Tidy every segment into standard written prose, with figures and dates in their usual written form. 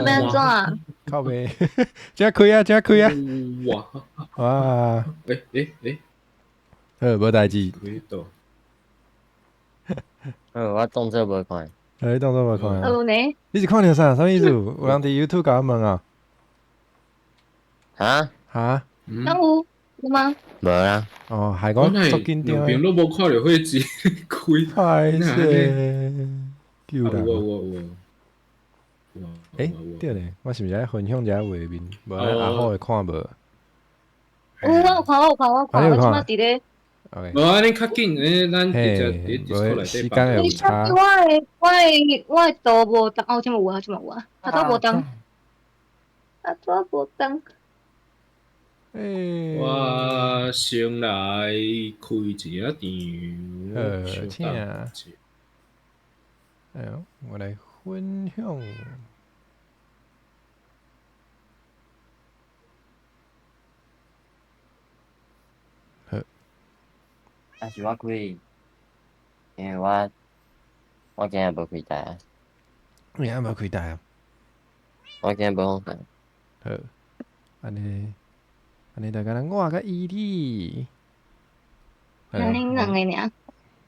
欲按怎啊？靠北，遮開啊，遮開啊！哇！哇！欸欸欸！好，無代誌。開到。嗯，我當做無看。你當做無看啊？有呢。你是看著啥？啥物意思？有人佇 YouTube 共我問啊？哈？哈？敢有？有嗎？無啊。哦，害我足緊張。兩邊攏無看著火機開。歹勢，救人。有有有有。欸，對咧，我是毋是愛分享一下畫面？無阿虎會看無？有，我有看，我有看，我有看，我這擺佇咧。無按呢較緊，欸，咱直接佇 Discord 內時間會有差。我的圖無動，哦，這擺有啊，這擺有啊，啊都無動，啊都無動。欸，我先來開一下場。好，請。哎喲，我來分享。好。啊是我開，因為我今日無開台啊。你今日無開台啊？我今日無放台。好，按呢，按呢就敢若我佮伊哩。按恁兩个爾。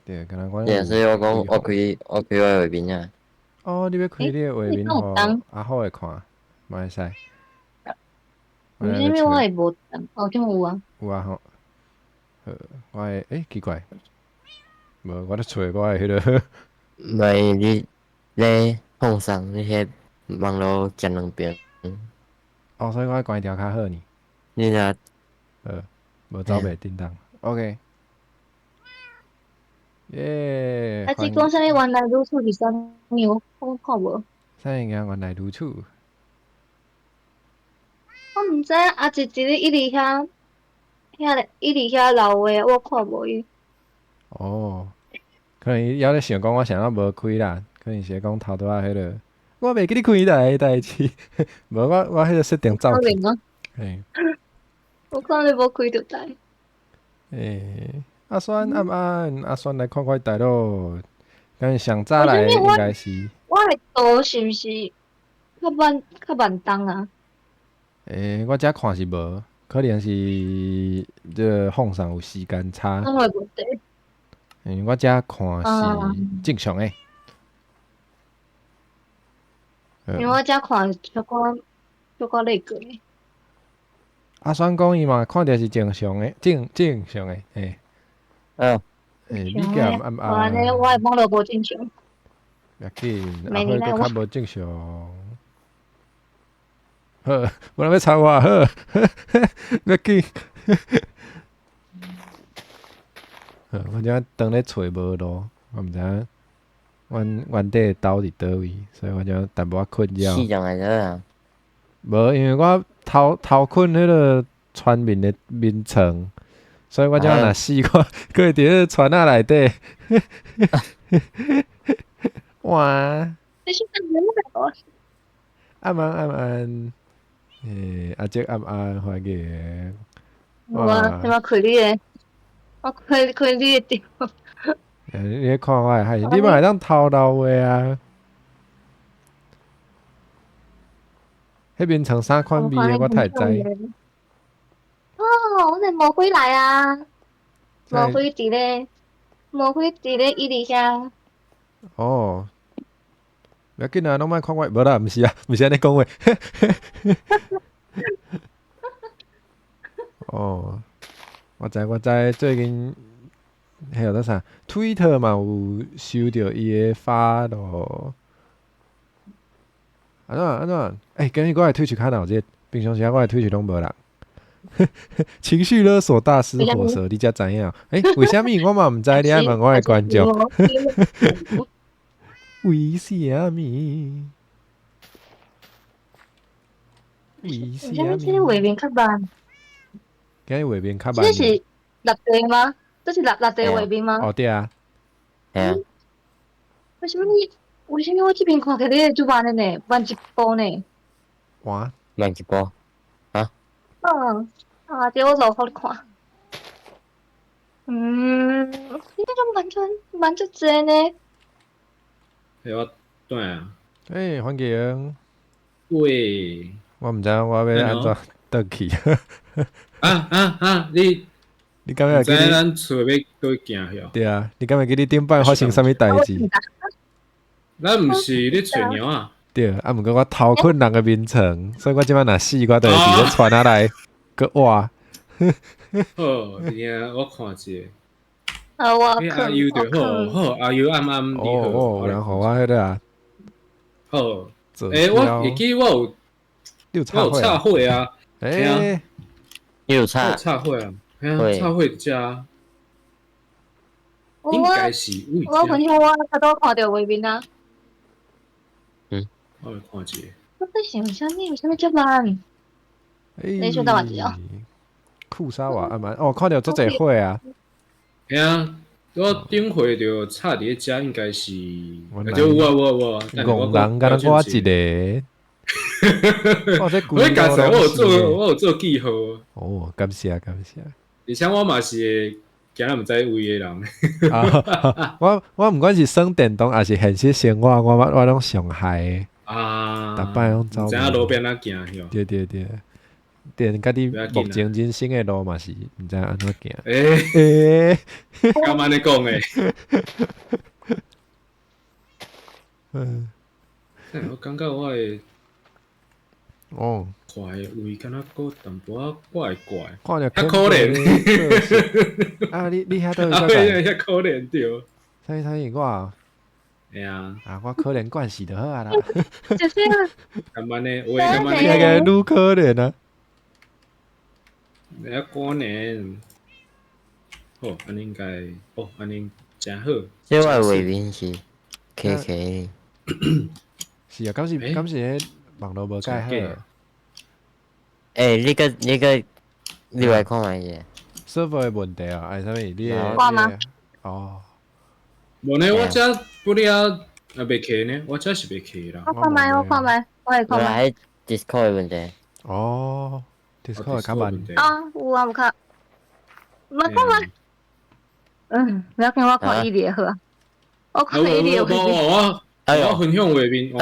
對，敢若阮。對，所以我講我開我的畫面啊。哦，你欲開你的畫面予阿虎會看，嘛會使。為啥物我會無動？哦，這有啊。有啊吼。好，我的欸奇怪，無我咧揣我的彼个。袂，你咧放送，你彼網路兼兩邊。哦，所以我愛關掉較好呢。你若，無走袂叮當。OK。耶！啊，這講啥物原來如此是啥物？我看無。啥物件原來如此？我毋知啊，一直咧一直遐遐一直遐留話，我看無伊。哦，可能伊猶咧想講我啥物無開啦，可能是講頭拄仔彼个，我袂記你開台的代誌，無我彼个設定走去。嘿。我看你無開著台。欸，阿酸暗暗，阿酸來看看台咯。敢上早來應該是。我的圖是毋是較慢較慢動啊？欸，我這看是無，可能是這個放送有時間差。攏會問題。嗯，我這看是正常的。因為我這看小可小可那個呢。阿酸講伊嘛看著是正常的，正常的，嘿。嗯。欸，你敢暗暗？按呢，我的網路無正常。袂要緊，阿輝閣較無正常。好，無人欲插我，好，袂要緊。好，我這當咧揣無路，我毋知影阮原底的兜佇佗位，所以我這淡薄仔困擾。死人來了啊！無，因為我頭頭睏彼个船面的眠床，所以我這若死，我閣會佇彼个船仔內底。哇！你是干啥？暗暗暗暗，欸，阿叔暗暗歡迎。我這擺開你的，我開開你的電話。欸，你咧看我的，還是你嘛會當偷漏話啊？彼眠床啥款味的，我太知。哦，阮的魔鬼來啊！魔鬼佇咧，魔鬼佇咧伊佇遐。哦，袂要緊啊，攏莫看我，無啦，毋是啊，毋是按呢講話。哦，我知我知，最近彼個叫啥？Twitter 嘛有收著伊的發咯。按怎按怎？欸，今日我的 Twitch 較鬧熱，平常時我的 Twitch 攏無人。情緒勒索大師火蛇，你才知影？欸，為啥物我嘛毋知？你愛問我的觀眾。為啥物？為啥物？這個畫面較慢。今日畫面較慢。這是立體嗎？這是立立體畫面嗎？哦，對啊。嘿啊。為啥物你？為啥物我這邊看起來你足慢的呢？慢一步呢？哇！慢一步。啊？嗯，啊，這我落予你看。嗯，你這種慢足慢足濟呢？欸，我轉啊。欸，歡迎。喂，我毋知影我欲按怎轉去。啊啊啊！你你敢會知影咱厝欲佗位行去？對啊，你敢會記你頂擺發生啥物代誌？咱毋是咧揣貓仔。對，啊，毋過我偷睏人的眠床，所以我這擺若死，我就會佇咧傳下來，閣活。好，等我看一下。好，我阿優就好，好，阿優暗暗你好。哦，有人予我彼个啊。好。欸，我會記我有，我有插火啊。欸，你有插？插火啊，嘿啊，插火遮。應該是位。我分享我較多看著畫面啊。嗯。我來看一下。我在想啥物？為啥物遮慢？你想到嘛？庫沙瓦暗暗，哦，看著足濟火啊。嘿啊，我頂回就插佇咧遮，應該是。就有啊有啊有啊。戇人敢若我一个。我剛才我有做記號。哦，感謝感謝。而且我嘛是驚咱毋知位的人。我毋管是耍電動抑是現實生活，我攏上害。啊！逐擺攏走。毋知影路欲按怎行許。對對對。連家己目前人生的路嘛是毋知按怎行。欸欸，敢按呢講的？嗯。我感覺我的哦，看的位敢若閣淡薄仔怪怪，看著較可憐。啊！你遐佗位啊，遐可憐著。啥物啥物我？會啊。啊，我可憐慣勢就好啊啦。就是啊。敢按呢？有的敢按呢？遐個愈可憐啊！遐可憐。好，按呢應該，哦，按呢誠好。這我的畫面是 K K。是啊，敢是敢是彼網路無蓋好。欸，你閣你來看覓者。 server 的問題啊，還是啥物？你的我嗎？哦。無呢，我這不了啊，袂開呢，我這是袂開啦。我看覓，我看覓，我會看覓。無 Discord 的問題。哦，Discord 較慢。啊，有啊，有較。無看覓。嗯，不要緊，我看伊的好啊。我看伊的畫面。我我分享畫面，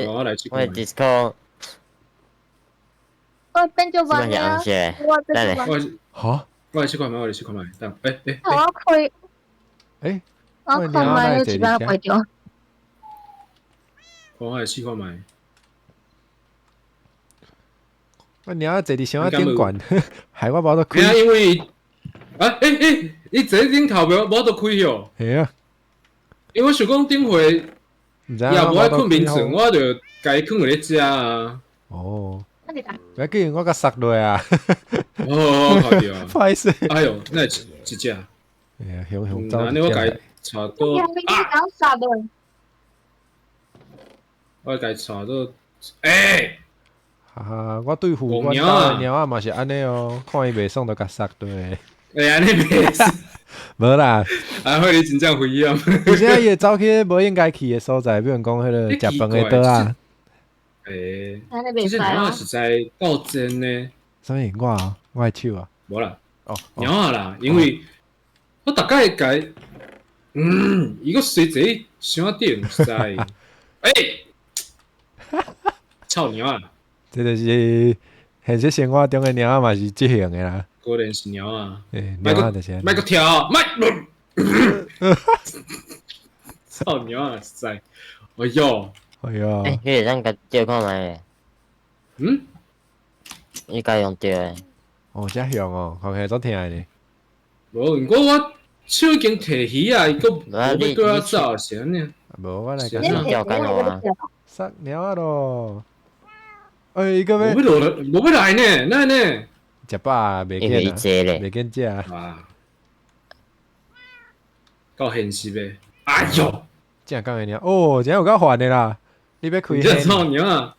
我我來試我 Discord。我變做慢啊！我變做慢。哈？我來試看覓，我來試看覓。等，欸欸。我開。欸。我看覓，你一擺關掉。我來試看覓。我貓仔坐佇箱仔頂懸，害我無得開。因為啊，欸欸，伊坐頂頭無無得開哦。係啊。因為我想講頂回，也無愛睏眠床，我就共伊囥佇咧遮啊。哦。不要緊，我共殺落啊。哦，好對啊。歹勢。哎喲，那會一隻？哎呀，雄雄走。按呢我共伊帶倒。啊！我共伊帶倒。欸！哈哈，我對付阮兜的貓仔嘛是按呢哦，看伊袂爽就共殺落。欸，按呢袂使。無啦。阿慧，你真正危險。有時伊會走去無應該去的所在，比如講彼个食飯的桌仔。欸，這隻貓仔實在夠真呢。啥物？我啊，我的手啊。無啦。哦。貓仔啦，因為我逐擺共伊，伊閣踅坐佇箱仔頂，實在。欸！臭貓仔。這就是現實生活中的貓仔嘛是這型的啦。果然是貓仔。欸，貓仔就是按呢。莫閣跳，莫。臭貓仔實在，哎喲。哎喲。欸，你會當共借看覓咧？嗯？你共用著的。哦，遮凶哦，看起來足疼的呢。無，毋過我手已經提魚啊，伊閣無欲綴我走，是按呢？無，我來共你釣干我。殺貓仔囉！欸，伊閣欲無欲落來，無欲來呢，哪呢？食飽袂緊啊，袂緊食。啊！夠現實的。哎喲！正講的爾，哦，真有夠煩的啦！你欲開？這臭貓仔！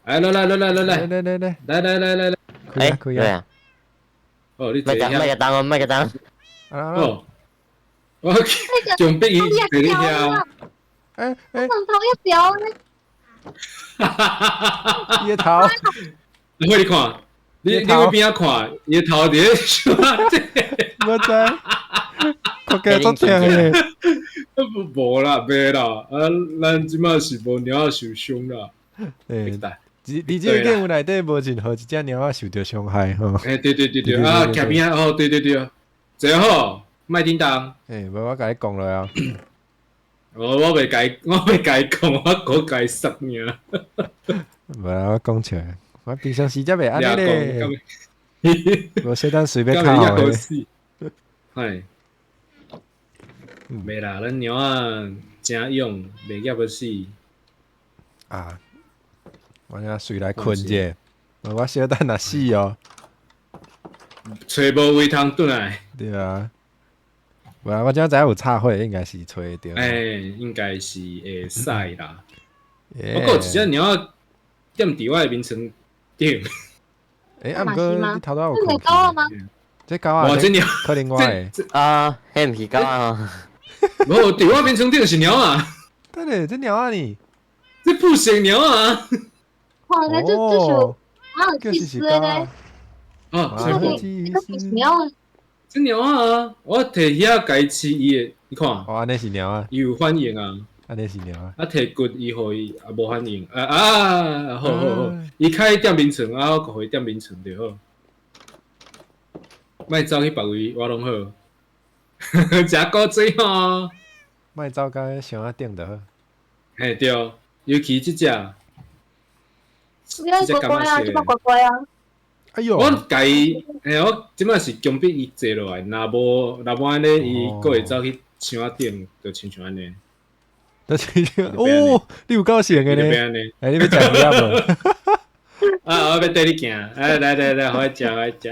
來來來來來來來來來來來來來來，開啊開啊！哦，你莫共莫共動哦，莫共動。哦，我強迫伊坐佇遐。欸欸！頭一條呢？哈哈哈哈哈！伊的頭，你去看，你去邊仔看，伊的頭佇咧箱仔頂。我知，看起來足疼的。無啦，袂啦，啊，咱這擺是無貓仔受傷啦。欸，伫這個節目內底無任何一隻貓仔受著傷害吼。欸，對對對對，啊，徛邊仔哦，對對對，坐好，莫叮當。欸，無我共你講落啊。我袂共伊講，我閣共伊殺爾。無啦，我講笑，我平常時才袂按呢咧。無小等隨便靠的。係，袂啦，咱貓仔誠勇，袂驚欲死。啊！我遐隨來睏者，我小等若死哦，揣無位通轉來。對啊，無啦，我這知影有插火，應該是揣著。欸，應該是會使啦。不過一隻貓仔踮佇我的眠床頂。欸，啊，毋過你頭拄仔有睏去嗎？這狗仔，這貓可能我的。啊，彼毋是狗仔。無，佇我眠床頂是貓仔。等下，這貓仔呢？這不是貓仔。哇，這這是蠻有意思的咧。啊，這個是貓仔。這貓仔啊，我提遐共伊飼伊會，你看。哦，按呢是貓仔。伊有反應啊。按呢是貓仔。啊，提骨伊予伊也無反應。啊啊，好好好，伊較愛踮眠床，啊，我予伊踮眠床就好。莫走去別位，我攏好。食古錐吼。莫走到箱仔頂就好。嘿對，尤其這隻。你愛乖乖啊，這擺乖乖啊！哎喲，我共伊，嘿，我這擺是強迫伊坐落來，若無按呢，伊閣會走去箱仔頂，就親像按呢。就親像哦，你有夠性的呢？欸，你欲食魚仔無？啊，我欲綴你行，來來來，予我食，我食。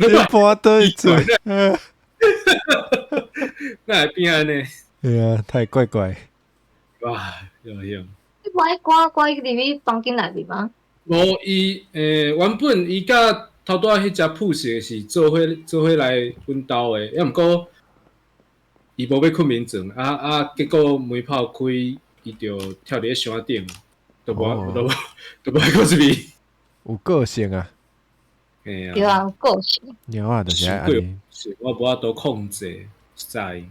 你搬倒去做？哪會變按呢？對啊，太怪怪。哇，有有。你無愛趕趕伊入去房間內面嗎？無，伊原本伊佮頭拄仔彼隻鋪色是做伙做伙來阮兜的，抑毋過伊無欲睏眠床，啊啊，結果門炮開，伊就跳佇咧箱仔頂，都無都無都無愛閣出去。有個性啊！嘿啊，對啊，有個性。貓仔就是愛按呢。是，我無法度控制，實在。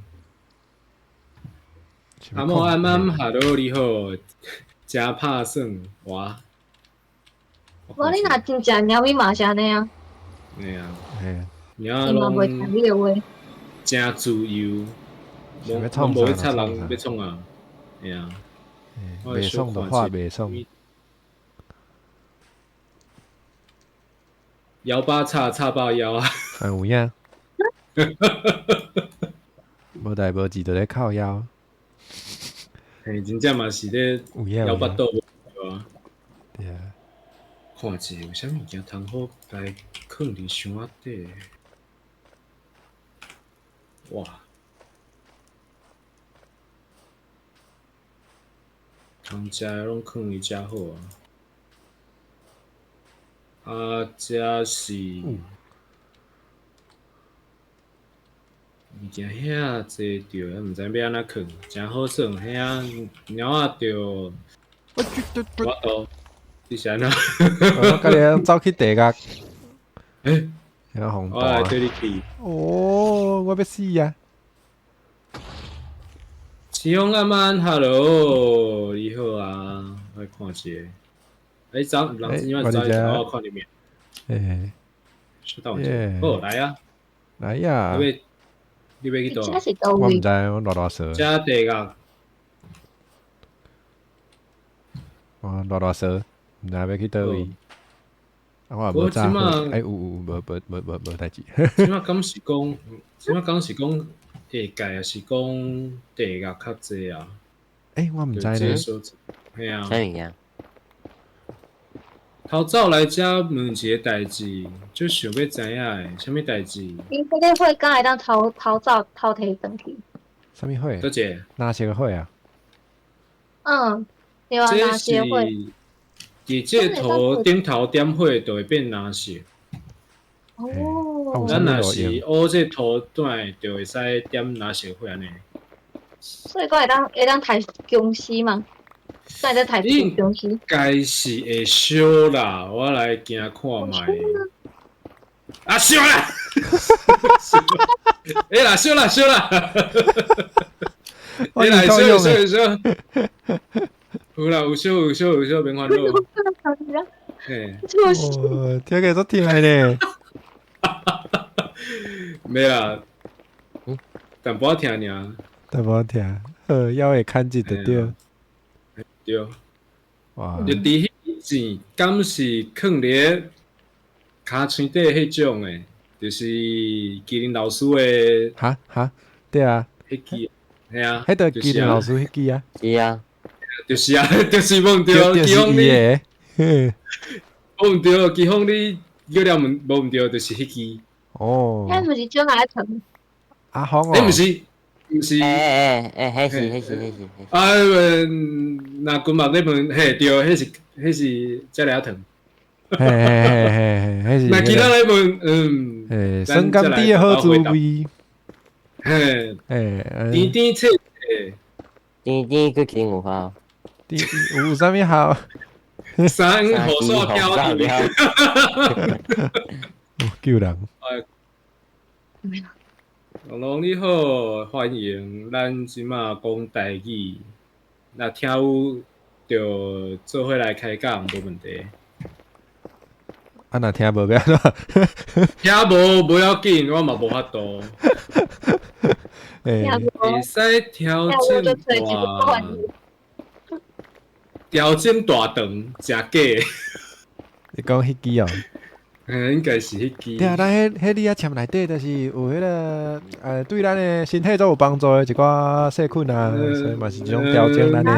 阿莫阿媽，哈囉，你好，誠拍算，哇！無你若真正貓咪嘛是按呢啊。嘿啊，嘿，貓仔攏袂聽你的話。誠自由，攏無咧插人欲創啊，嘿啊。袂爽就話袂爽。腰巴插插爆腰啊！哎，有影。無代無誌就咧靠腰。嘿，真正嘛是咧枵腹肚對啊。對啊。看者有啥物件通好共伊囥佇箱仔底？哇！通食的攏囥伊遮好啊。啊，這是物件遐濟著，毋知欲按怎囥，誠好耍。遐貓仔著，我都，你是按怎？我家己走去地獄。欸，我來綴你去。哦，我欲死啊！慈風阿曼，Hello，你好啊，我來看一下。欸，走，人今晚走去，我看你面。欸，小等一下，好，來啊，來呀！你欲去佗？我毋知，我賴賴趖。遮地獄。我賴賴趖，毋知欲去佗位。啊，我也無早欸，有有無無無無無代誌。這擺敢是講，這擺敢是講下界，抑是講地獄較濟啊？欸，我毋知呢。嘿啊。啥物件？頭走來遮問一个代誌，足想欲知影的，啥物代誌？𪜶這个火敢會當偷偷走偷提轉去？啥物火？佗一个？藍色的火啊？嗯，對啊，藍色火。佇這個圖頂頭點火就會變藍色。哦。咱若是烏這圖轉來，就會使點藍色火按呢。所以講會當刣僵屍嗎？在咧刣僵屍？應該是會燒啦，我來行看覓。啊，燒啦！欸啦，燒啦，燒啦！欸啦，燒燒燒！有啦，有燒有燒有燒，免煩惱。嘿，哦，聽起來足疼的呢。沒啦，淡薄仔疼爾。淡薄仔疼，好，腰會牽一就對。對。哇！就佇彼錢，敢是囥佇跤喙底彼種的，就是麒麟老師的。哈哈，對啊。彼支，嘿啊。彼就麒麟老師彼支啊。是啊。就是啊，就是無毋對，就是伊的。無毋對，季風你叫了問無毋對，就是彼支。哦。彼毋是種來糖。阿峰哦。欸，毋是，毋是。欸，彼是彼是彼是。啊，若君目咧問，嘿，對，彼是遮爾糖。嘿嘿嘿嘿，彼是。若其他咧問，嗯。嘿，酸甘甜的好滋味。嘿。嘿。甜甜脆脆。甜甜閣甜有效。有啥物效？三雨伞飘滴。救人。龙龙你好，歡迎咱這馬講台語，若聽有就做伙來開講，無問題。啊，若聽無欲按怎？聽無無要緊，我嘛無法度。會使調整大，調整大腸，誠假。你講彼支哦？嗯，應該是彼支。對啊，咱彼彼你仔簽內底，就是有彼个，對咱的身體都有幫助的一寡細菌啊，所以嘛是一種調整咱的。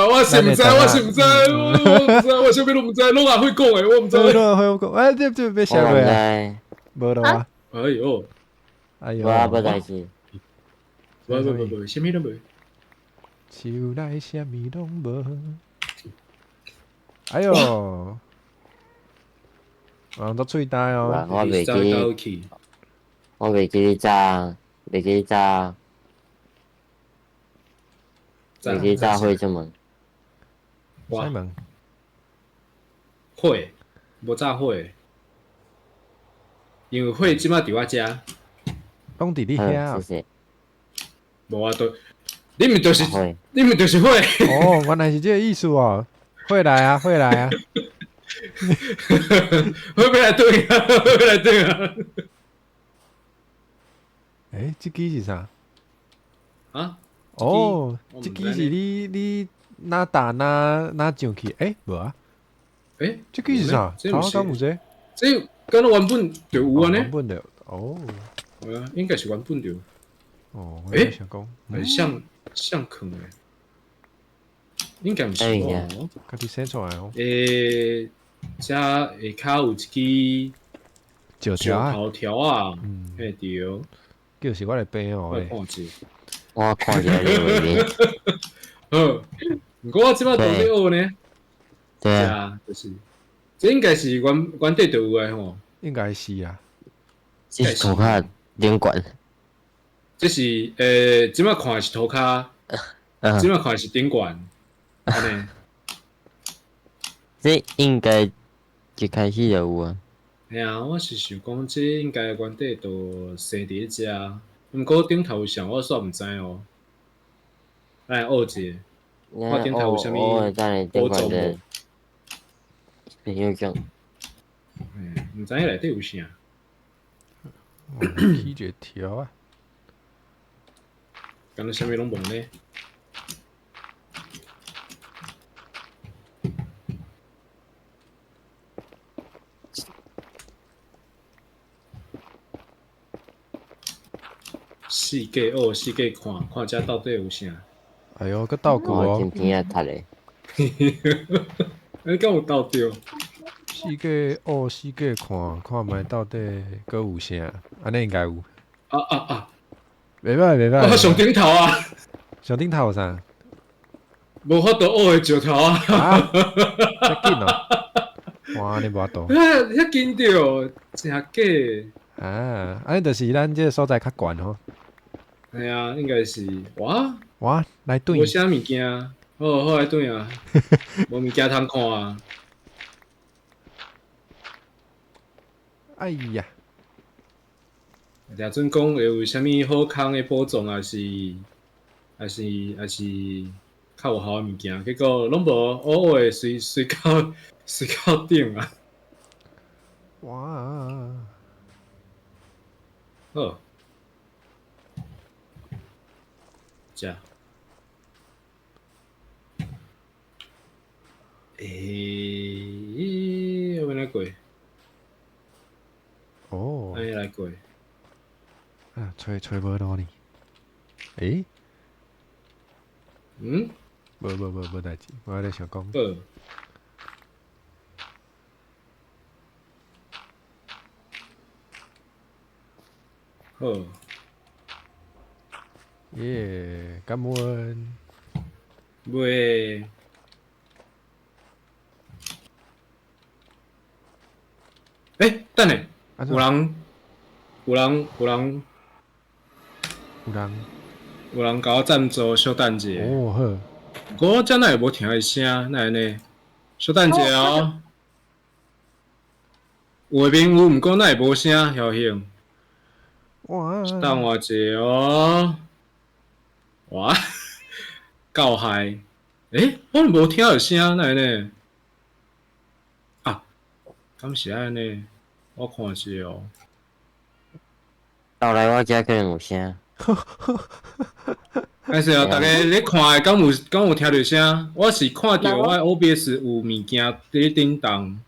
我是毋知，我是毋知，我毋知，我啥物攏毋知，攏阿會講的，我毋知。攏阿會講，哎，這欲寫落啊？無咯啊？哎喲，哎喲，我無代誌。無無無無，啥物攏無。樹內啥物攏無。哎喲！啊，足喙焦哦！我袂記，我袂記你炸，袂記炸，袂記炸火出門。啥門？火，無炸火，因為火這馬佇我遮。攏佇你遐。謝謝。無啊，都你毋就是，你毋就是火。哦，原來是這個意思哦。火來啊，火來啊！火欲來轉啊！火欲來轉啊！欸，這支是啥？啊？哦，這支是你哪打哪哪上去？欸，無啊？欸，這支是啥？頭仔敢有這個？這敢若原本就有按呢？原本就哦。啊，應該是原本就。哦，我想講，欸，像像囥的，應該毋是哦。家己生出來哦。欸，遮下跤有一支石頭條啊，嘿對。就是我的病哦。我看者，我看者你畫面。好，毋過我這擺都咧學呢。對啊，就是，這應該是原原底就有的吼。應該是啊。這是塗跤頂懸。這是這擺看的是塗跤，這擺看的是頂懸，按呢。這應該一開始就有啊。嘿啊，我是想講，這應該原底就生佇咧遮，毋過頂頭有啥，我煞毋知哦。來學一下，我頂頭有啥物寶藏無？朋友講。嗯，毋知影內底有啥。起一個條啊！敢若啥物攏無呢？四界學，四界看，看遮到底有啥？哎喲，閣鬥過哦！今天仔讀的。你敢有鬥著？四界學，四界看，看覓到底閣有啥？按呢應該有。啊啊啊！袂歹袂歹。我上頂頭啊！上頂頭有啥？無法度學的石頭啊！啊！遮緊哦！哇，你無法度。遐緊著，誠假。啊，按呢就是咱這個所在較懸吼。系啊，應該是哇哇來轉。無啥物件，好好來轉啊，無物件通看啊。哎呀！掠準講會有啥物好空的寶藏，還是還是還是較較有效的物件，結果攏無，烏烏的隨隨到隨到頂啊！哇！好，食。欸，欲按怎過？哦，按呢來過。啊，揣揣無路呢？欸？嗯？無無無無代誌，我咧想講。好。好。耶，感恩。袂。欸，等下，有人，有人，有人，有人，有人共我贊助，小等者。哦好。我這哪會無聽伊聲？哪會呢？小等者哦。畫面有，毋過哪會無聲？曉幸。哇！等我一下哦。哇！夠害！欸，我無聽著聲，哪會呢？啊，敢是按呢？我看一下哦。後來我遮可能有聲。歹勢哦，逐家咧看的，敢有敢有聽著聲？我是看著我 OBS 有物件佇咧叮當，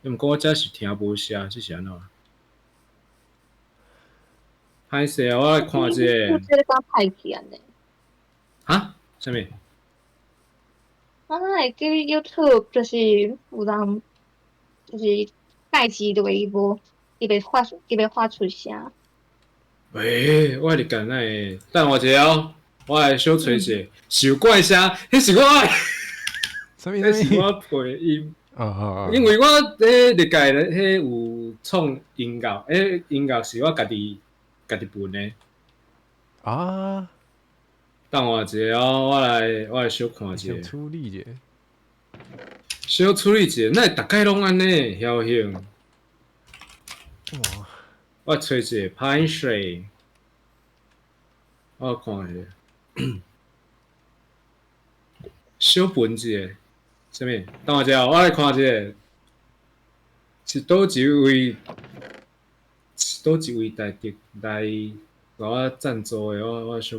毋過我遮是聽無聲，這是按怎？歹勢哦，我來看一下。這個敢歹去按呢？哈？啥物？我哪會記 YouTube 就是有人就是蓋機落伊無，伊袂發伊袂發出聲。欸，我伫干那會？等我一下哦，我來小揣一下，是有怪聲，彼是我的，彼是我配音。哦哦哦。因為我咧歷屆咧，彼有創音樂，彼音樂是我家己家己分的。啊。等我一下哦，我來我來小看一下。小處理一下。小處理一下，哪會逐擺攏按呢？僥倖。哇！我揣一下歹勢，我看一下，小分一下，啥物？等我一下，我來看一下，是佗一位，是佗一位大德來共我贊助的，我我小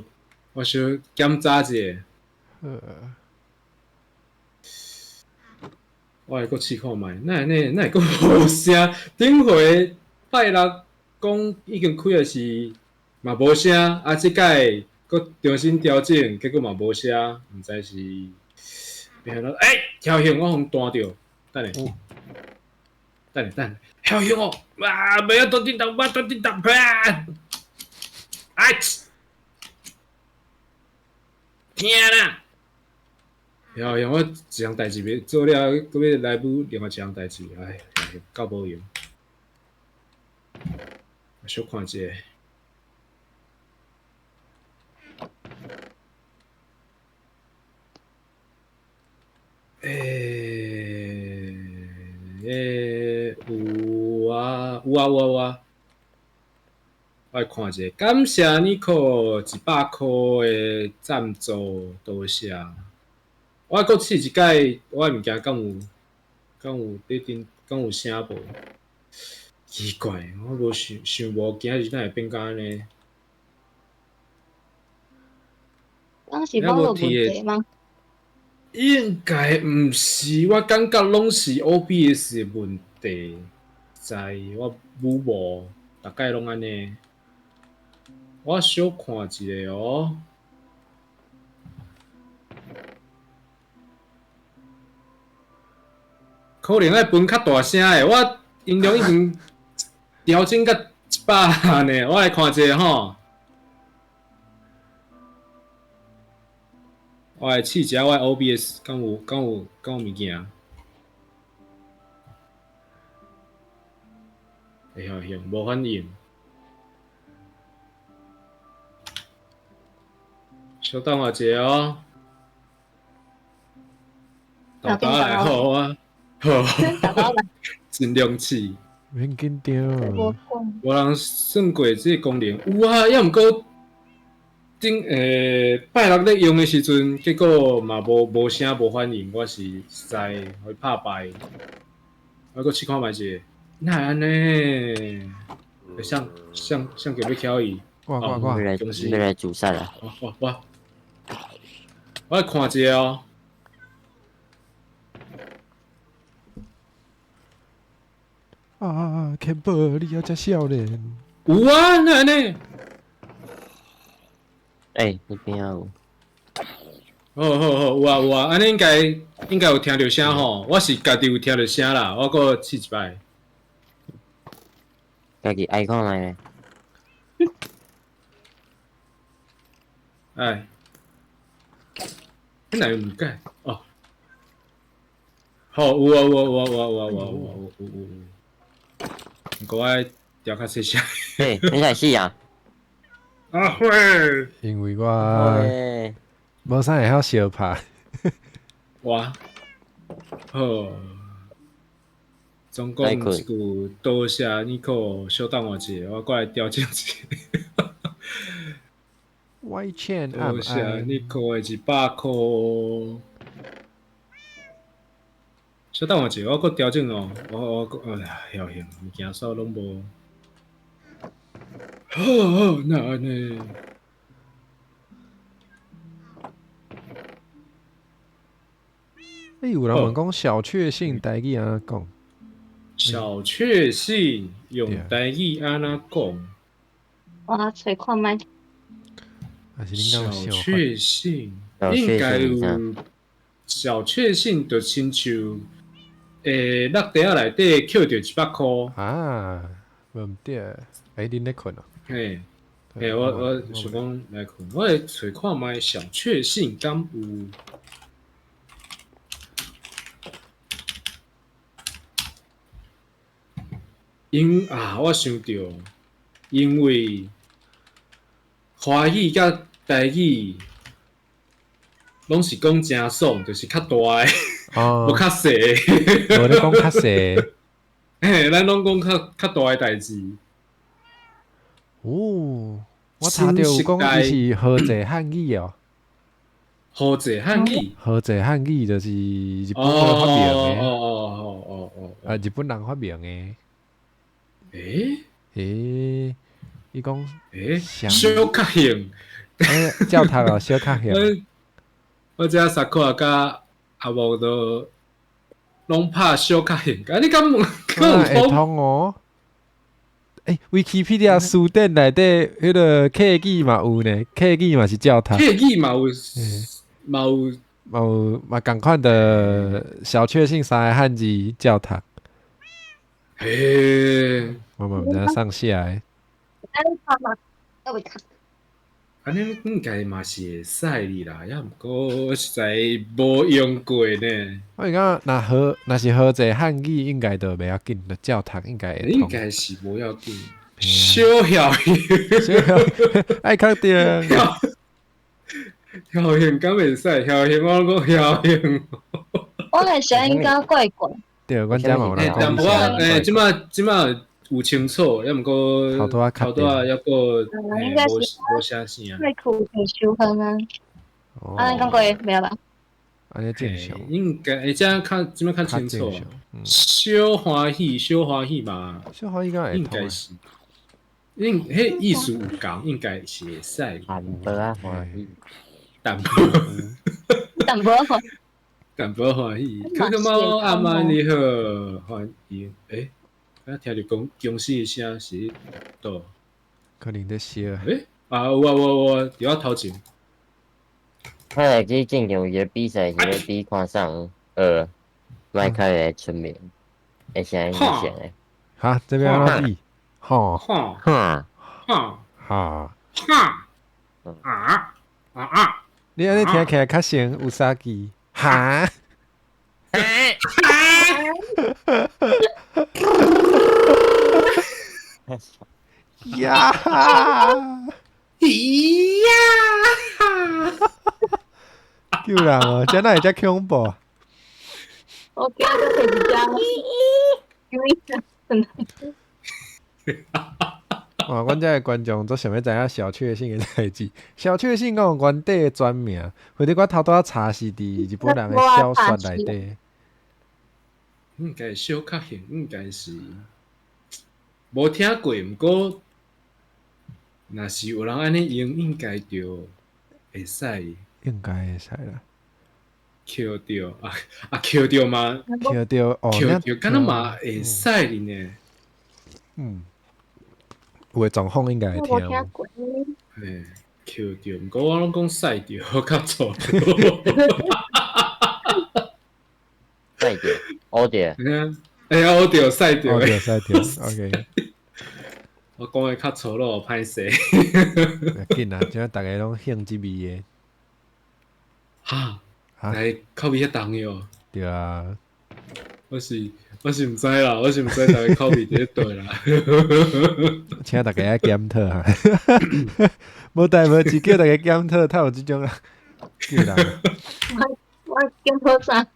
我小檢查一下。我來閣試看覓，哪會呢？哪會閣無聲？頂回拜六講已經開的是嘛無聲，啊，這擺閣重新調整，結果嘛無聲，毋知是變按怎？欸，僥倖我予彈著，等下，等下等下，僥倖哦！啊，袂曉彈叮當，我彈叮當，啪！啊！聽啦！僥倖我一項代誌袂做了，閣欲來補另外一項代誌，哎，夠無閒。我小看一下。欸欸，有啊有啊有啊有啊！我來看一下，感謝尼克100箍的贊助，多謝。我閣試一擺，我的物件敢有敢有佇頂，敢有聲無？奇怪，我無想想無，今日哪會變甲按呢？當時網路問題嗎？應該毋是，我感覺攏是 OBS 的問題，知我母無，逐擺攏按呢。我小看一下哦。可能愛分較大聲的，我音量已經調整到100呢。我來看一下吼，我來試一下我的 OBS，敢有敢有敢有物件？會曉會曉，無反應。小等我一下哦。豆豆來好啊。好，盡量試。免緊張。無人算過這個功能，有啊，抑毋過顶拜六咧用的时阵，结果嘛无声无反应，我是实在予伊拍败。我阁试看觅者，哪会按呢？谁谁谁叫欲敲伊？我我我欲来欲来自杀啦！我我我，我来看一下哦。啊，天宝，你犹遮少年。有啊，哪会按呢？欸，彼边有。好好好，有啊有啊，按呢应该应该有听著声吼，我是家己有听著声啦，我阁试一摆。家己爱看觅咧。哎，你哪有毋改？哦，好，有啊有啊有啊有啊有啊有啊有有有有，毋过我爱调较细声。欸，你来死啊！阿辉，因为我无啥会晓相拍。我，好，总共一句多谢尼克，小等我一下，我过来调整一下。歪欠多谢尼克的100箍。小等我一下，我阁调整哦，我阁哎呀，晓幸物件煞拢无。好好，那按呢？欸，有人问讲小确幸台语按怎讲？小确幸用台语按怎讲？我揣看觅。小确幸应该有小确幸，就亲像落地仔内底捡著100箍。啊，无毋对，欸，恁咧睏哦？嘿，嘿，我想讲来睏，我来揣看觅小确幸敢有？因啊，我想著，因为华语佮台语拢是讲诚爽，就是较大个，无较细。无咧讲较细。嘿，咱拢讲较较大个代志。哦，我查著有讲伊是和济汉语哦。和济汉语。和济汉语就是日本人发明的。哦。啊，日本人发明的。欸？欸，伊讲欸，小确幸。欸，照读哦，小确幸。我遮萨克啊，佮阿某都拢拍小确幸，啊，你敢会通哦？欸，Wikipedia 词典内底彼个客语嘛有呢，客语嘛是照读。客语嘛有，嘛有，嘛有嘛仝款的小确幸三个汉字照读。嘿，我嘛毋知影上下的。按呢应该嘛是会使哩啦，犹毋过实在无用过呢。我是感觉若和若是和济汉语应该就袂要紧，就照读应该会通。应该是无要紧。小晓幸，小晓爱确定。晓幸敢会使？晓幸我拢讲晓幸。我来想应该怪怪。对，阮遮嘛有人讲。淡薄仔，欸，这摆这摆有清楚，犹毋过头拄仔头拄仔犹阁无无啥声。麦克有收分啊？啊，讲过没有吧？按呢正常。应该会遮较这摆较清楚。小欢喜，小欢喜嘛。小欢喜敢会应该是，应彼意思有仝，应该是会使。淡薄仔欢喜。淡薄。淡薄欢。淡薄欢喜，可可猫阿妈你好，欢迎。欸，我听著公公司的声是佗？可能咧烧。欸，啊有啊有啊有啊，伫我头前。看来这进前有一个比赛是咧比看啥，迈克会出名，会声是啥个？哈，这边按怎比？吼哈哈哈哈哈啊啊啊！你按呢听起来较像有啥记？哈？呀！呀！救人哦！这哪会遮恐怖？我今仔阁提一只，因为真的。哇！阮遮的觀眾都想欲知影小確幸的代誌。小確幸敢有原底的專名，或者我頭拄仔查是佇日本人的小說內底。應該小確幸，應該是無聽過，毋過若是有人按呢用，應該就會使。應該會使啦。抾著啊啊抾著嘛，抾著哦，抾著敢若嘛會使呢。嗯，有的狀況應該會聽。聽過。嘿，抾著，毋過我攏講使著，較錯。使著，烏著。哎呀，烏著使著，烏著使著，OK。我講的較粗魯，歹勢。緊啊，這逐家攏興這味的。哈，來口味遐重喲。對啊。我是毋知啦，我是毋知逐家口味佇咧佗啦。請大家愛檢討哈。無代無誌叫大家檢討，較有這種啊。叫人。我檢討啥？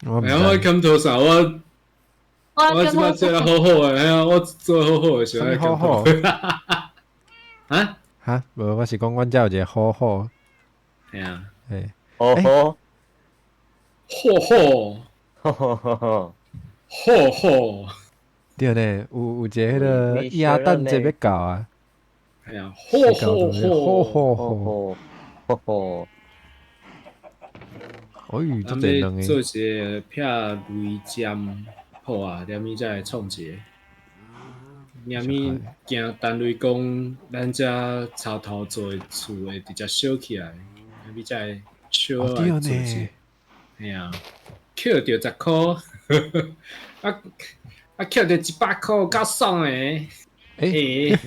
我我檢討啥？我這擺做得好好的，嘿啊，我做得好好的，想愛好好。啊？哈？無，我是講阮遮有一個好好。嘿啊。嘿。好好。好好。好好好好。好好。對呢，有一個彼個耶誕節欲到啊。嘿啊，好好好好好。好好。哎，足濟兩個。做一個拆雷針，好啊，連咪才會創一個。連咪驚單位講，咱遮插頭做的厝會直接燒起來，連咪才會燒來做一個。嘿啊，抾著十箍，啊啊抾著100箍，夠爽的。欸，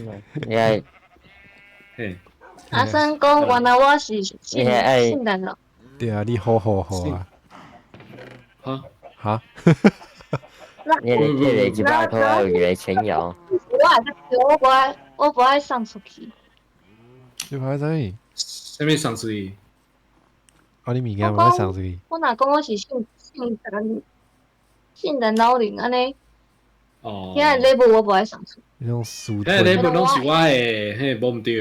你愛，嘿，阿三講，原來我是聖誕老。對啊，你好好好啊。哈？哈？你你100箍，還有一個錢搖。我無愛送出去。你無愛啥物？啥物送出去？哦，你物件無愛送出去？我若講我是聖誕老人按呢。哦。遐個禮物我無愛送出。彼種私彼個禮物攏是我的，嘿，無毋對。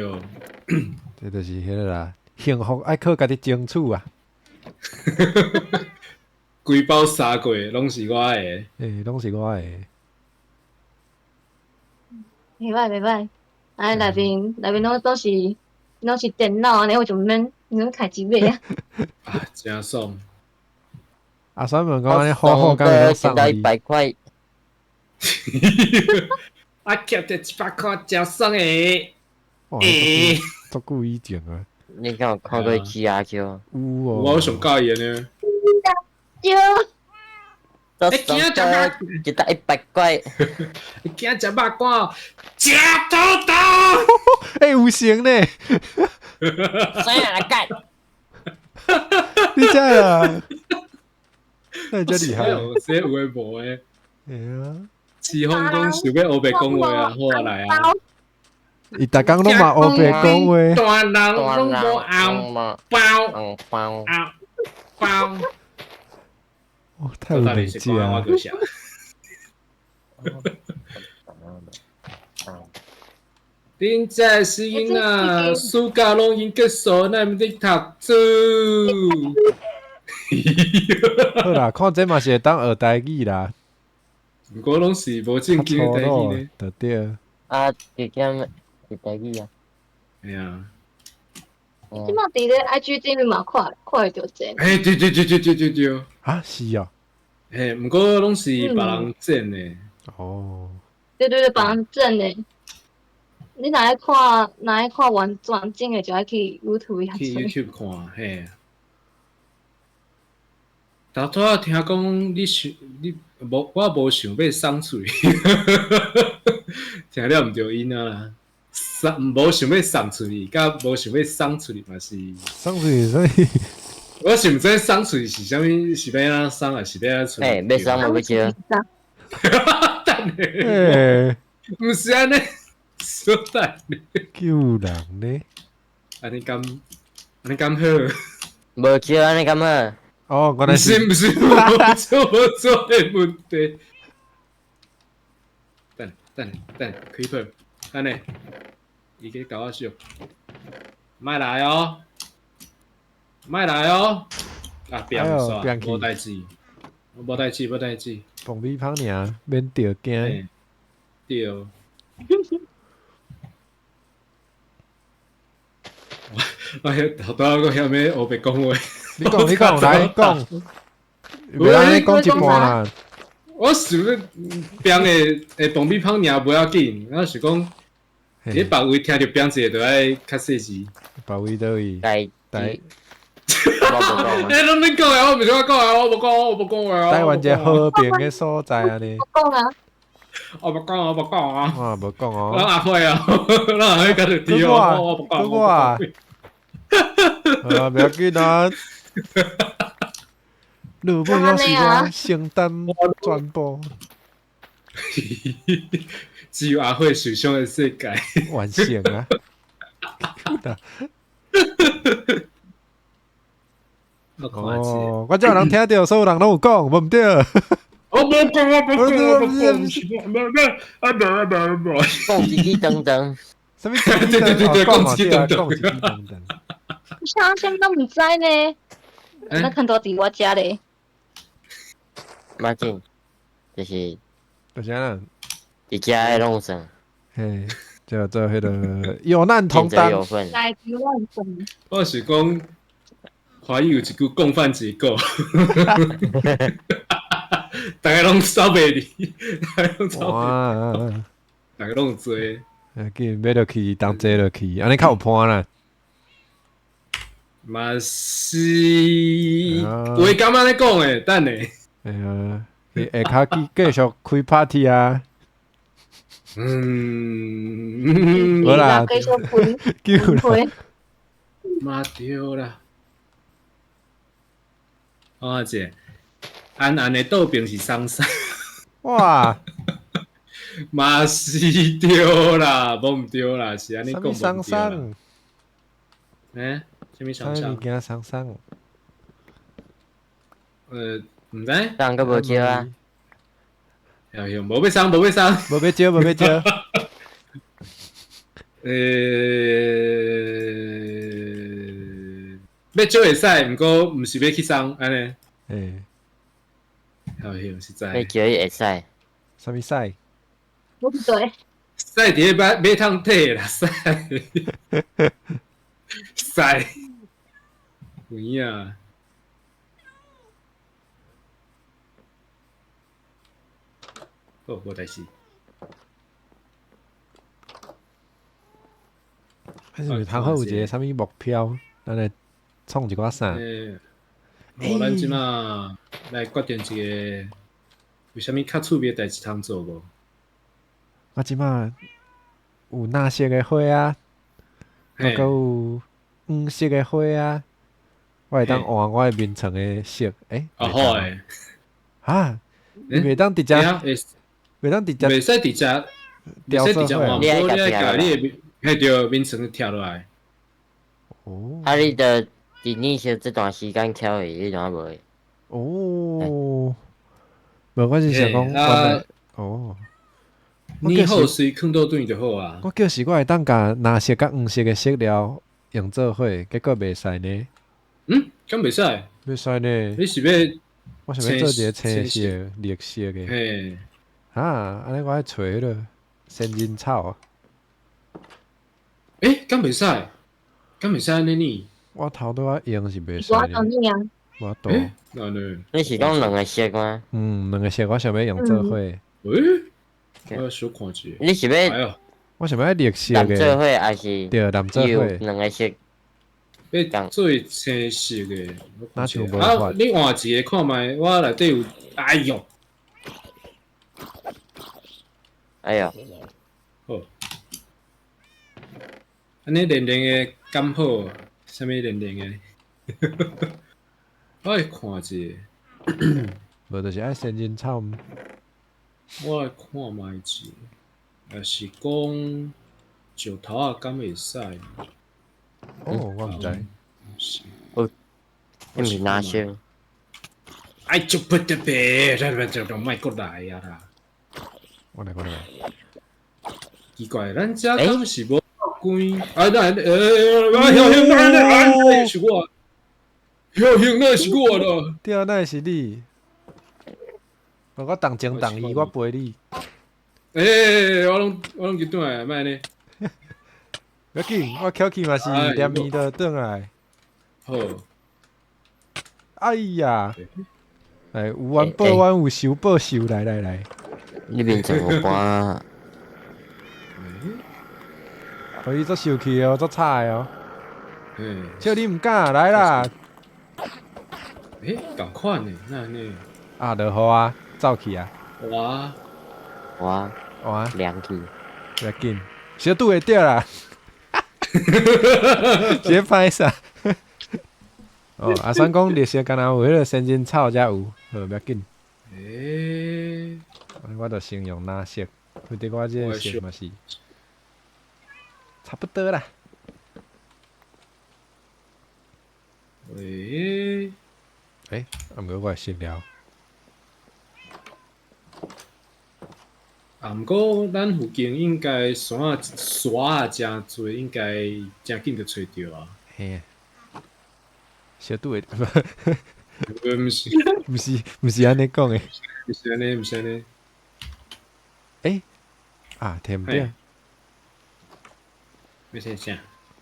這就是彼個啦，幸福愛靠家己爭取啊！規包三過，攏是我的。欸，攏是我的。袂歹袂歹，啊內面攏是電腦按呢，我就毋免開錢買啊。啊，真爽！阿三問講按呢好好，敢會送你100塊。啊，撿著100箍，真爽的。欸，足久以前啊！你敢有看過雞鴨叫？有哦。我上佮意的呢。對。欸，今仔食肉，一袋100塊。今仔食肉乾，食土豆。欸，有成呢。啥来干？你這啊？那你真厲害。這有的無的。會啊。慈風講想欲烏白講話啊，好啊來啊。伊逐工攏嘛烏白講話。大人攏無紅包，紅包，包。哦，太有累積啊！恁這死囡仔，暑假攏已經結束，哪會佇讀書？好啦，看這嘛是會當學台語啦。毋過攏是無正經的台語呢。對對。啊，加減是台語啊。嘿啊。這馬佇咧 IG 頂面嘛看會著這。欸，對對對對對對對。啊，是哦。嘿，毋過攏是別人剪的。哦。對對對，別人剪的。你若愛看，若愛看完全整的，就愛去 YouTube 去 YouTube 看，嘿。頭拄仔聽講你想你無，我無想欲送出去，聽了毋著𪜶啊啦。送無想欲送出去，佮無想欲送出去嘛是。送出去啥物？我是毋知送出去是啥物，是欲按怎送，抑是欲按怎出？欸，欲送無欲招。等下，欸，毋是按呢，小等下。救人呢？按呢敢，按呢敢好？無招按呢敢好？哦，原來是，毋是，無做無做的問題。等等等，Creeper。等下，伊去共我烧，莫來哦，莫來哦，啊，變煞，無代誌，無代誌，無代誌，爆米香爾，免著驚，對。我遐頭拄仔閣遐欲烏白講話，你講你講來講，袂按呢講一半啦。我想欲變的會爆米香爾無要緊，我想講，佇別位聽著變一个，就愛較細緻。別位佗位？台台。欸，攏免講啊！我毋是我講啊！我無講，我無講話啊！台灣一个和平的所在按呢。無講啊！我無講，我無講啊！我無講哦。咱阿輝啊，咱阿輝共著對哦，我無講，我啊，袂要緊啊。你本抑是我承擔全部。只有阿輝受傷的世界完成啊！哦，我這有人聽著，所有人攏有講，無毋對。我無講，我無講，我無講，無無啊無啊無無。講一支長長。啥物？對對對對，講一支長長，講一支長長。啥啥物攏毋知呢？那看到佇我遮咧。馬緊，就是。就是按怎？佇遮的攏算。嘿，叫做彼个有難同當。來有難同。我是講，華語有一句共犯結構，逐家攏走袂離，逐家攏走袂離，逐家攏有做。緊買落去，同齊落去，按呢較有伴啦。嘛是，有會感覺按呢講的，等下。哎呀，下跤繼續開 party 啊！嗯，無啦，繼續開，嘛對啦。我看一下，安安的倒爿是桑桑。哇！嘛是對啦，無毋對啦，是按呢講無對啦。欸，啥物桑桑？啥物件桑桑？毋知。送閣無招啊？哎呦，無欲送，無欲送，無欲招，無欲招。欲招會使，毋過毋是欲去送按呢。欸。哎呦，實在。欲招伊會使。啥物使？無對。使佇咧馬馬桶底啦，使。使。有影。好，無代誌。還是通好有一個啥物目標，咱來創一寡啥？欸，無，咱這馬來決定一個，有啥物較趣味的代誌通做無？我這馬有藍色的花啊，閣有黃色的花啊，我會當換我的眠床的色。欸，哦好欸。啊，袂當直接，袂當直接，袂使直接，袂使直接換，無你愛共你的彼著眠床拆落來。哦。啊，你著佇染色這段時間翹去，你怎無？哦。無，我是想講，原來哦。染好隨囥倒轉就好啊。我叫是我會當共藍色佮黃色的色料用做伙，結果袂使呢。嗯，敢袂使？袂使呢。你是欲？我想欲做一个青色、綠色的。嘿。啊，按呢我愛揣彼个仙人草。欸，敢袂使？敢袂使按呢呢？我頭拄仔用是袂使。我懂你啊。我懂。哪呢？你是講兩個色嗎？嗯，兩個色我想欲用做伙。欸？我小看一下。你是欲？我想欲綠色的。藍做伙還是？對，藍做伙。兩個色。欲做青色的。那像無啊，你換一个看覓，我內底有。哎喲！哎喲！好。按呢連連的敢好？啥物連連的？我來看一下。無就是愛仙人草。我來看覓一下，抑是講石頭仔敢會使？哦，我毋知。哦，你毋是藍色？哎，就不得別，這這這莫閣來啊啦！我來，我來。奇怪，咱遮敢是無關？啊，那欸，是我，曉興那是我啦。對啊，那是你。我同情同意，我陪你。欸，我攏去轉來，莫按呢。無要緊，我翘起嘛是連麵就轉來。好。哎呀！來，有冤報冤，有仇報仇，來來來。你面前有搬。哦，伊足受氣哦，足吵的哦。嗯。笑你毋敢來啦。欸，仝款的，哪按呢？啊，落雨啊，走去啊。哇！哇！哇！涼去。無要緊，小拄會著啦。是咧歹勢。哦，阿桑講綠色敢若有彼个仙人草才有，好，無要緊。欸，我就先用藍色，反正我這个色嘛是差不多啦。欸，欸，啊，毋過我會失了。啊，毋過咱附近應該山仔山仔誠濟，應該誠緊就揣著啊。嘿，小拄會，毋是，毋是，毋是按呢講的。毋是按呢，毋是按呢。欸，啊，摕毋著。欲摕啥？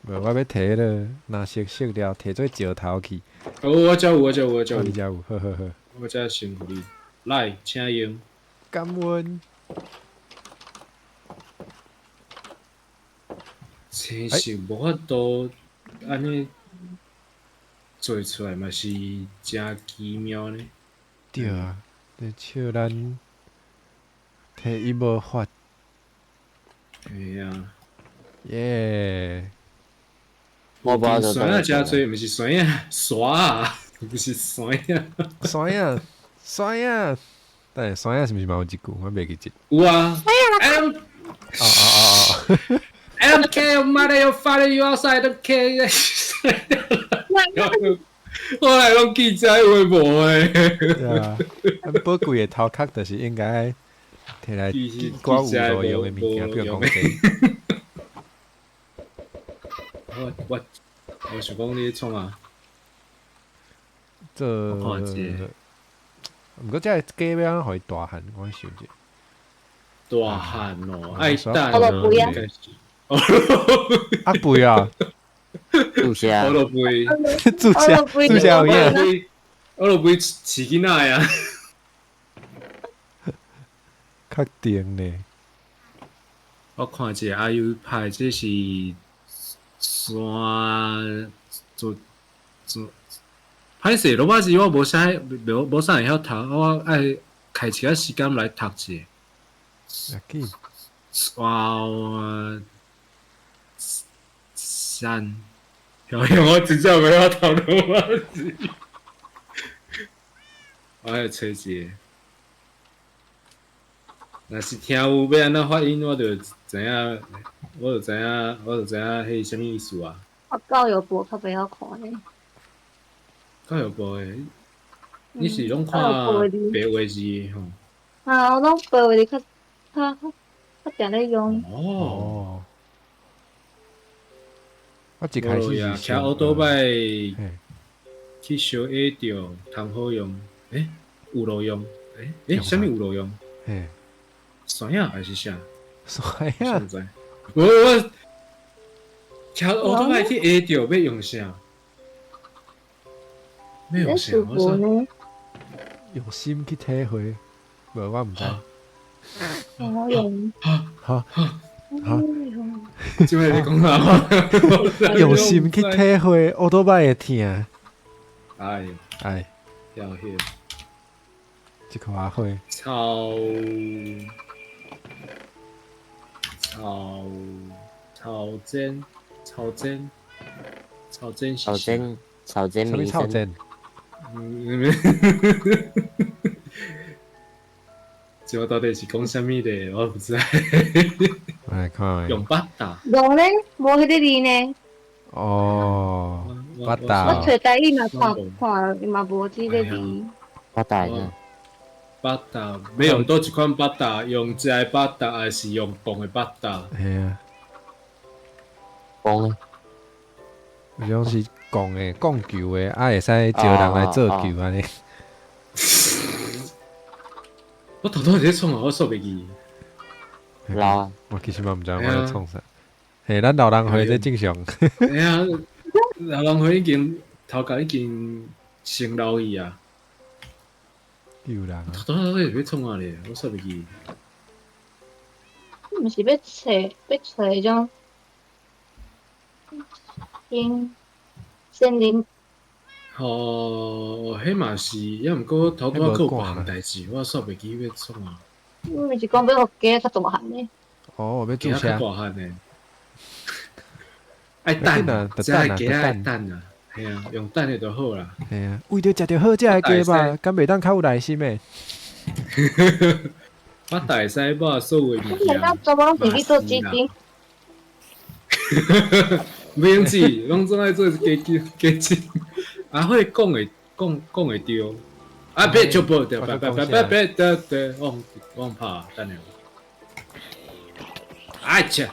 無，我欲摕彼个藍色色料，摕做石頭去。哦，我遮有，我遮有，我遮有。你遮有，好好好。我遮先予你，來，請用。感恩。青色無法度按呢做出來嘛是誠奇妙呢。對啊，咧笑咱摕伊無法。嘿啊。耶！我無山仔誠濟，毋是山仔，山仔，毋是山仔。山仔，山仔，等下山仔是毋是嘛有一句？我袂記得。有啊。哦哦哦哦。 I don't care your mother, your father, you outside. I don't care. 我來攏記這話無的。對啊，咱寶貴的頭殼就是應該摕來記寡有路用的物件，比如講這。我想講你創啊？這，毋過這个雞欲按怎予伊大漢？我想者。大漢哦，愛等我都不要。阿肥啊！注射。我都肥。注射，注射有影。我都肥飼囡仔啊。確定呢？我看一下阿優拍，這是山做做。歹勢，羅馬字我無啥無無啥會曉讀，我愛開一寡時間來讀者。哇！山，我真正袂曉讀羅馬字。我愛揣一个。若是聽有欲按怎發音，我就知影，我就知影，我就知影彼是啥物意思啊。我教育部較袂曉看呢。教育部的，你是攏看白話字吼？啊，我攏白話字較較較定咧用。哦。我一開始是騎歐多拜去相下著，通好用。欸，有路用？欸欸，啥物有路用？嘿，山仔還是啥？山仔。我騎歐多拜去下著欲用啥？欲用啥？我說用心去體會，無我毋知。我用。哈哈。這擺你講啥？用心去體會歐多拜的疼。哎哎，了解。這個阿輝。草草草尖草尖草尖草尖草尖啥物草尖？這我到底是講啥物的？我毋知。我來看。用八達。無咧，無彼个字呢。哦，八達。我揣台語嘛看看，伊嘛無這个字。八達呢？巴達，欲用佗一款巴達，用食的巴達，還是用磅的巴達？嘿啊，講有種是摃的，摃球的，啊會使招人來做球按呢。我頭拄仔咧創啥，我煞袂記。老啊，我其實嘛毋知我咧創啥。嘿，咱老人歲這正常。嘿啊，老人歲已經頭殼已經先老去啊。救人啊！頭拄仔咧欲創啥咧？我煞袂記。毋是欲揣欲揣彼種新森林。吼，彼嘛是，抑毋過頭拄仔閣有別項代誌，我煞袂記欲創啥。毋是講欲予雞較大漢的。哦，欲注射。較大漢的。愛等啊，這個雞愛等啊，嘿啊，用等的就好啦。嘿啊，為著食著好食的雞吧，敢袂當較有耐心的？我大會使把所有的物件。咱全部攏是去做雞精。袂用煮，攏總愛做雞精雞精。阿慧講會講講會著，啊別就無著，別別別別別對對，我我拍等下。哎切！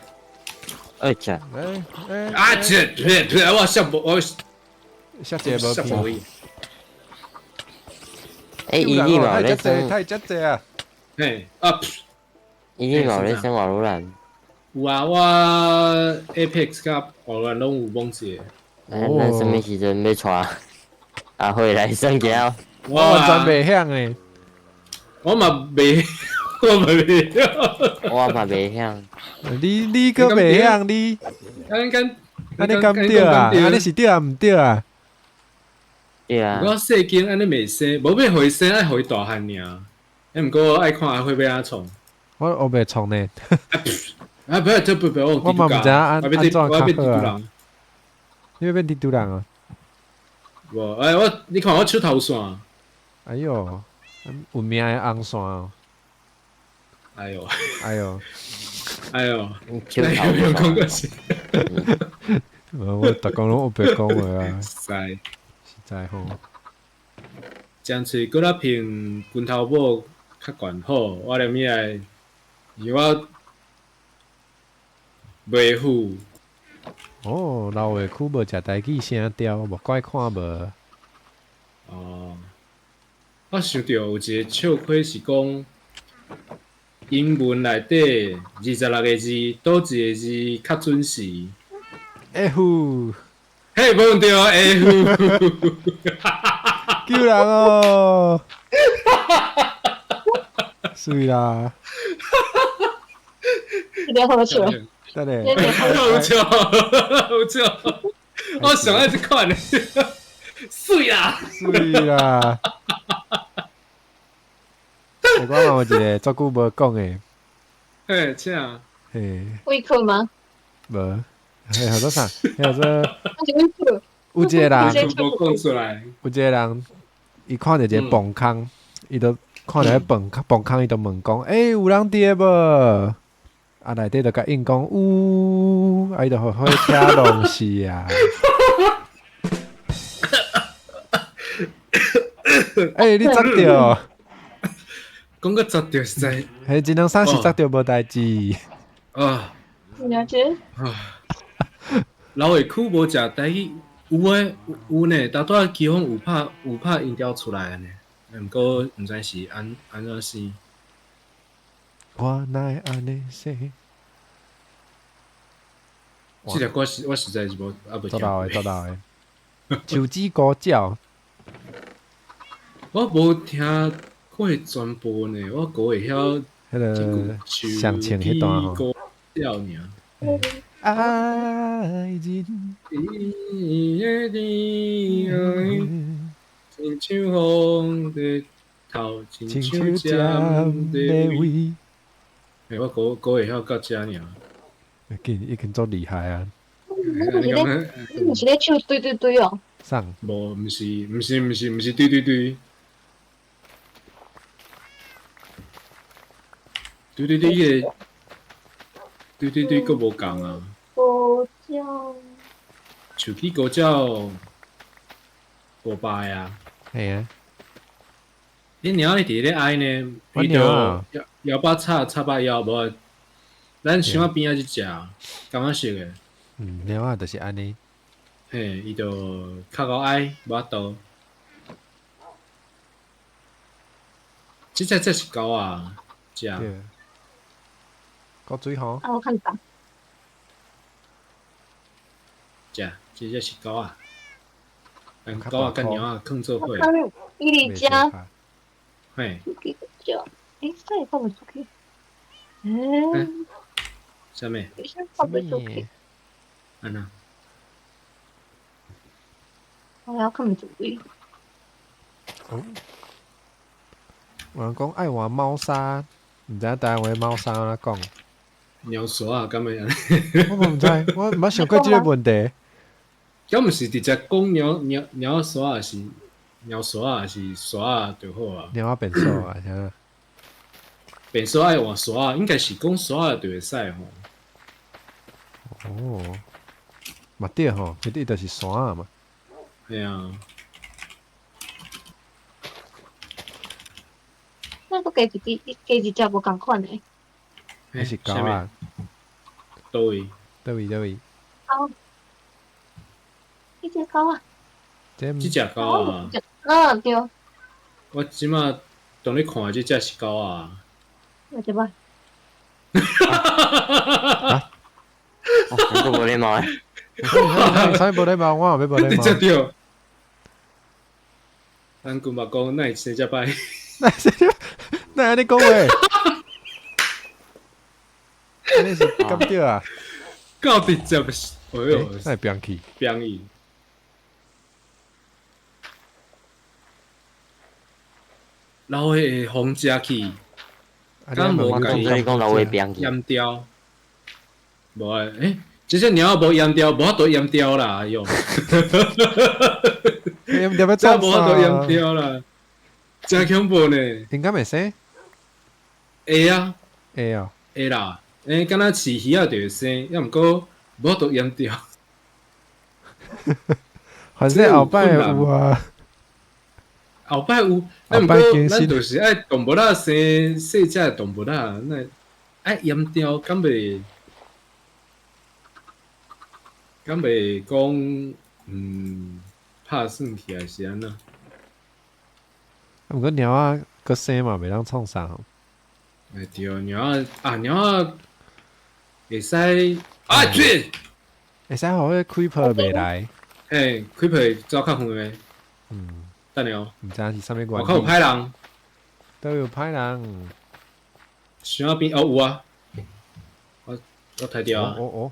哎切！啊切！別別，我摔無我摔一个無去。欸，伊你嘛有咧耍？太遮濟啊！嘿啊！伊你嘛有咧耍瓦羅蘭？有啊，我 Apex 佮瓦羅蘭攏有摸一下。咱啥物時陣欲帶阿慧來耍下？我完全袂曉欸。我嘛袂，我嘛袂曉。我嘛袂曉。你閣袂曉你？按呢敢對啊？按呢是對啊，毋對啊？對啊。我細間按呢袂生，無欲予伊生，愛予伊大漢爾。啊，毋過愛看阿慧欲按怎創。我袂創呢。啊，不要，不不，我我嘛毋知影按按怎較好啊。你欲變蜘蛛人啊？無，哎，我你看我手頭線。哎喲，有名的紅線哦。哎喲，哎喲，哎喲，手頭線。講過是。無，我逐工攏烏白講話啊。實在，實在好。江喙閣較平，拳頭母較懸好。我連物來，因為我袂赴。哦，老話區無食台語聲調，無怪看無。哦，我想著有一個笑話是講，英文內底26個字，佗一個字較準時？ F。嘿，無毋對啊，F。救人哦！媠啦！這個好笑。等下。好笑，好笑，我上愛這款的，媠啦！媠啦！我嘛有一個足久無講的。嘿，請。嘿。威克嗎？無，彼號做啥？彼號做。有一個人。無講出來。有一個人，伊看著一個磅空，伊就看著彼磅磅空，伊就問講：欸，有人佇个無？啊，內底就共應講有，啊，伊就予火車弄死啊！欸，你砸著？講甲砸著實在。彼一兩三是砸著無代誌。啊。了解。啊。老下區無食台語，有誒有呢，頭拄仔基本有拍音調出來呢，毋過毋知是按怎生。我哪會按呢生？這條歌是我實在是無猶未做老的，做老的。手指高腳。我無聽過全部呢，我閣會曉。彼个上穿彼段吼。高腳爾。愛人。親像風的頭，親像針的尾。欸，我閣會曉到遮爾。緊已經足厲害啊！你毋是咧唱對對對哦？啥？無，毋是，毋是，毋是，毋是對對對。對對對，彼个對對對，閣無仝啊。高腳。手機高腳500啊。嘿啊。你猫一直咧哀呢，我伊就猫腰腰把插插把腰，无咱想仔边仔这只，感觉熟的，嗯，猫仔就是按呢。嘿，伊就較𠢕哀，無法度。這隻這是狗啊，這對。夠水吼，啊，我看到，這這隻是狗啊，但狗啊佮貓仔囥做伙，我看伊袂伫遮，相拍。嘿，出去遮，欸，啥会看袂出去？欸，啥物？啥看袂出去？按怎？我还看袂出去。哦。有人講愛換貓砂，毋知影台灣話貓砂按怎講？貓砂啊，敢會按呢？我嘛毋知，我毋捌想過這個問題。敢毋是直接講貓貓貓砂，還是貓砂，還是砂仔就好啊？貓仔便所啊，啥？便所愛換砂仔，應該是講砂仔就會使吼。哦，嘛對吼，其實伊就是沙仔嘛。嘿啊，那閣加一支，加一隻無仝款的。彼是狗啊，佗位？佗位佗位？狗。彼隻狗啊。這這隻狗啊。嗯，對。我這馬當咧看的這隻是狗啊。我這擺。啊！你閣無禮貌的。啥物無禮貌？我嘛欲無禮貌。直接著。咱舊嘛講，哪會生遮歹？哪會生遮？哪會按呢講話？按呢是敢對啊？夠直接是，哎喲，哪會變去？變去。老虎會予食去，敢無共伊講老虎變去？閹掉。無啊，欸，這隻貓無閹掉，無法度閹掉啦，哎喲。閹掉欲創啥？無法度閹掉啦，真恐怖呢。應該袂生？會啊。會哦。會啦，欸，敢若飼魚仔就會生，抑毋過無法度閹掉。反正後擺有啊。後擺有，啊，毋過咱就是愛動物仔生細隻的動物仔，那愛閹掉，敢袂？敢袂講嗯拍算起來是按怎？啊，毋過貓仔閣生嘛，袂當創啥吼。欸對，貓仔啊，貓仔會使啊，對，會使予彼個 creeper 袂來。嘿，creeper 會走較遠的。嗯。等下哦。毋知是啥物原外口有歹人。都有歹人。想仔邊哦有啊。我我刣著啊。哦哦。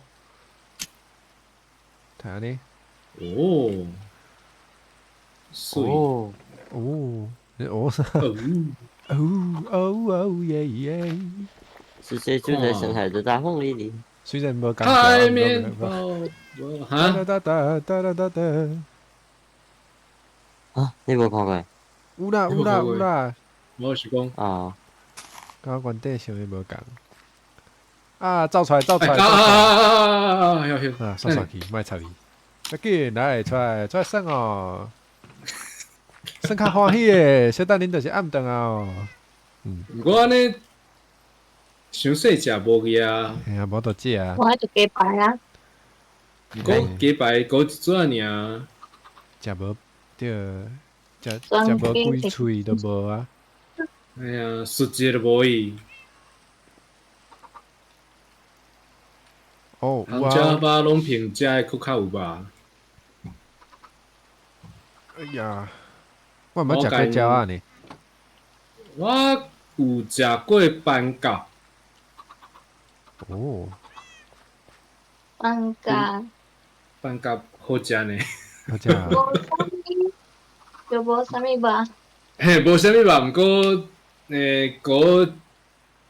刣按呢？哦。媠。哦。哦。哦啥？哦哦哦耶耶！是誰住在深海的大鳳梨裡？雖然無共海綿寶寶，哈？噠噠噠噠噠噠。啊，你無看過？有啦有啦有啦。我是講啊。佮我原底想的無仝。啊！走出來，走出來！啊啊啊！啊，煞煞去，莫插伊。欲緊來出來出來耍哦，耍較歡喜的，小等恁就是暗頓啊哦。嗯。毋過按呢，傷細隻無去啊。嘿啊，無得食啊。我愛就雞排啊。毋過雞排孤一撮爾。食無對，食食無幾喙都無啊。哎呀，術一個都無去。哦，人食肉攏憑食的閣較有肉。哎呀，我毋捌食過鳥仔呢。我有食過斑鴿。哦。斑鴿。斑鴿好食呢。好食。無啥物，就無啥物肉。嘿，無啥物肉，毋過欸，糊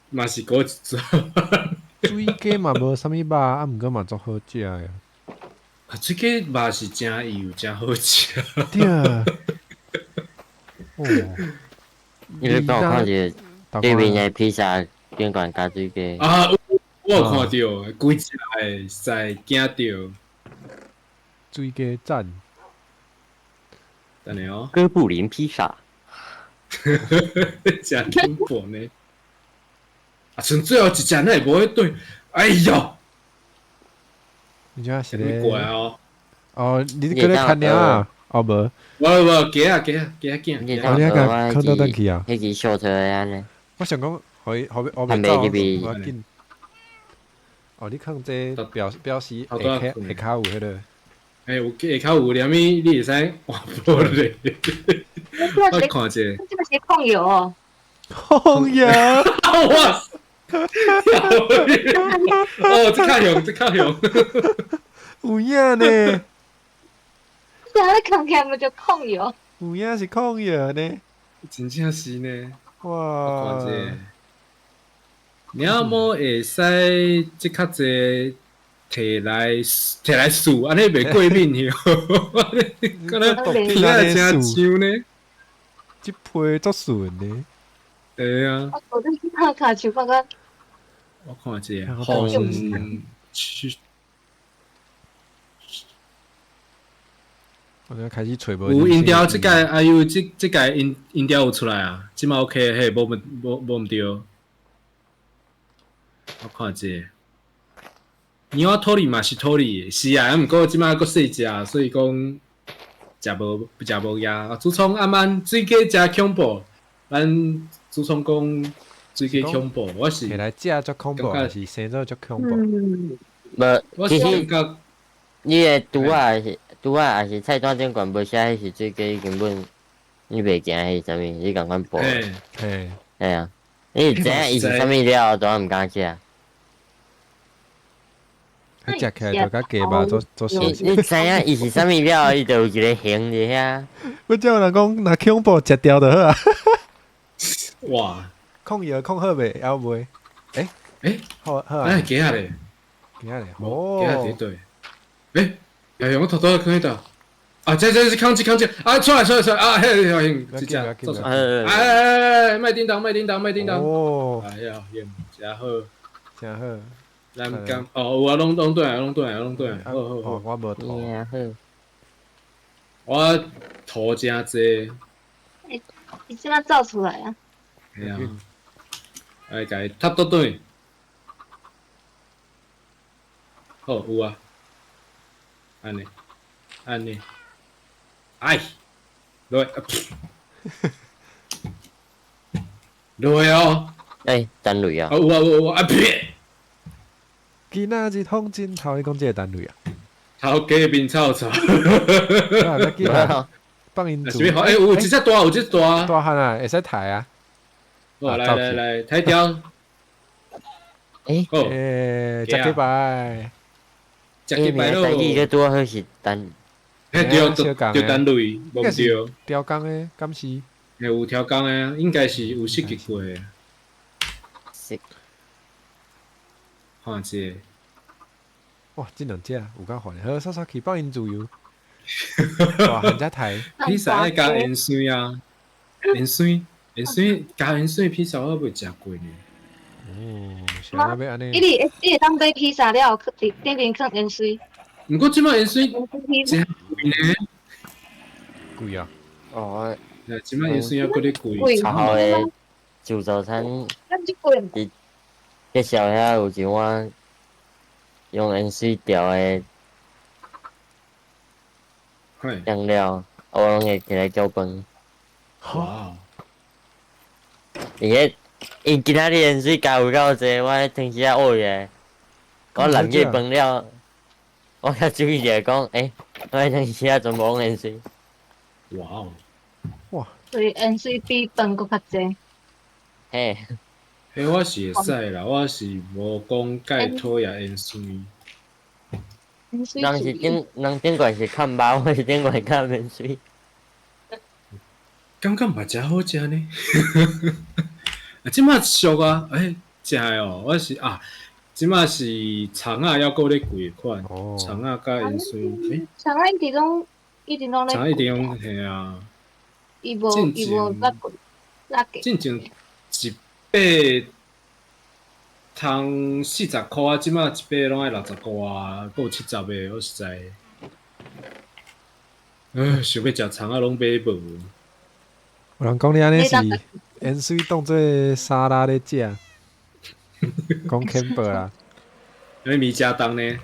嘛是糊一撮。水雞嘛無啥物肉，啊，毋過嘛足好食的。啊，水雞肉是誠幼，誠好食。對啊。哦。你欲幫我看一下對面的披薩頂懸加水雞。啊，我有看著，規隻的，實在驚著。水雞讚。等下哦。哥布林披薩。真恐怖呢！啊，剩最後一隻，哪會無彼對？哎喲，你這是啥物怪哦？哦，你閣咧牽了啊？哦無，無無，雞仔雞仔雞仔囝。你哦，你共囥倒轉去啊？彼支小車的按呢？我想講，予伊，予我袂走，無要緊。哦，你囥這表示下跤下跤有彼个。欸，有下跤有連物，你會使換玻璃。我看者。這個是控油哦。控油。哇！哦，這較凶，這較凶。有影呢？啥咧看起來咪就控油？有影是控油呢？真正是呢。哇！我看者。你阿某會使這較濟提來提來試，按呢袂過敏去。敢若聽起真像呢？這批足順呢？對啊。我都拍卡手，感覺。我看者，紅。我開始揣無。有音調，這屆啊有這這屆音調有出來啊，這馬 OK 嘿，無無無毋對。我看者，牛仔兔嘛是兔的，是啊，毋過這馬閣細隻，所以講食無食無呀。主創阿曼水雞誠恐怖，咱主創講水雞恐怖，我是起來食足恐怖，還是生做足恐怖？無，我是感覺你的拄仔是拄仔，抑是菜單頂懸無寫彼是水雞，根本你袂驚彼是啥物，你仝款報。嘿，嘿啊，你知影伊是啥物了後，都毋敢食。食起來就佮雞肉做做你你知影伊是啥物了後，伊就有一个形佇遐。我叫人講，若恐怖食掉就好啊。哇！控油控好袂？猶未？欸欸，好好啊。哎，雞仔咧，雞仔咧，哦，雞仔佇佗？欸，哎呀，我頭拄仔囥彼佗。啊，這這這，囥這囥這，啊，出來出來出來，啊，嘿，嘿，這隻，做出來，哎哎哎，莫叮當，莫叮當，莫叮當。哦，哎呀，誠好，誠好。咱敢哦，有啊，攏攏轉來，攏轉來，攏轉來。好好好，我無塗。好。我塗誠濟。欸，你這馬走出來啊？嘿啊。來，共伊踢倒轉。好，有啊。按呢，按呢。哎，落，落哦。欸，單雷啊。啊有啊有啊，啊啪！今仔日風真頭，你講這个單雷啊？頭家面臭臭。啊，放𪜶做。欸，有一隻大，有一隻大。大漢啊，會使抬啊。來來來，抬掉。欸。欸，食幾擺？食幾擺咯。台語個拄好是單。欸，對對對，單雷，無對。調工的，敢是？欸，有調工的，應該是有設計過的。是。看者。哇！這兩隻有夠煩，好，煞煞去放𪜶自由。哇！人家抬。披薩愛加芫荽啊，芫荽，芫荽加芫荽披薩我未食過呢。哦，是按呢欲按呢。伊會伊會當買披薩了後，佇頂面囥芫荽。毋過這擺芫荽誠貴呢。貴啊！哦。這擺芫荽猶閣咧貴。超好的自助餐。佇介紹遐有一碗用芫荽調的醬料，我攏會起來叫飯。哇！伊彼，𪜶今仔日芫荽加有夠濟，我彼湯匙仔挖起來，我攬去飯了，我才注意著講，欸，我彼湯匙仔全部攏芫荽。哇哦！哇！所以芫荽比飯閣較濟。嘿。彼我是會使啦，我是無講介討厭芫荽。人是頂人頂懸是崁肉，我是頂懸崁芫荽。感覺嘛誠好食呢。啊，這馬俗啊，欸，食的哦，我是啊，這馬是蔥仔猶閣咧貴的款，蔥仔佮芫荽，欸，蔥仔一直攏一直攏咧。蔥仔一直攏嘿啊。伊無伊無捌過，捌過。進前一塊通40箍啊，這馬一塊攏愛60箍啊，閣有70的，我實在，想欲食蔥仔攏買無。有人講你按呢是鹽水當做沙拉咧食，講 Campbell 啦。因為米加當呢？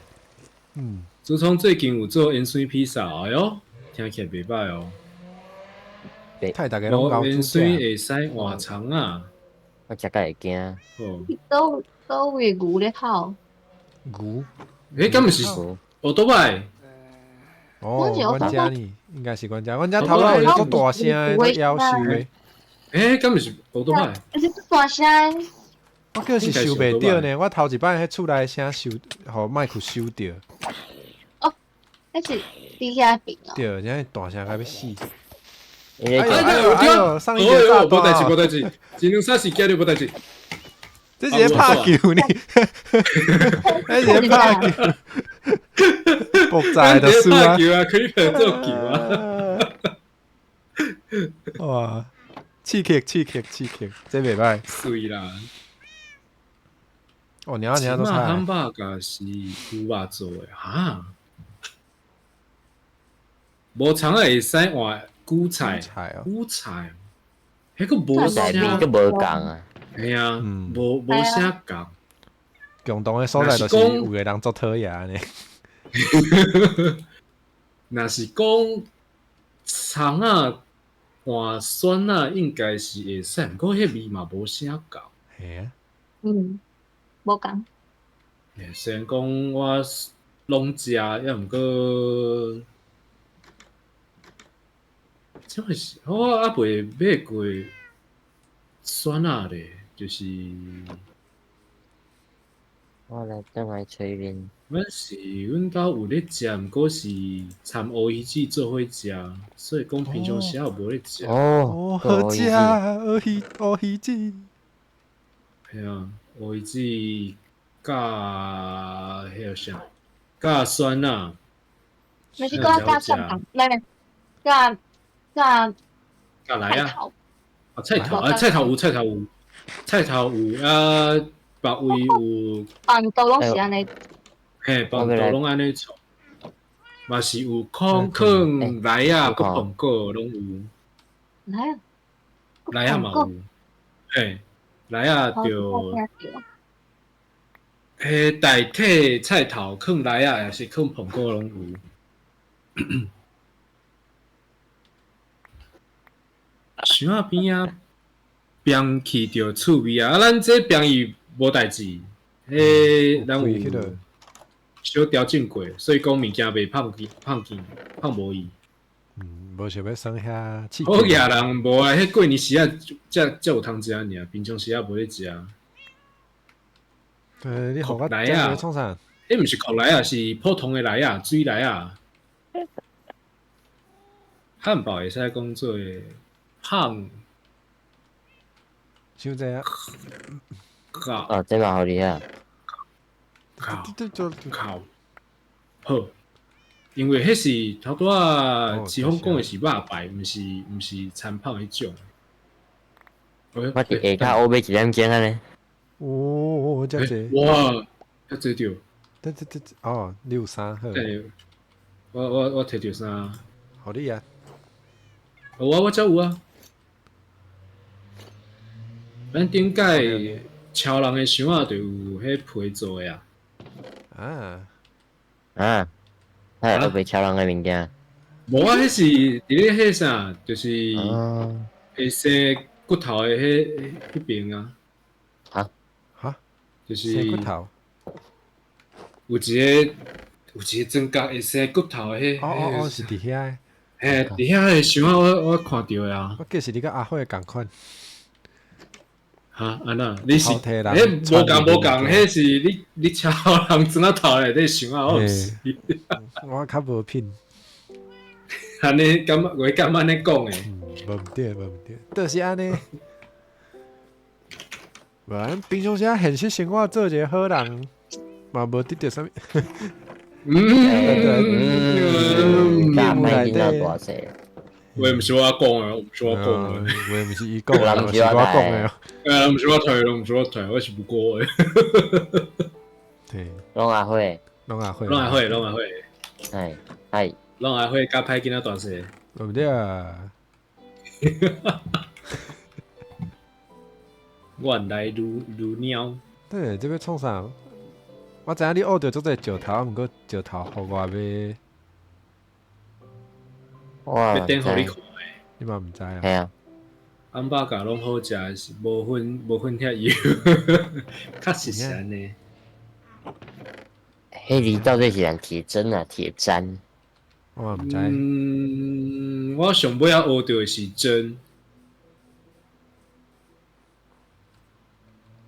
祖聰最近有做鹽水披薩，哎喲，聽起來袂䆀哦。太逐家攏搞鹽水會使換蔥啊？我食甲會驚。哦。佗位牛咧哭？牛？欸，敢毋是？歐多拜？哦，阮遮呢，應該是阮遮，阮遮頭仔有足大聲的，足夭壽的。欸，敢毋是歐多拜？是足大聲。我叫是收袂著呢，我頭一擺彼厝內聲收，予麥克收著。哦，彼是佇遐邊哦。對，遮大聲甲欲死。哎呦哎呦，上一節炸無代誌無代誌，一兩三四今日無代誌。這是咧拍球呢？這是咧拍球，爆炸就輸啊！拍球啊，可以做球啊！哇，刺激刺激刺激，這袂䆀。媠啦！哦，你你都菜。漢堡架是牛肉做的哈？無蔥仔會使換韭菜，韭菜，彼個無啥，閣無仝啊。嘿啊，無啥仝。共同的所在就是有个人足討厭按呢。若是講蔥仔換蒜仔應該是會使，毋過彼味嘛無啥仝。嘿啊。無仝。雖然講我攏食，抑毋過，這回是我猶未買過蒜仔咧，就是我來轉來吹面。阮是阮兜有咧食，毋過是摻烏魚子做伙食，所以講平常時也無咧食。哦，好食烏魚子。嘿啊，烏魚子佮彼個啥，佮蒜仔。毋是講佮蒜頭，毋是，佮佮佮來啊！啊，菜頭啊，菜頭有，菜頭有，菜頭有啊，別位有。飯都攏是按呢。嘿，飯都攏按呢創，嘛是有空囥來啊，閣蘋果攏有。來啊！來啊嘛有，嘿，來啊就，彼代替菜頭囥來啊，抑是囥蘋果攏有。箱仔邊仔邊去著趣味啊！啊，咱這邊伊無代誌，彼咱有小調整過，所以講物件袂胖去、胖去、胖無伊。無想欲耍遐刺激。好額人無啊，彼過年時啊，才有通食爾，平常時啊無咧食。對，你予我來啊！創啥？彼毋是苦來啊，是普通的來啊，水來啊。漢堡會使講做胖。傷濟啊！靠！哦，這嘛予你啊！靠！靠！好，因為彼是頭拄仔志峰講的是肉排，毋是餐胖彼種。我佇下跤烏買一點鐘按呢。哦，遮濟！哇，遮濟著！這哦，你有衫好。我摕著衫。予你啊！有啊，我遮有啊。咱頂擺超人的箱仔就有彼皮做的啊。啊啊！彼會白超人的物件？無啊，彼是佇咧彼啥，就是會生骨頭的彼邊啊。哈？哈？就是生骨頭。有一個庄角會生骨頭的彼。哦哦哦，是佇遐。嘿，佇遐的箱仔我看著的啊。我記是你佮阿火仝款。哈，按怎？你是？欸，無仝無仝，彼是你超人砖仔頭內底箱仔，我毋是。我較無品。按呢感覺，我感覺按呢講的。無毋對，無毋對，就是按呢。無，咱平常時啊，現實生活做一個好人，嘛無得著啥物。大歹囡仔大細。話毋是我講的，毋是我講的，話毋是伊講的，是我講的。毋是我提，毋是我提，我是無辜的。對，攏阿火，攏阿火，攏阿火，攏阿火。係係，攏阿火佮歹囡仔大細。對毋對啊？原來如如貓。對，這欲創啥？我知影你學著足濟石頭，啊，毋過石頭予我欲，我欲等予你看的。你嘛毋知啊？嘿啊。暗巴咖攏好食，是無分無分遐油，確實是按呢。彼字到底是人鐵針啊，鐵砧？我嘛毋知。嗯，我上尾仔學著的是針。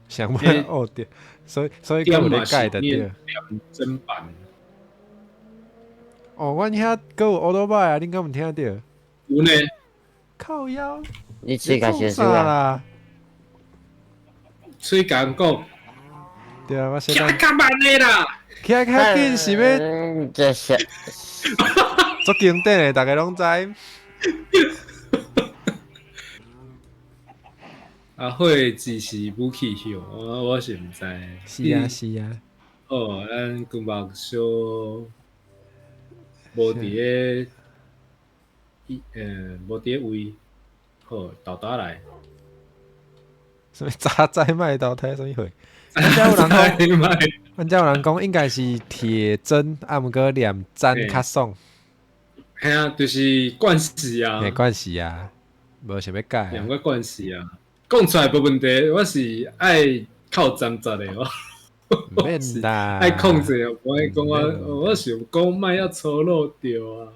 上尾仔學著，所以閣有咧改著對。砧板。哦，阮遐閣有歐多擺啊，恁敢毋聽著？有呢。靠腰。你喙共創啥啦？喙共講。對啊，我先。起較慢的啦。起較緊是欲？這是。足經典的，逐家攏知。啊，火字是武器吼，我是毋知。是啊，是啊。哦，咱金目小無佇咧，無佇咧位，好，沓沓來。啥物早知莫投胎，啥物貨？阮遮有人講，阮遮有人講應該是鐵針，啊，毋過念針較爽。嘿啊，就是慣勢啊。嘿，慣勢啊，無想欲改。兩個慣勢啊，講出來無問題，我是愛靠站實的，我。毋免啦。愛控制，無愛講我，我想講莫遐粗魯著啊。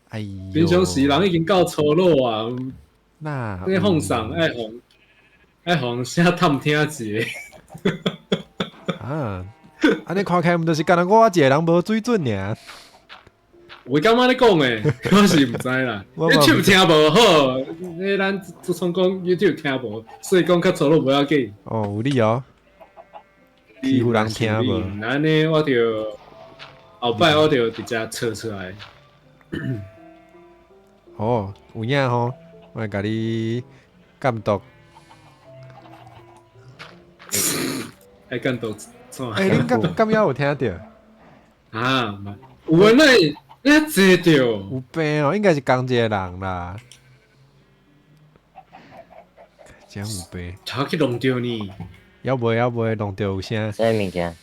哎喲。平常時人已經夠粗魯啊。那。你放送愛予愛予聲探聽一下。啊，按呢看起來毋就是干焦我一个人無水準爾。我感覺你講的，我是毋知啦。YouTube 聽無好，彼咱自從講 YouTube 聽無，所以講較粗魯無要緊。哦，有理哦。欺負人聽無？按呢我就後擺我就直接測出來。哦，有影吼，我會共你監督。愛監督創？欸，恁敢敢猶有聽著？啊，有啊，那你濟著？有病哦，應該是仝一个人啦。真有病。頭去弄著呢？猶未猶未弄著有聲。啥物件？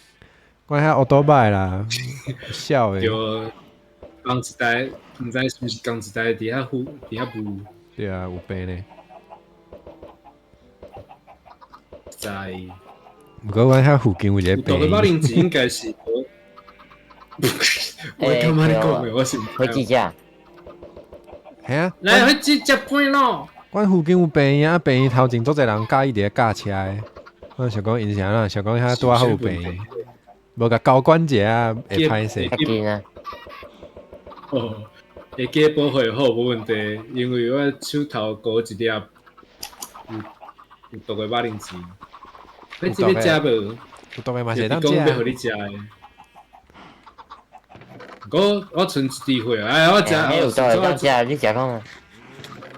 阮遐烏多擺啦，痟的。對，仝一台，毋知是毋是仝一台佇遐呼，佇遐舞。對啊，有病呢。知。毋過阮遐附近有一個病。毒的馬鈴薯應該是。我感覺你講的，我是。火雞食。嘿啊！來，火雞食飯咯。阮附近有病院，病院頭前足濟人佮意佇咧駕車的。我想講𪜶是按怎？想講遐拄仔好有病院，無共交關者啊，會歹勢。較近啊。哦，會記保費好無問題，因為我手頭閣一粒有毒的馬鈴薯。你這欲食無？有毒的嘛是會當食。講欲予你食的。我賰一滴血，哎，我食。有毒會當食，你食看覓。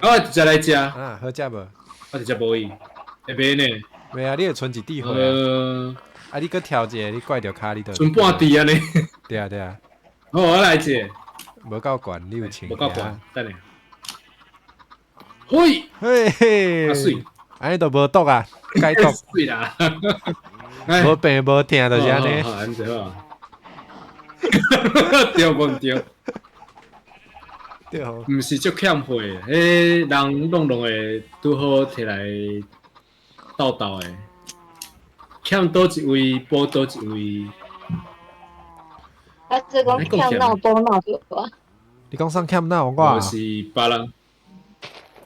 我直接來食。啊，好食無？我直接無伊，會袂呢？袂啊，你會賰一滴血啊。啊，你閣挑一个，你怪著跤，你就。賰半滴按呢。對啊對啊。好，我來一个。無夠懸，你有穿。無夠懸，等下。嘿，嘿嘿，啊媠，按呢就無毒啊，解毒。媠啦。無病無疼就是按呢。好，按呢好。對無對？對吼。毋是足欠血，彼人攏攏會拄好提來鬥鬥的，欠佗一位補佗一位。啊，這講欠腦補腦對吧？你講啥欠腦我？無是別人。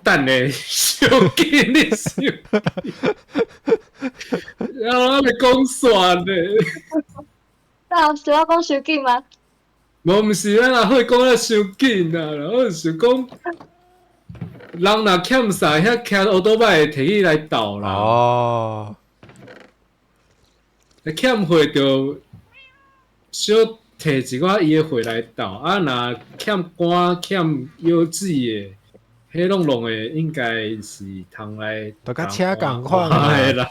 等下，傷緊你想，啊，我欲講煞咧。那是我講傷緊嗎？無，毋是咱阿伙講得傷緊啊，我是講，人若欠啥，遐騎烏多擺會提起來鬥啦。哦。欠血就小提一寡伊的血來鬥，啊，若欠肝欠腰子的。彼攏弄的應該是通來，就佮車仝款啦，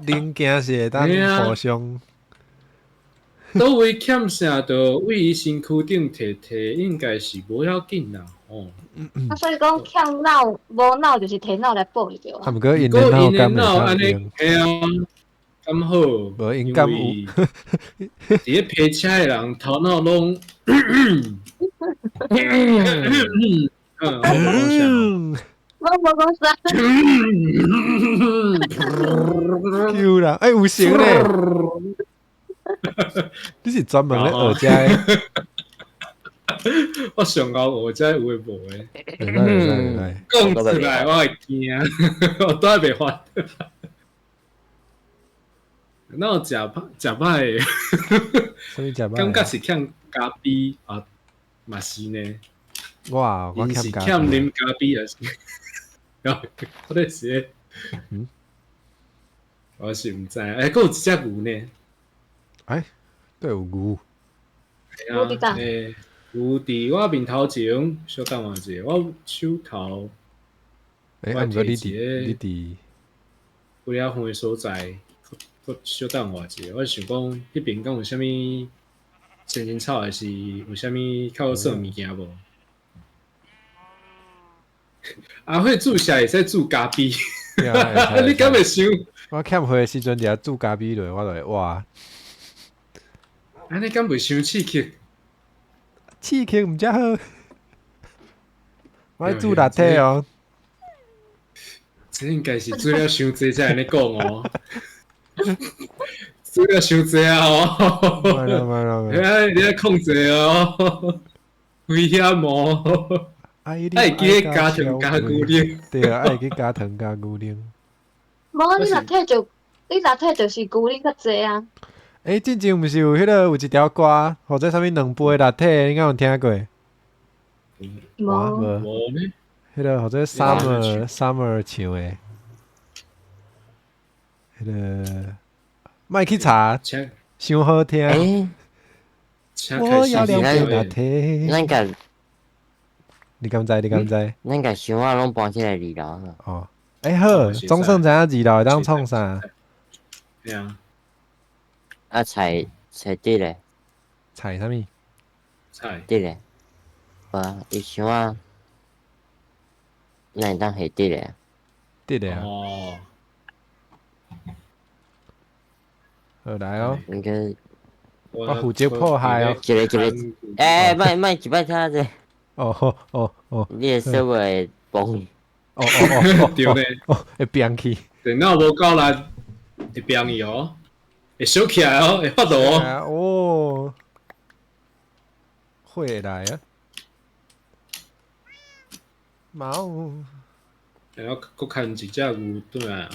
零件是會當互相。佗位欠啥，就對伊身軀頂提提，應該是無要緊啦。哦。啊，所以講欠腦無腦就是提腦來補就對啊，啊。毋過𪜶過的腦𪜶的敢會腦按呢當用？嘿啊，敢好？無𪜶敢有？佇咧騎車的人頭腦攏，嗯，我無講啥。 Q 啦，欸，有成咧！你是專門咧學這个？我上𠢕學這有的無的。會使會使會使。講出來我會驚，我都還袂發。哪有食歹食歹的？啥物食歹？感覺是欠咖啡啊，嘛是呢。我我是欠咖欠啉咖啡還是？我咧是，我是毋知。欸，閣有一隻牛呢？欸，閣有牛。牛佇佗？欸，牛佇我面頭前，小等我一下，我手頭。欸，啊，毋過你佇你佇有遐遠的所在，閣小等我一下。我想講，彼邊敢有啥物千金草，還是有啥物較好耍的物件無？阿慧注射會使注咖啡，你敢會想？我欠血的時陣，佇遐注咖啡落，我就會哇！按呢敢袂傷刺激？刺激毋才好。我愛注拿鐵哦。這應該是煮了傷濟才按呢講哦。煮了傷濟啊！哦。袂啦袂啦袂。你愛控制哦，危險哦。愛愛記得加糖加牛奶。對啊，愛記加糖加牛奶。無，你拿鐵就你拿鐵就是牛奶較濟啊。欸，之前毋是有彼个有一條歌，號做啥物兩杯拿鐵，你敢有聽過？無。無呢。彼个號做 Summer Summer 唱的，彼个莫去查，傷好聽。我要兩杯拿鐵。咱共你敢知？你敢知？咱共箱仔攏搬起來二樓。哦，欸好，總算知影二樓會當創啥。對啊。啊菜菜佇咧。菜啥物？菜。佇咧。無，伊箱仔，咱會當下佇咧。佇咧啊。哦。好來哦。應該。我負責破壞哦。一個一個，欸，莫莫一擺聽者。哦哦哦哦。你的設備會崩。哦哦哦，對呢。哦，會變去。電腦無夠力，會變去哦，會燒起來哦，會發怒哦。哦。會來啊。貓。然後閣牽一隻牛轉來。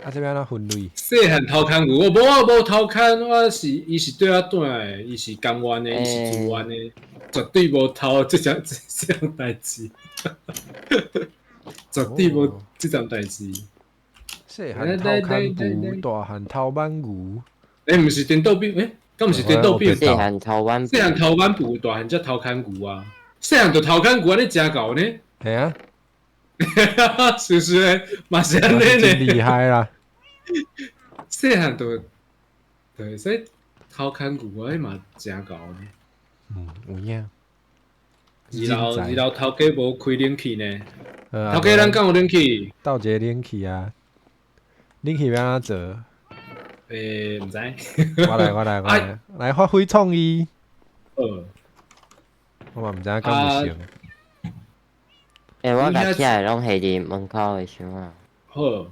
啊，這欲按怎分類？細漢偷牽牛，我無我無偷牽，我是伊是對我轉來的，伊是甘願的，伊是自願的，絕對無偷這項這項代誌，絕對無這項代誌。細漢偷牽牛，大漢偷挽牛。欸，毋是顛倒變，欸，敢毋是顛倒變？細漢偷挽，細漢偷挽牛，大漢才偷牽牛啊！細漢就偷牽牛，按呢誠𠢕呢？嘿啊！是是的，嘛是按呢呢。真厲害啦！細漢就就會使偷牽牛啊，彼嘛誠𠢕呢。嗯，有影。二樓頭家無開冷氣呢。頭家咱敢有冷氣？鬥一個冷氣啊！冷氣欲按怎做？欸，毋知。我來，我來，我來，來發揮創意。好。我嘛毋知影敢有成。欸，我共起來攏下佇門口的箱仔。好。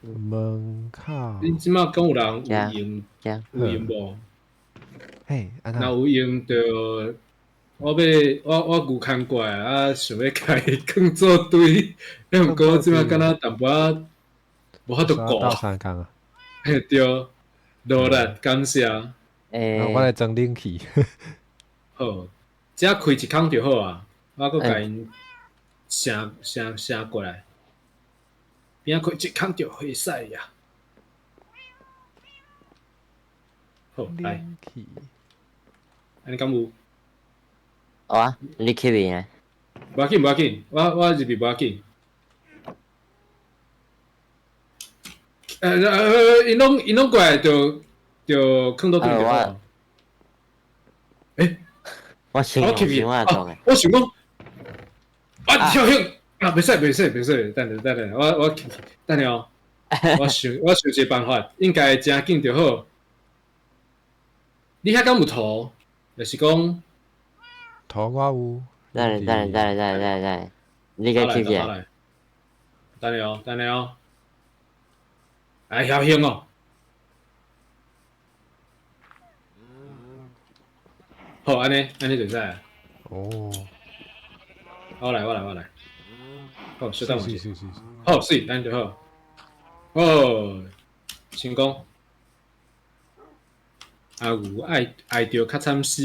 門口。恁這馬敢有人有閒？有閒無？嘿，若有閒就我欲我牛牽過來啊，想欲共伊囥做堆，啊毋過這馬敢若淡薄仔無法度顧。鬥相共啊！嘿對，努力感謝。欸，我來裝冷氣。好，遮開一空就好啊，我閣共𪜶聲聲聲過來，邊仔開一空就會使啊。好，來。按呢敢有？有啊，你去未呢？無要緊，無要緊，我入去無要緊。𪜶攏過來就囥倒對就好。欸，我先我吸用想法我想講，啊跳興啊，袂使袂使袂使，等下等下，我等下哦，我想一個辦法，應該誠緊就好。你遐敢有圖？就是講圖我有。等下等下等下等下等下，你該吸起來。等下哦，等下哦，哎，曉興哦。好，按呢，按呢就使。哦。我來，我來，我來。好，稍等我一下。好，水，按呢就好。哦，成功。啊，有愛愛著較慘死。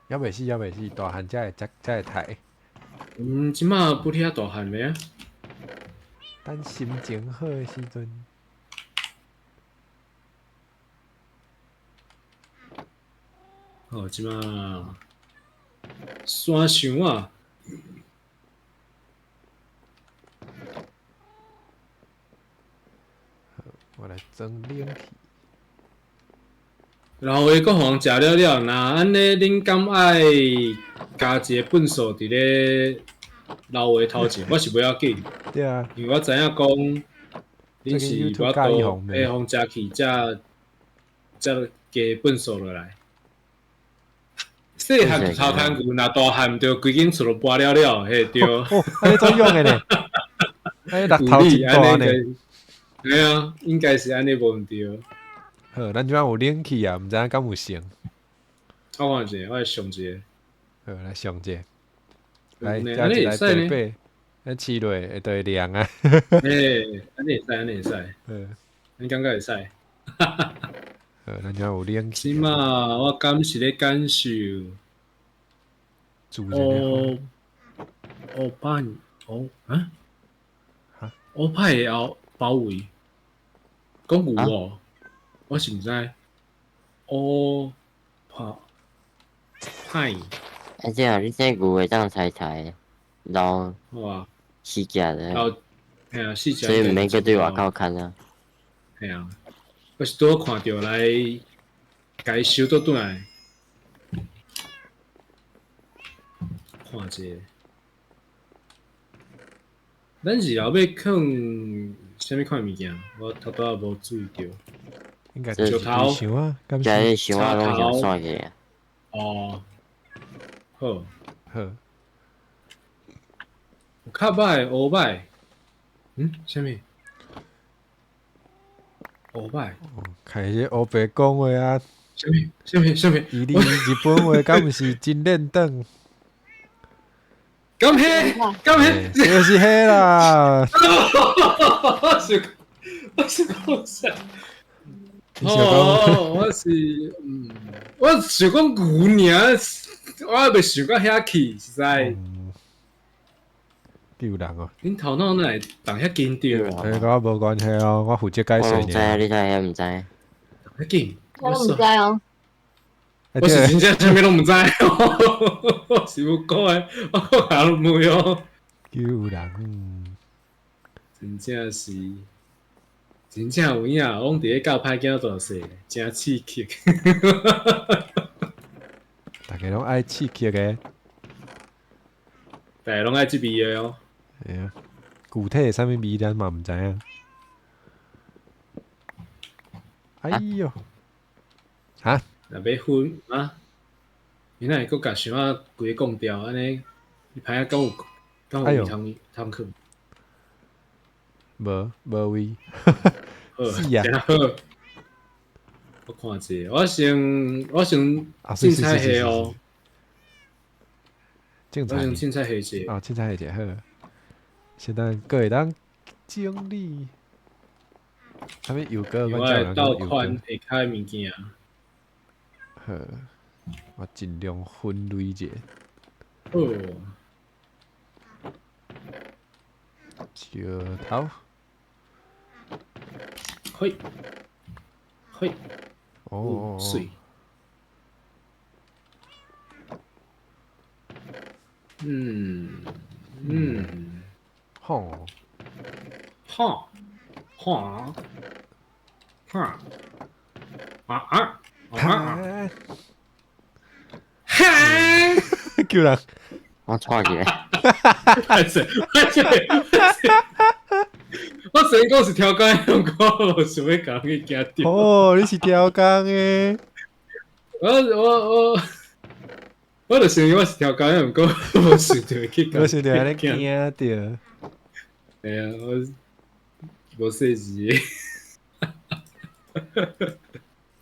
猶未死，猶未死，大漢才會才會刣。嗯，這馬不遐大漢咩？等心情好的時陣。好，這馬山想啊。我來裝冷氣。老話閣予人食了了，若按呢，恁敢愛加一個糞掃佇咧老話頭前？我是袂要緊，對啊，因為我知影講，恁是無法度會予食去，才才加糞掃落來。細漢頭牽牛，若大漢就規間厝都搬了了，嘿對。哦，按呢怎用的呢？按呢六頭真大呢？對啊，應該是按呢無毋對。好，咱這擺有冷氣啊，毋知影敢有成。我看一下，我來上一個。好，來上一個。來，加一來白白，咱試落會就會涼啊。欸，按呢會使，按呢會使。嗯，你感覺會使？好，咱這擺有冷氣。這馬我敢是咧感受。哦，烏派，烏啊？哈？烏派的後包圍，講有哦。我是毋知，烏派派。啊，這你這牛會當採採，然後哇，四隻的，然後，嘿啊，四隻。所以毋免閣對外口牽啊。嘿啊，我是拄好看著來，共伊收倒轉來，看者。咱是後尾囥啥物款物件？我頭拄仔無注意著。應該石頭，啊，這箱仔攏成線去啊。哦，好，好。有較歹，烏歹，嗯，啥物？烏歹。開始烏白講話啊！啥物？啥物？啥物？伊哩日本話敢毋是真練轉？敢彼？敢彼？就是彼啦！我是講啥？哦，我是嗯，我想講牛爾，我還袂想到遐去，實在。救人哦！恁頭腦哪會動遐緊張？欸，佮我無關係哦，我負責解釋。我毋知啊，你知還毋知？遐緊，我毋知哦。我是真正啥物攏毋知，我是有講的，我講攏無哦。救人，真正是。真正有影，攏佇咧教歹囝大細，誠刺激。逐家攏愛刺激的，逐家攏愛這味的哦。會啊，具體是啥物味咱嘛毋知影。哎喲，哈？若欲分啊？你哪會閣共箱仔規个講掉按呢？你歹仔敢有敢有位通通囥？無無位。是啊。好，我看一下，我先凊彩下哦。凊彩。我先凊彩下一下。哦，凊彩下一下好。現在閣會當整理。啥物油膏？我會鬥款下跤的物件。好，我盡量分類一下。好。石頭。嘿，嘿，哦，媠。嗯嗯，吼，哈哈哈啊啊啊！哈！叫人，我錯起來。歹勢，歹勢，我雖然講是超工，毋過無想欲共伊驚著。哦，你是超工的。我就想我是超工，毋過無想著去。無想著按呢驚著。哎呀，我無細字。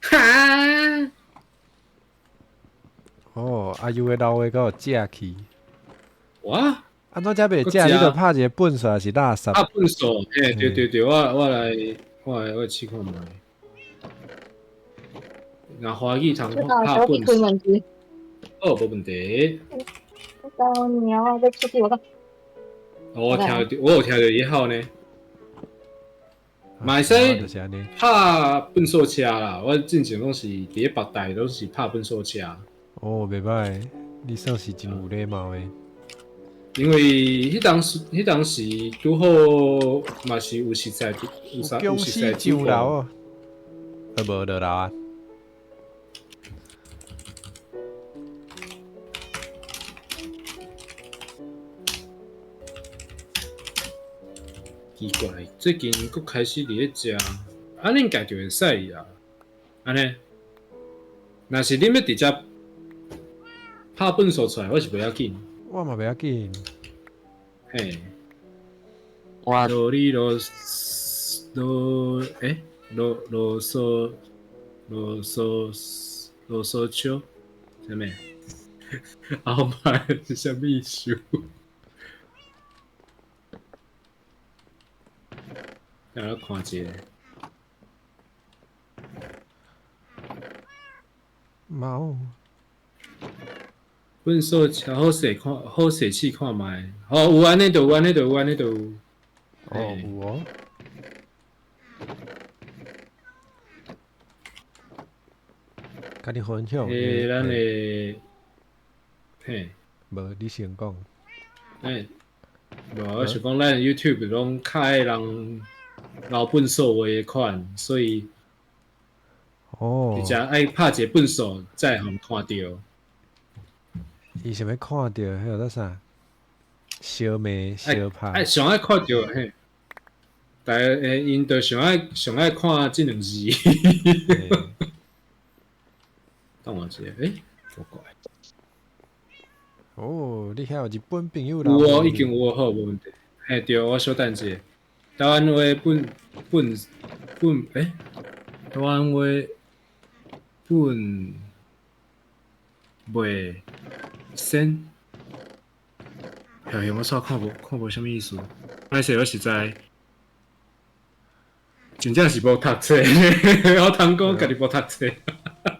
哈！哦，阿優的老話閣有食去。哇！按怎遮袂食？你著拍一个糞埽，抑是垃圾？拍糞埽，嘿，對對對，我來試看覓。若歡喜通拍糞埽。哦，無問題。到貓啊，欲出去我講。我聽著，我有聽著伊吼呢。嘛會使拍糞埽車啦，我進前攏是佇咧別台，攏是拍糞埽車。哦，袂歹，你算是真有禮貌的。因為彼當時拄好嘛是有實在有啥有實在上樓哦，啊無落樓啊。奇怪，最近閣開始佇咧食，按呢應該就會使啊。按呢，若是恁欲直接拍糞埽出來，我是袂要緊。我嘛袂要緊。嘿，我囉哩囉囉，欸，囉囉嗦囉嗦囉嗦笑，啥物？後擺是啥物意思？等我看一下。貓。糞埽車好勢看，好勢試看覓。哦，有按呢就有，按呢就有，按呢就有。哦，有哦。共你分享。欸，咱的，嘿，無，你先講。欸，無，我是講咱 YouTube 攏較愛人留糞埽話的款，所以，哦，直接愛拍一个糞埽，才會予人看著。伊想欲看著彼個叫啥？相罵相拍。愛上愛看著嘿，大家欸，𪜶就上愛看這兩字。等我一下，欸，奇怪。哦，你遐有日本朋友有哦，已經有好，無問題。嘿，對，我小等一下。台灣話糞糞糞，欸，台灣話糞袂生。嘿，我煞看無看無啥物意思。歹勢，我實在真正是無讀冊，我通講家己無讀冊。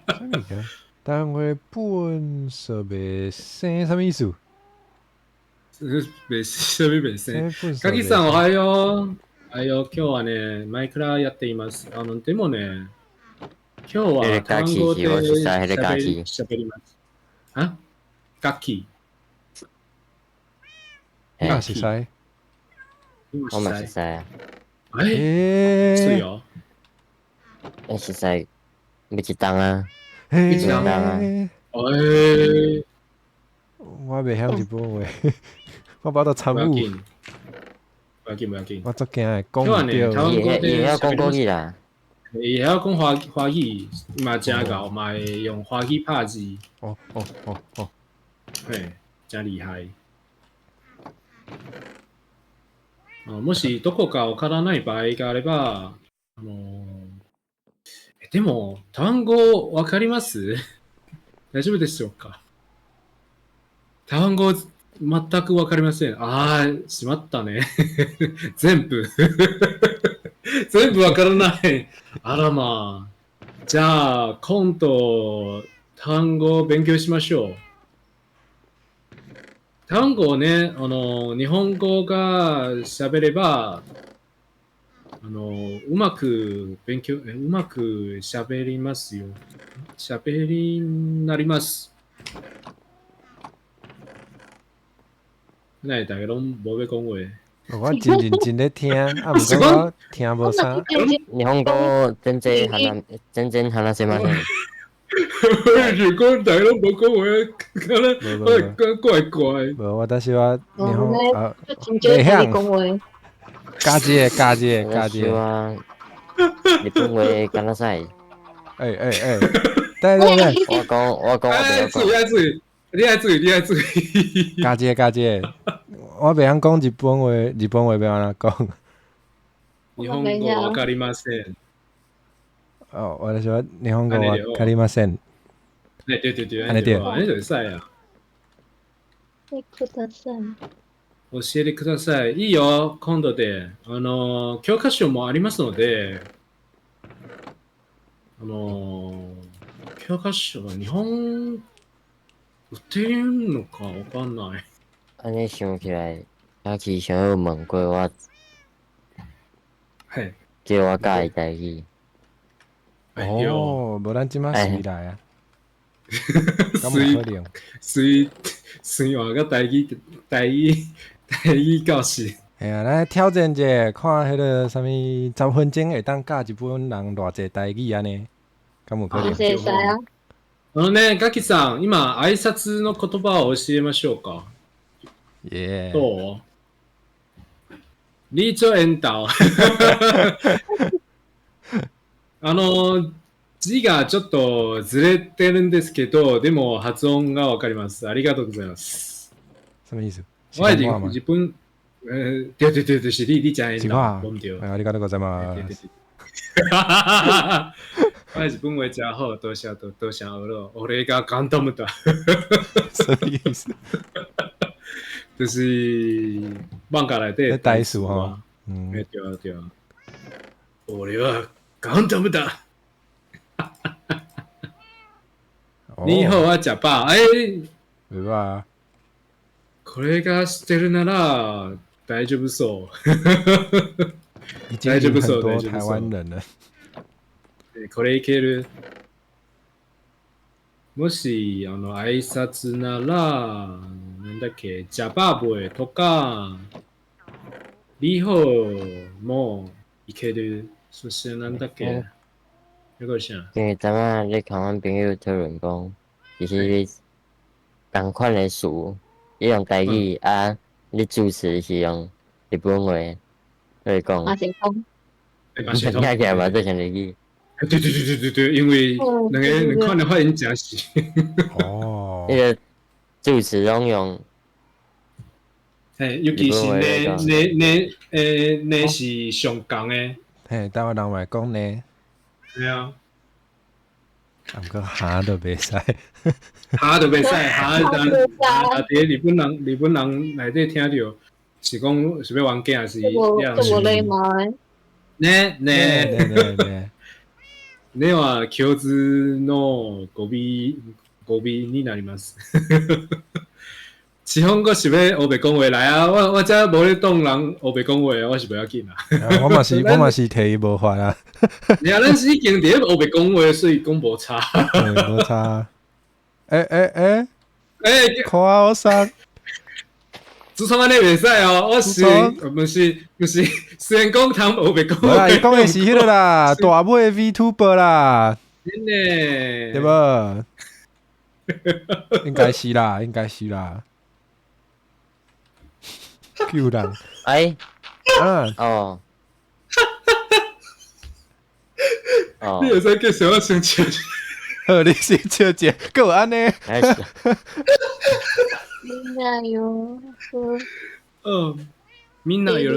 啥物件？台灣話糞埽袂生，啥物意思？袂啥物袂生？ガキさんおはよう。おはよう。今日はね、マイクラやっています。でもね、今日は単語で喋ります。啊？ガキ。你嘛熟似？我嘛熟似啊。欸，是哦。我熟似，欲一冬啊。一冬啊。欸。我袂曉日本話，我無法度參與。無要緊，無要緊。我足驚的，講毋對。伊會曉講國語啦。伊會曉講華語，嘛誠𠢕，嘛會用華語拍字。哦哦哦哦。嘿，誠厲害。もしどこかわからない場合があれば、でも単語わかります？大丈夫でしょうか？単語全くわかりません。ああ、しまったね。全部。全部わからない。あらまあ。じゃあ、今度、単語勉強しましょう。単語ね、日本語が喋れば、うまく勉強、うまく喋りますよ。喋りになります。哪會逐家攏無欲講話？我真認真咧聽，啊，毋過我聽無啥。日本語全然話全然話せません。是講大家攏無講話，敢若我講怪怪。無，我但是我日本啊，真少聽你講話。加一個，加一個，加一個。日本話敢若使。欸欸欸，對對對，我講我講我愛注意愛注意，你愛注意你愛注意。加一個加一個，我袂曉講日本話，日本話欲按怎講？日本語わかりません。哦，我就是說日本語わかりません。對對對對，按呢對，按呢就會使啊。ください。教えてください。いいよ、今度で。教科書もありますので、教科書は日本売ってるのかわかんない。按呢想起來，早起想有問過我，嘿，叫我教伊台語。哦，無咱這馬隨來啊。隨隨隨換個台語台語台語教室。嘿啊，咱挑戰者，看彼个啥物10分鐘會當教日本人偌濟台語按呢？敢有可能？會使啊。あのね、ガキさん、今挨拶の言葉を教えましょうか。耶。どう？你做緣投。字がちょっとずれてるんですけど、でも発音がわかります。ありがとうございます。什麼意思？我日本，對對對對，是你你講緣投，無毋對。ありがとうございます。我日本話真好，多謝多多謝學了。俺がガンダムだ。什麼意思？就是漫畫內底台詞吼。嗯，對啊對啊。俺はガンダムだ。你好，我食飽。哎，袂歹。これが知ってるなら大丈夫そう。大丈夫そう，大丈夫そう。台灣人了。これいける。もし、挨拶なら、なんだっけ、食飽未とか、你好もいける。そしてなんだっけ、那個啥？因為昨仔咧共阮朋友討論講，其實你仝款的詞，你用台語啊，你主持是用日本話來講。嘛是講。聽起來嘛做像日語。對對對對對對，因為兩個兩款的發音誠似。哦。彼個主持攏用。嘿，尤其是呢呢呢，呢是上仝的。嘿，台灣人嘛會講呢。對啊。啊，毋過哈都袂使。哈都袂使，哈但啊，佇日本人日本人內底聽著，是講是欲冤囝，是？這無禮貌的。呢呢呢呢。ねは共通の語尾語尾になります。日本語是欲烏白講話來啊！我我遮無咧當人烏白講話，我是袂要緊啦。我嘛是我嘛是替伊無法啊。你啊，咱是已經佇咧烏白講話，所以講無差。無差。欸欸欸欸！看我啥？主創按呢袂使哦，我是毋是毋是，雖然講通烏白講話。伊講的是彼個啦，大尾 VTuber 啦。真的。對無？應該是啦，應該是啦。救人！哎，啊哦，哦，你會使繼續我先笑。好，你先笑者，閣有按呢？みんなよく。うん。みんなよ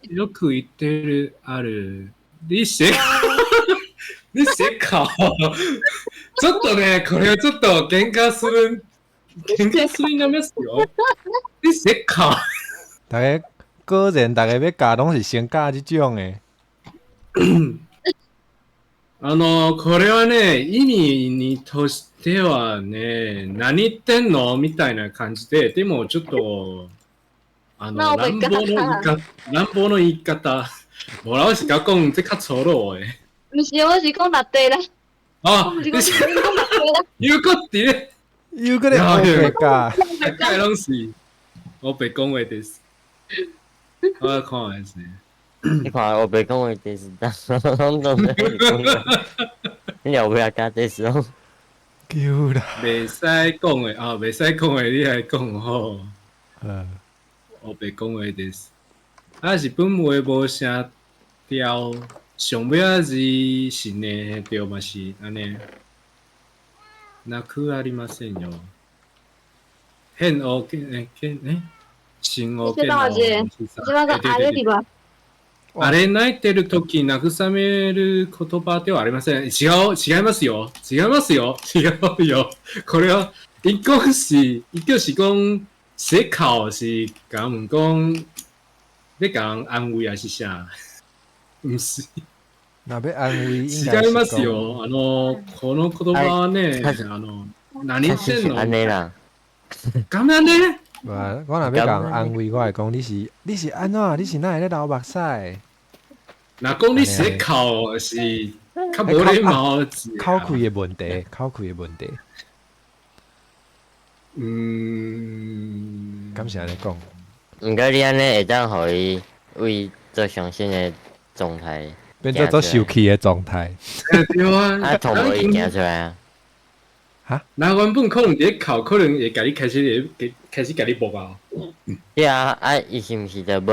よく言ってるある。你寫你寫考。ちょっとね、これはちょっと喧嘩する喧嘩するになりますよ。你寫考。逐家果然，逐家欲教攏是先教這種的。これはね、意味にとしてはね、何言ってんのみたいな感じで、でもちょっと、乱暴の言い方、乱暴の言い方。無啦，我是共講這較粗魯的。毋是，我是講內底啦。啊，你是講內底啦。又閣佇咧，又閣咧烏白教。大概攏是烏白講話です。我看下先。你看我白講話就是攏總在講，你後尾加就是攏。叫啦。袂使講的啊，袂使講的，你來講吼。我白講話就是，啊，日本話無聲調，上尾仔字是呢，對嘛是按呢。なくありませんよ。変哦，變欸欸，新哦變哦。這個あれ吧。あれ泣いてる時慰める言葉ではありません。違う、違いますよ。違いますよ。違うよ。これは，伊講是，伊就是講寫哭是共問講，欲共人安慰還是啥？毋是。若欲安慰，違いますよ。あの、この言葉はね、あの、何言ってんの？按呢啦。敢按呢？無，我若欲共人安慰，我會講你是按怎？你是哪會咧流目屎？若講你寫哭是較無禮貌，口氣的問題，口氣的問題。敢是按呢講？毋過你按呢會當予伊為做傷心的狀態，變做做受氣的狀態。對啊，啊，從無伊行出來啊。哈？若原本可能佇咧哭，可能會共你開始會開始共你爆啊。對啊，啊，伊是毋是就無彼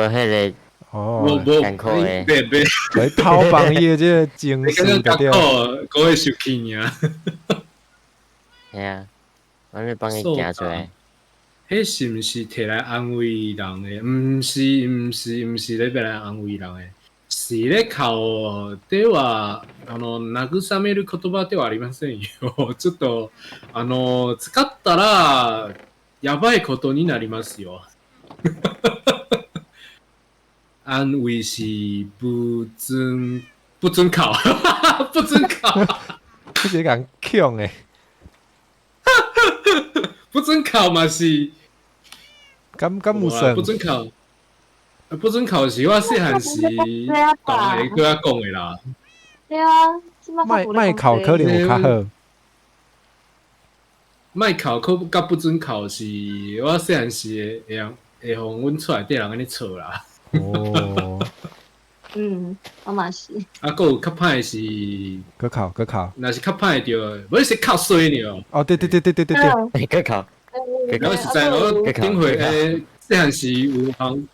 個？哦，無無，別別，來討放伊的這個情緒就對。閣會受氣爾。係啊，我咧幫伊行出來。彼是毋是提來安慰人的？毋是，毋是，毋是咧欲來安慰人的，是咧哭では、あの、慰める言葉ではありませんよ。ちょっと、あの、使ったら、やばいことになりますよ。安慰是不准不准哭，不准哭，這是共強的，不准哭嘛是，敢有算？不准哭，不准哭是我細漢時同學閣我講的啦。對啊，莫哭可能有較好。莫哭可佮不准哭是我細漢時會會會予阮厝內底人按呢吵啦。哦，嗯，我嘛是。啊，閣有較歹是，閣哭閣哭，若是較歹著，無是哭衰爾。哦，對對對對對對對，閣哭。我實在我頂回誒，細漢時有人，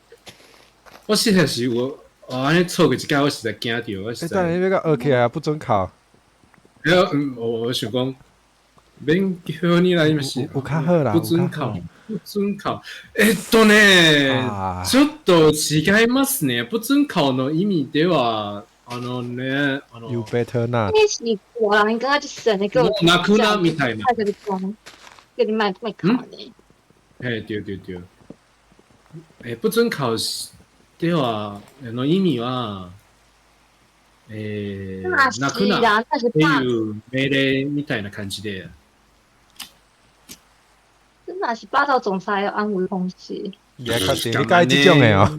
我細漢時有哦，按呢吵過一擺，我實在驚著，我實在。欸，等下你欲共學起來，不准哭。嗯，我想講，免叫你來，是有較好啦，不准哭。不准哭。えっとね、ちょっと違いますね。不准哭の意味では、あのね、あの。 You better not。你是我人感覺就是那個。泣くなみたいな。叫你莫莫哭呢。嘿，對對對。欸，不准哭では、の意味は、泣くなっていう命令みたいな感じで。那是霸道總裁的安慰方式。你確定？你佮意這種的哦？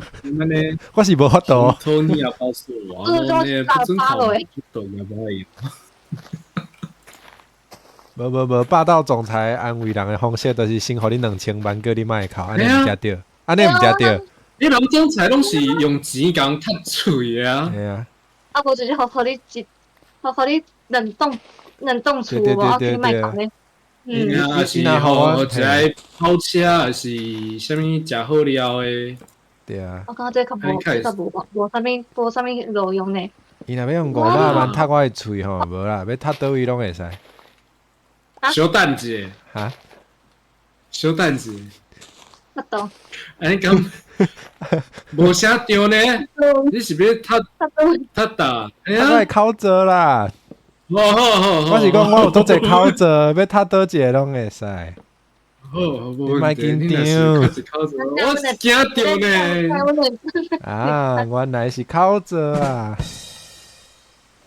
我是無法度。本当にやばそう。あのね、不准哭ちょっとやばい。無無無，霸道總裁安慰人的方式，就是先予你2000萬，叫你莫哭，按呢毋才對，按呢毋才對。你人總裁攏是用錢共踢喙的啊。對啊。啊，無就是予予你一，予予你冷凍厝，無啊，叫你莫哭呢。嗯，啊是予一个跑車，還是啥物食好料的？對啊。我感覺這較無，這較無無啥物，無啥物路用呢。伊若欲用500萬踢我的喙吼，無啦，欲踢佗位攏會使。小等者。哈？小等者。我懂。欸，敢無啥對呢？你是欲踢踢打？踢我的口罩啦！好好好，我是講我有足濟口罩，欲踢佗一個攏會使。好，你莫緊張。我驚著呢。啊，原來是口罩啊！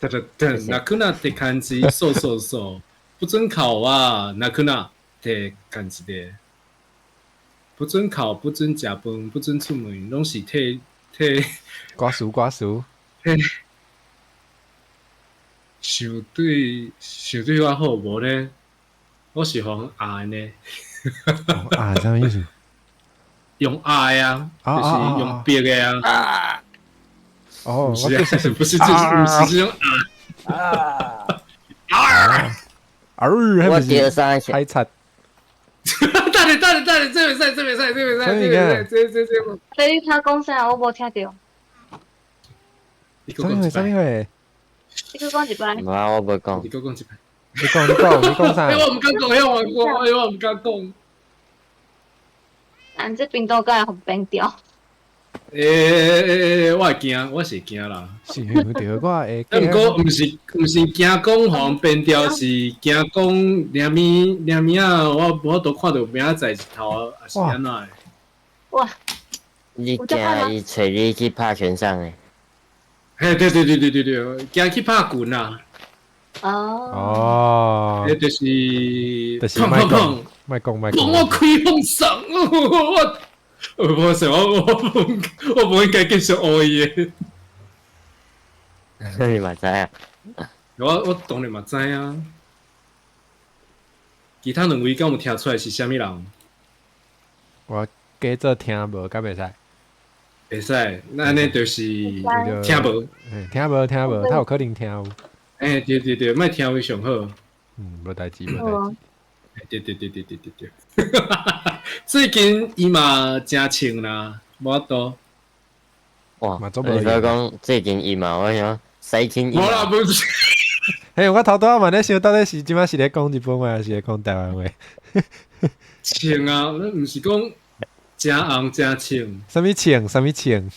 對對對，泣くなって感じ，そうそうそう，不准哭啊，泣くなって感じで。不准哭，不准食飯，不准出門，攏是替替歌詞歌詞。相對我好無呢？我是予人壓呢。啊，啥物意思？用愛啊，就是用逼的啊。哦，不是，不是，就是不是這種啊啊啊！我第三海賊。等下等下等下，這袂使，這袂使，這袂使，這袂使，這這這。你聽講啥？我無聽著。你啥物貨？啥物貨？你閣講一擺。無啊，我無講。你閣講一擺。你講，你講，你講啥？欸，我毋敢講，遐外國，欸，我毋敢講。咱這頻道敢會予變掉？欸欸欸欸，我會驚，我是會驚啦。是，對，我會。啊，毋過毋是毋是驚講予人變掉，是驚講連物連物仔，我無法度看著明仔載日頭抑是按怎的。哇！你驚伊揣你去拍拳上的？嘿，對對對對對對，驚去拍拳啦。哦。哦。彼就是就是莫講，莫講，莫講。我開風送，我。我無想，我我無應該繼續學伊的。你嘛知啊？我當然嘛知啊。其他兩位敢有聽出來是啥物人？我假做聽無，敢袂使？袂使，那按呢就是聽無。聽無聽無，他有可能聽有。欸，對對對，莫聽為上好。嗯，無代誌，無代誌。對對對對對對對。最近伊嘛誠穿啦，無法度。哇！你講最近伊嘛，我想最近伊。無啦，無是。嘿，我頭拄仔嘛咧想，到底是這擺是咧講日本話，還是咧講台灣話？穿啊，咱毋是講誠紅誠穿。啥物穿？啥物穿？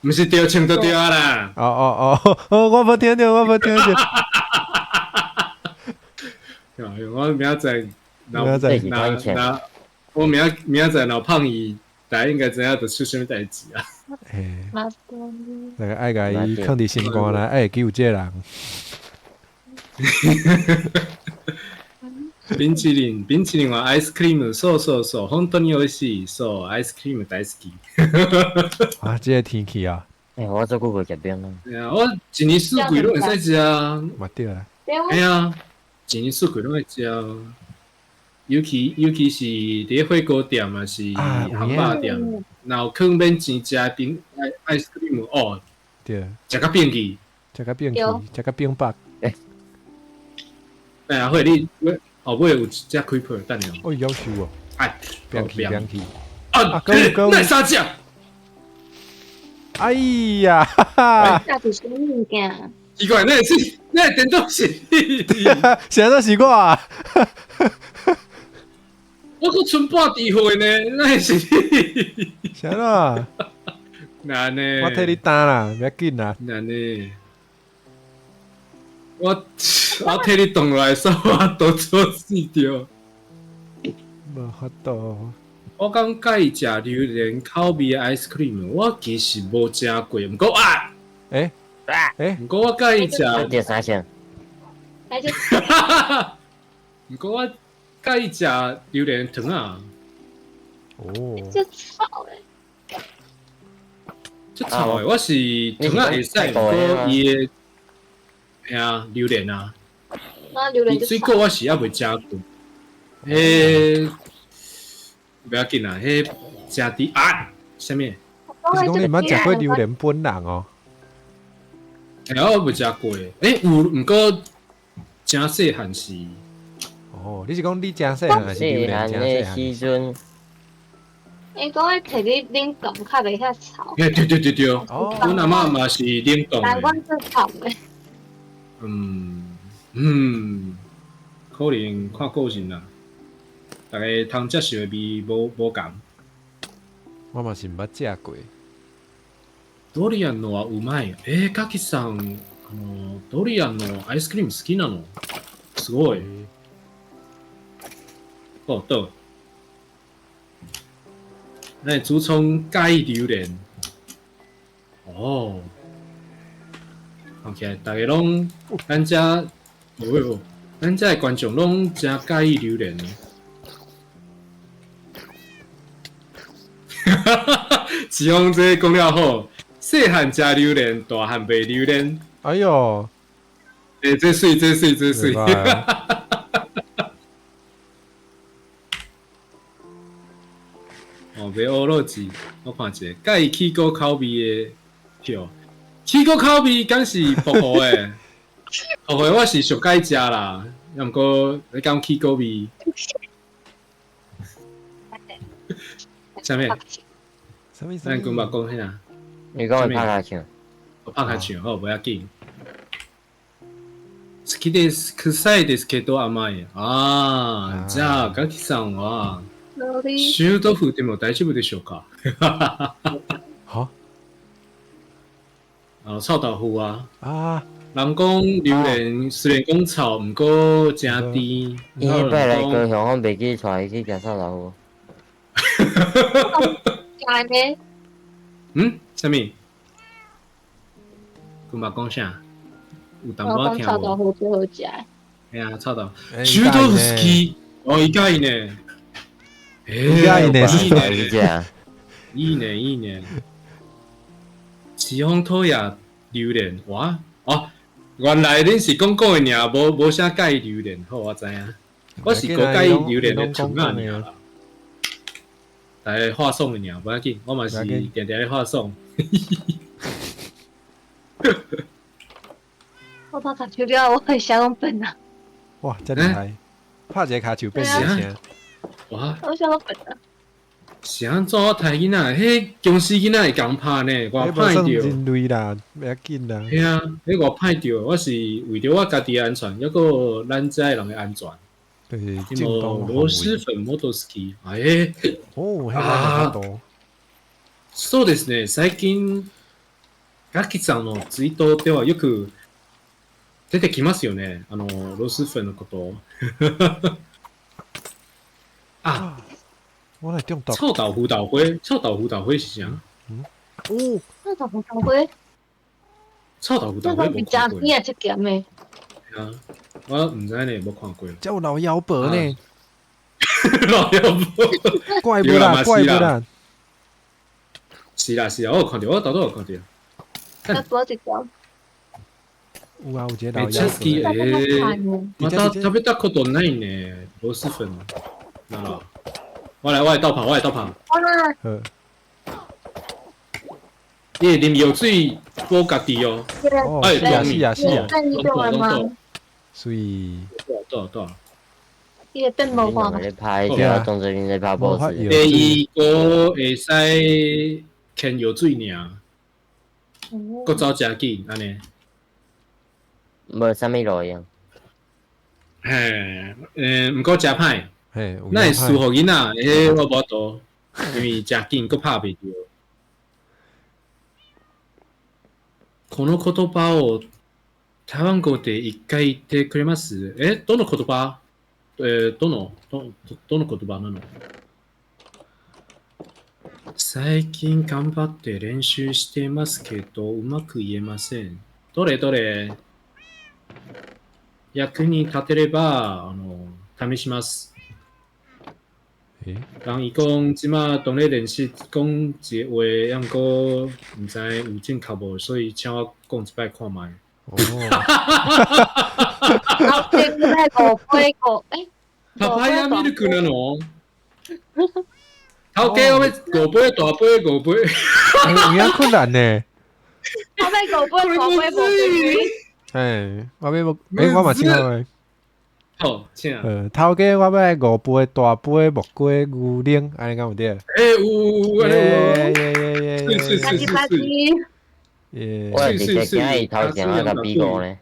毋是對穿就對啊啦。哦哦哦，哦，我無聽著，我無聽著。我明仔載，明仔載，我明仔載若胖伊，大家應該知影就出啥物代誌啊。嘿，那個愛共伊囥佇心肝內，愛會記有這個人。冰淇淋，冰淇淋はアイスクリーム，そうそうそう，本当においしい，そう、アイスクリーム大好き。啊，這個天氣啊！欸，我足久無食冰啊。對啊，我一年四季攏會使食啊。嘛對啊。嘿啊，一年四季攏會食。尤其是佇咧火鍋店啊，是漢堡店，若有囥免錢食的冰 ice cream 哦，對，食甲變去，食甲變去，食甲變白。哎呀，會你後尾有一隻 creeper 等下。哦，夭壽哦！哎，變去變去。啊，那啥只？哎呀，哈哈！那是啥物件？奇怪，那是那電動是？啥都是我啊！我閣剩半滴血呢，那是？啥啦？難呢？我替你擔啦，袂要緊啦。難呢？我替你動落來，煞我都做死著。無法度。我感覺喜食榴蓮口味的 ice cream，我其實無食過，毋過啊，欸欸，毋過我喜食。第三項。毋過我喜食榴蓮糖仔。哦。足臭的。足臭的，我是糖仔會使，毋過伊的，嘿啊，榴蓮啊。榴蓮。水果我是猶未食過。彼袂要緊啦，彼食佇啊，啥物？你是講你毋捌食過榴蓮本人哦？欸，我未食過。欸，有，毋過誠細漢時。哦，你是講你誠細漢，還是榴蓮誠細漢？時陣。伊講會提你冷凍較袂遐臭。欸，對對對對，阮阿嬤嘛是冷凍的。難怪這臭的。嗯嗯，可能看個性啦。逐家通接受的味無仝。我嘛是毋捌食過。ドリアンのはうまい。ガキさん、ドリアンのアイスクリーム好きなの？すごい。哦，對。那主創喜歡榴蓮。哦。看起來逐家攏，咱遮，無無，咱遮的觀眾攏誠喜歡榴蓮。哈哈，志宏這講了好，細漢食榴蓮，大漢袂榴蓮。哎喲，欸，這媠，這媠，這媠。哦，哦，袂乌落字，我看一下，佮意起果口味的票，起果口味敢是薄荷的？薄荷我是上佮意食啦，啊毋过你講起果味，啥物？啥物？咱軍捌講啥？你講會拍卡唱？我拍較唱好，無要緊。好きです。臭いですけど甘い。ああ、じゃあガキさんは臭豆腐でも大丈夫でしょうか？好。啊，臭豆腐啊！啊，人講榴蓮雖然講臭，毋過誠甜。伊彼擺來高雄，我袂記帶伊去食臭豆腐。食呢？嗯？啥物？君捌講啥？有淡薄仔聽無？臭豆腐最好食。嘿啊，臭豆腐。臭豆腐好き。哦，伊佮意呢。伊佮意呢，是呢。いいね，いいね。慈風討厭榴蓮，哇！哦，原來恁是講講的爾，無無啥佮意榴蓮，好，我知影。我是閣佮意榴蓮的蟲仔爾啦。來話送的爾，無要緊，我嘛是定定咧話送。我拍跤手了，我會啥攏笨啊！哇，遮厲害！拍一个跤手變成哇！我啥攏笨啊！是按怎我刣囡仔？彼僵屍囡仔會共拍呢？偌歹著。人類啦，袂要緊啦。嘿啊，彼偌歹著，我是為著我家己的安全，抑閣咱遮的人的安全。對，螺螄粉摩托スキー，哎，哦，啊，そうですね。最近ガキさんのツイートではよく出てきますよね。螺螄粉のこと。啊，我來中毒。臭豆腐豆花，臭豆腐豆花是啥？嗯，哦，臭豆腐豆花，臭豆腐豆花無看過。你也出鹹的。啊，我毋知呢，無看過。這有老妖婆呢？老妖婆，怪不啦，怪不啦。是啦是啦，我有看著，我頭拄有看著。那多一條。有啊，有一個老妖婆。また食べたことないね、螺螄粉。なら，我來，我來倒跑，我來倒跑。哇！你會啉藥水補家己哦。哦，是啊是啊是啊。攏懂。所以。對對。伊會變無法。咧拍，當做恁咧拍 boss。第二個會使牽藥水爾，閣走誠緊按呢。無啥物路用。嘿，毋過誠歹。嘿，那會輸予囡仔？彼我無法度，因為誠緊，閣拍袂著。この言葉を台灣語で一回言ってくれます？え、どの言葉？どのどどの言葉なの？最近頑張って練習していますけど、うまく言えません。どれどれ？役に立てれば、試します。人伊講這馬當咧練習講一個話，抑毋過毋知有正確無，所以請我講一擺看覓。哦。好，這個五杯五，欸，パパイヤミルクなの？頭家我欲五杯大杯五杯。有影困難呢。我欲五杯大杯五杯。欸，我欲無，欸，我嘛試看覓。好，請。頭家我欲五杯大杯木瓜牛奶，按呢敢有對？欸，有有有，按呢有。耶耶耶耶！是是是是。耶！我直接今日頭前我共比五呢。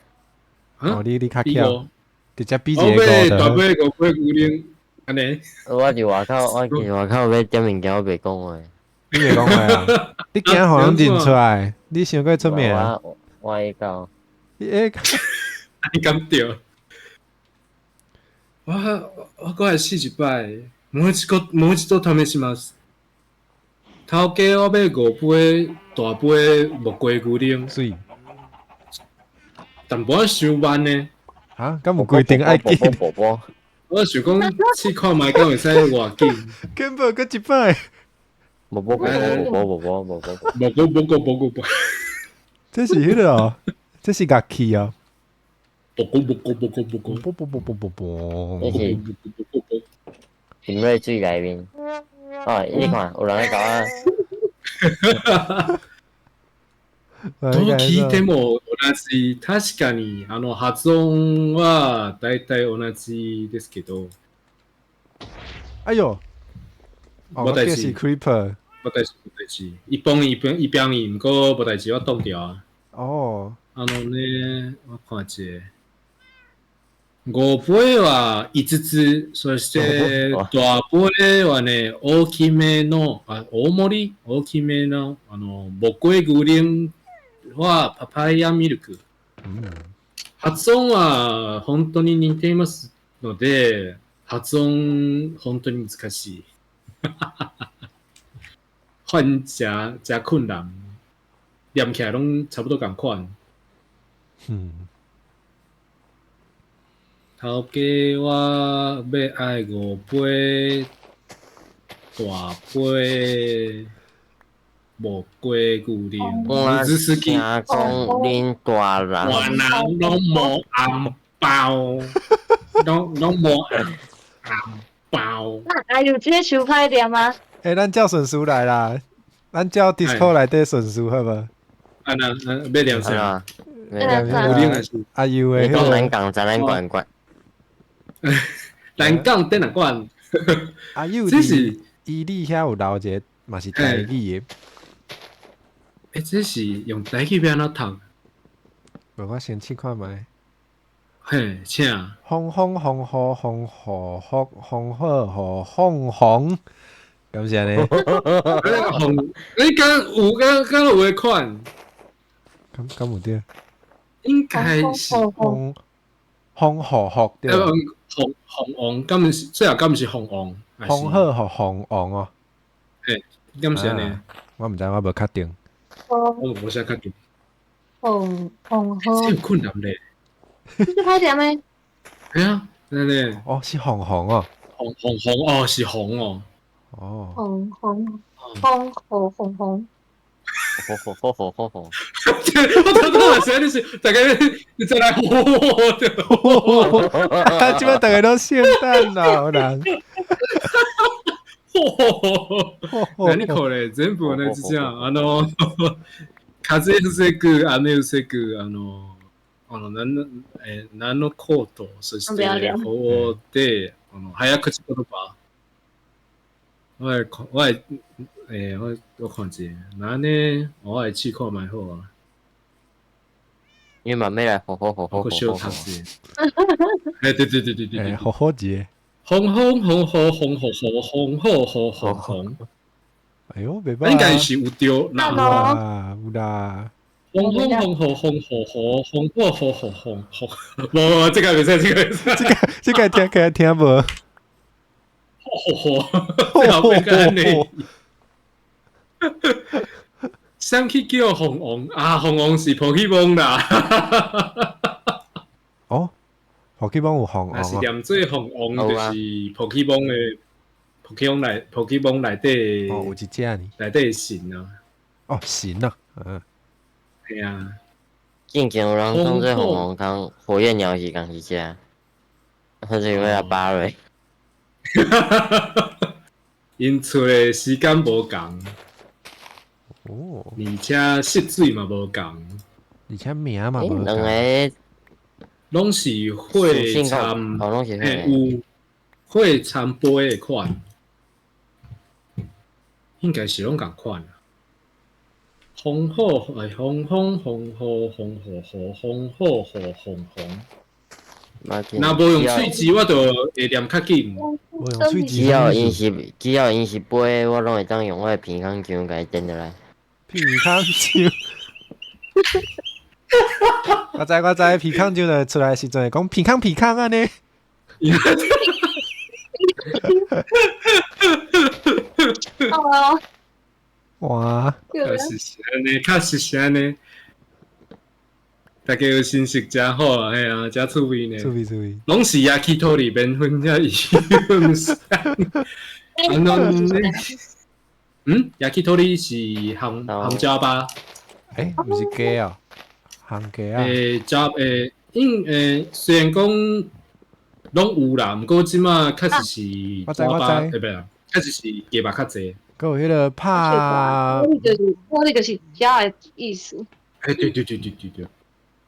哦，你較巧，直接比一個五大杯五杯牛奶，按呢。我佇外口，我佇外口欲點物件，我袂講話。你袂講話啊？你驚予人認出來？你傷過出名。我會到。你會到？你敢對？我閣來試一擺，もう一個もう一度試します。頭家我欲五杯大杯木瓜牛奶，媠。淡薄仔傷慢呢。啊，敢有規定愛緊？我想講試看覓，敢會使偌緊？根本閣一擺。無無無無無無無無無無無無無無。這是彼個哦，這是樂器哦。啵啵啵啵啵啵啵啵啵啵啵啵啵。這是浸在水內面。哦，你看有人咧共我。どう聞いても同じ。確かに発音は大体同じですけど。哎呦，無代誌是 Creeper，無代誌無代誌，伊幫伊幫伊幫伊，毋過無代誌我擋掉啊。哦，あのね、我看一下。五杯は五つ、そして大杯はね、大きめの、あ、大盛り大きめの、木瓜牛奶はパパイヤミルク。発音は本当に似ていますので、発音本當に難しい。發音誠誠困難，念起來攏差不多仝款。頭家我欲愛五杯大杯木瓜牛奶。我只是聽講恁大人，大人攏無紅包，攏無紅包。那有這個手歹念嗎？欸，咱照順序來啦，咱照 Discord 內底順序好無？啊那欲念啥？阿尤的，你講南港展覽館館，南港展覽館。阿尤，這是伊里遐有留一個，嘛是台語的。欸，這是用台語欲按怎讀？無，我先試看覓。嘿，請。風風風雨風雨風風雨風風，敢是按呢？風，你敢有敢敢有彼款？敢有對？應該是風風雨風對。鳳鳳王，敢毋是最後敢毋是鳳王？風雨雨鳳王哦。嘿，敢是按呢？我毋知，我無確定。我無啥確定。鳳鳳這有困難咧。這是歹念的。系啊，按呢。哦，是鳳凰哦。鳳鳳凰哦，是鳳哦。哦。鳳鳳鳳鳳鳳鳳。吼吼吼吼吼吼！我頭拄仔說你是大家你再來吼吼吼！啊，這擺大家都聖誕老人。吼吼吼！何これ全部同じじゃん。風防ぐ、雨防ぐ、何のコート、そして法で、早口言葉。我看一下，那呢，我會試看覓好啊。你嘛欲來吼吼吼吼吼！小讀者。哎，對對對對對對，好好字。風風風雨風雨風雨風風風。哎喲，袂歹。應該是有對啦。有啦。風風風雨風雨風雨風雨風風，無無，這個袂使，這個袂使，這個聽起來聽無。吼吼吼！最後變按呢。啥去叫鳳凰啊？鳳凰是寶可夢啦。哦，寶可夢有鳳凰。若是念做鳳凰，就是寶可夢的寶可夢內寶可夢內底。哦，有一隻呢。內底神啊。哦，神啊，嗯。係啊。之前有人講這鳳凰仝火焰鳥是仝一隻，還是因為阿巴瑞。𪜶出的時間無仝，哦，而且色水嘛無仝，而且名嘛無仝。兩个攏是火參，哦，攏是有火參杯的款，應該是攏仝款。風雨哎，風風風雨風雨風風雨風風風。若無用喙舌，我就會念較緊。無用喙舌。只要𪜶是杯，我攏會當用我的鼻孔醬共伊煎落來。鼻孔醬。我知我知，鼻孔醬就出來的時陣會講鼻孔鼻孔按呢。哦。哇！確實是按呢，確實是按呢。大家有信息誠好啊，嘿啊，誠趣味呢。趣味趣味。攏是焼き鳥麵粉才伊啊嗯，焼き鳥是烘烘鳥肉。欸，毋是雞哦，烘雞啊。欸，鳥欸，因欸，雖然講攏有啦，毋過這馬確實是鳥肉，欸，不對，確實是雞肉較濟。閣有彼个拍，我這就是食的意思。欸，對對對對對對，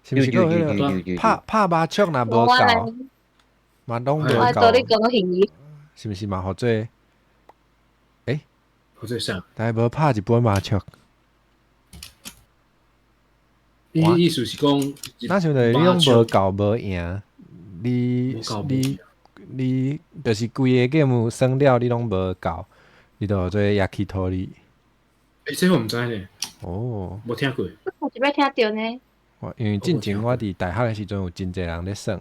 是毋是閣有彼个拍拍麻將若無夠，嘛攏無夠，是毋是嘛？予做？欸，予做啥？但是無拍一本麻雀。意思是講，若像著你攏無夠無贏，你你你就是規个 game 耍了，你攏無夠。你就做 yakitori。欸，這我毋知呢。哦，無聽過。我一擺聽著呢。我因為進前我佇大學的時陣有真濟人咧耍。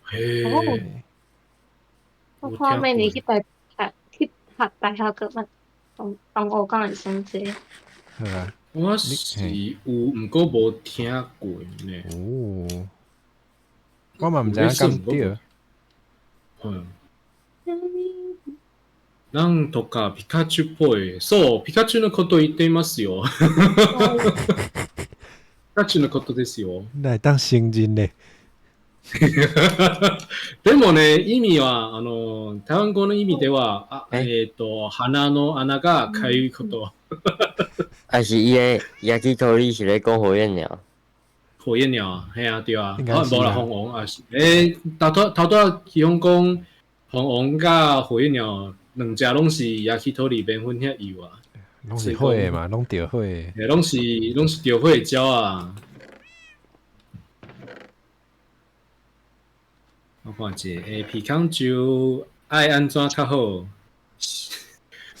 嘿。我看每年去大去讀大學閣捌同同學講會耍這個。好啊。我是有，毋過無聽過呢。哦。我嘛毋知影敢對。嗯。なんとかピカチュっぽい。そう、ピカチュウのこと言っていますよ。ピカチュウのことですよ。來當承認咧。でもね、意味は、台灣語の意味では、あ、鼻の穴がかゆいこと。啊是伊个焼き鳥是咧講火焰鳥。火焰鳥啊，嘿啊，對啊。啊，無啦，鳳凰啊是。欸，頭拄頭拄基本講鳳凰佮火焰鳥。兩隻攏是 yakitori 麵粉遐油啊，攏是火的嘛，攏著火的。欸，攏是著火的鳥啊。我看者，欸，皮康酒愛按怎較好？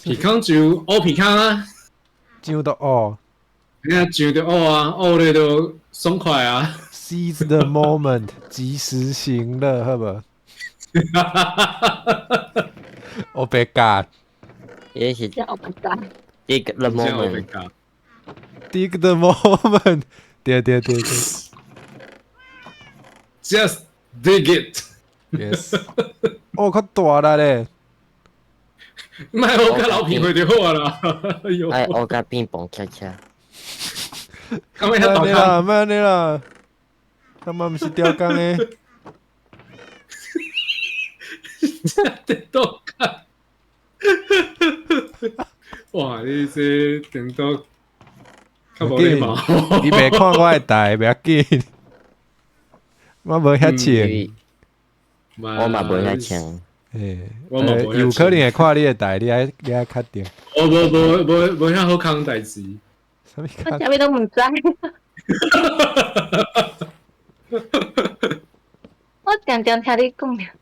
皮康酒烏皮康啊，上就烏。你看上就烏啊，烏咧就爽快啊。 Seize the moment，及時行樂，好無？烏白教，也是烏白教。 Dig the moment， Dig the moment，對對對對。 Just dig it。 Yes。哦，較大啦咧。莫學甲老皮會就好啊啦。愛學甲變蹦恰恰。莫按呢啦，莫按呢啦，他媽毋是雕工的。電動卡，哇！你這電動較無禮貌。你袂看我的台，袂要緊。我無遐穿。我嘛無遐穿。欸，有可能會看你的台，你愛確定。我無無無無遐好康代誌。啥物我啥物攏毋知。我定定聽你講爾。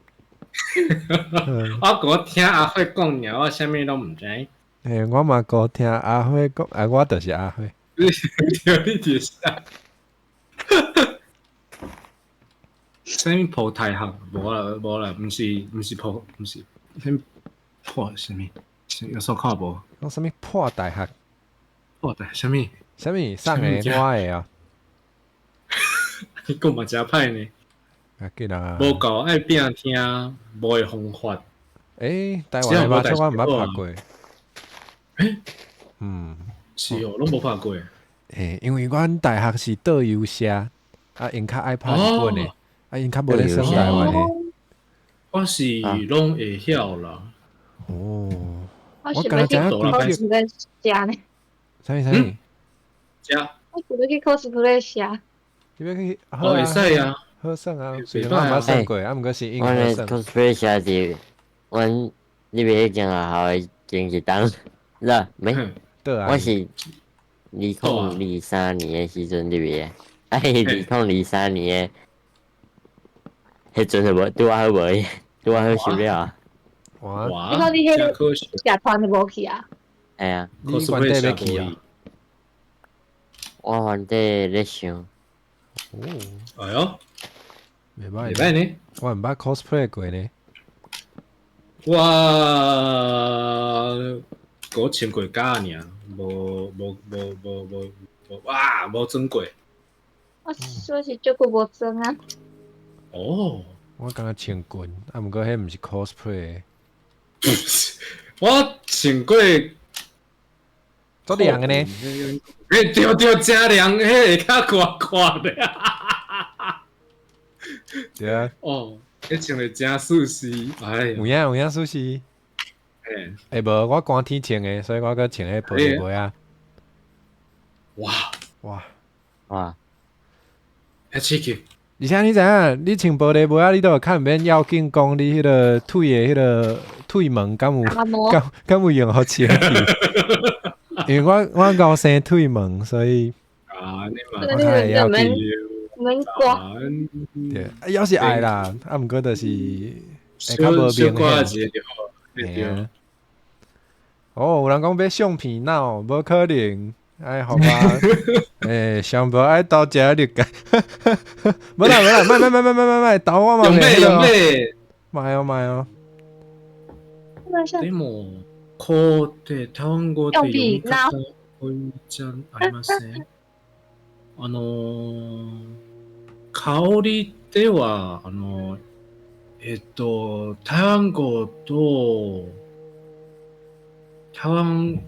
我閣聽阿花講爾，我啥物攏毋知。欸，我嘛閣聽阿花講，啊，我就是阿花。你對，你就是。啥物破大學？無啦，無啦，毋是，毋是破，毋是，啥物破啥物？有所看無？講啥物破大學？破大啥物？啥物送的我的啊？你講嘛誠歹呢。無夠愛拼聽，無的方法。欸，台灣的麻將我毋捌拍過。欸，嗯，是哦，攏無拍過。欸，因為阮大學是導遊社，啊，𪜶較愛拍日本的，啊，𪜶較無咧耍台灣的。我是攏會曉啦。哦，我敢若知影 cosplay 社呢。啥物啥物？食。我想欲去 cosplay 社。你欲去？哦，會使啊。好耍啊，雖然我毋捌耍過，啊，毋過是應阮的好耍。 cosplay 社是阮入去彼間學校的前一冬，啦，沒，我是2023年的時陣入去的，啊，伊2023年的，彼陣就無拄仔好無，拄仔好收了啊。哇！你講你彼個社團就無去啊？會啊。你原底欲去啊？我原底咧想。哦。哎喲。袂歹，袂歹呢。我毋捌 cosplay 過呢。我閣穿過假爾，無無無無無無哇，無裝過。我我是足久無裝啊。哦。我感覺穿裙，啊，毋過彼毋是 cosplay。我穿過。足涼的呢。欸，對對，真涼，彼會較寒寒的。對啊。哦，彼穿咧真舒適，哎。有影有影舒適。嘿，欸無，我寒天穿的，所以我閣穿彼玻璃襪啊。哇哇！哇！遐刺激！而且你知影，你穿玻璃襪啊，你都會較毋免要緊講你彼个腿的彼个腿毛敢有敢有用予清氣。因為我𠢕生腿毛，所以啊，你嘛，我較會要緊。免刮。對，抑是愛啦，啊，毋過就是會較無明顯。對。哦，有人講欲相片鬧，無可能，愛予我，欸，上無愛投一個綠界，無啦無啦，莫莫莫莫莫莫莫，投我嘛袂用買莫哦莫哦。でも、こうって単語で読み方じゃありません。香りでは、台灣語と、台灣、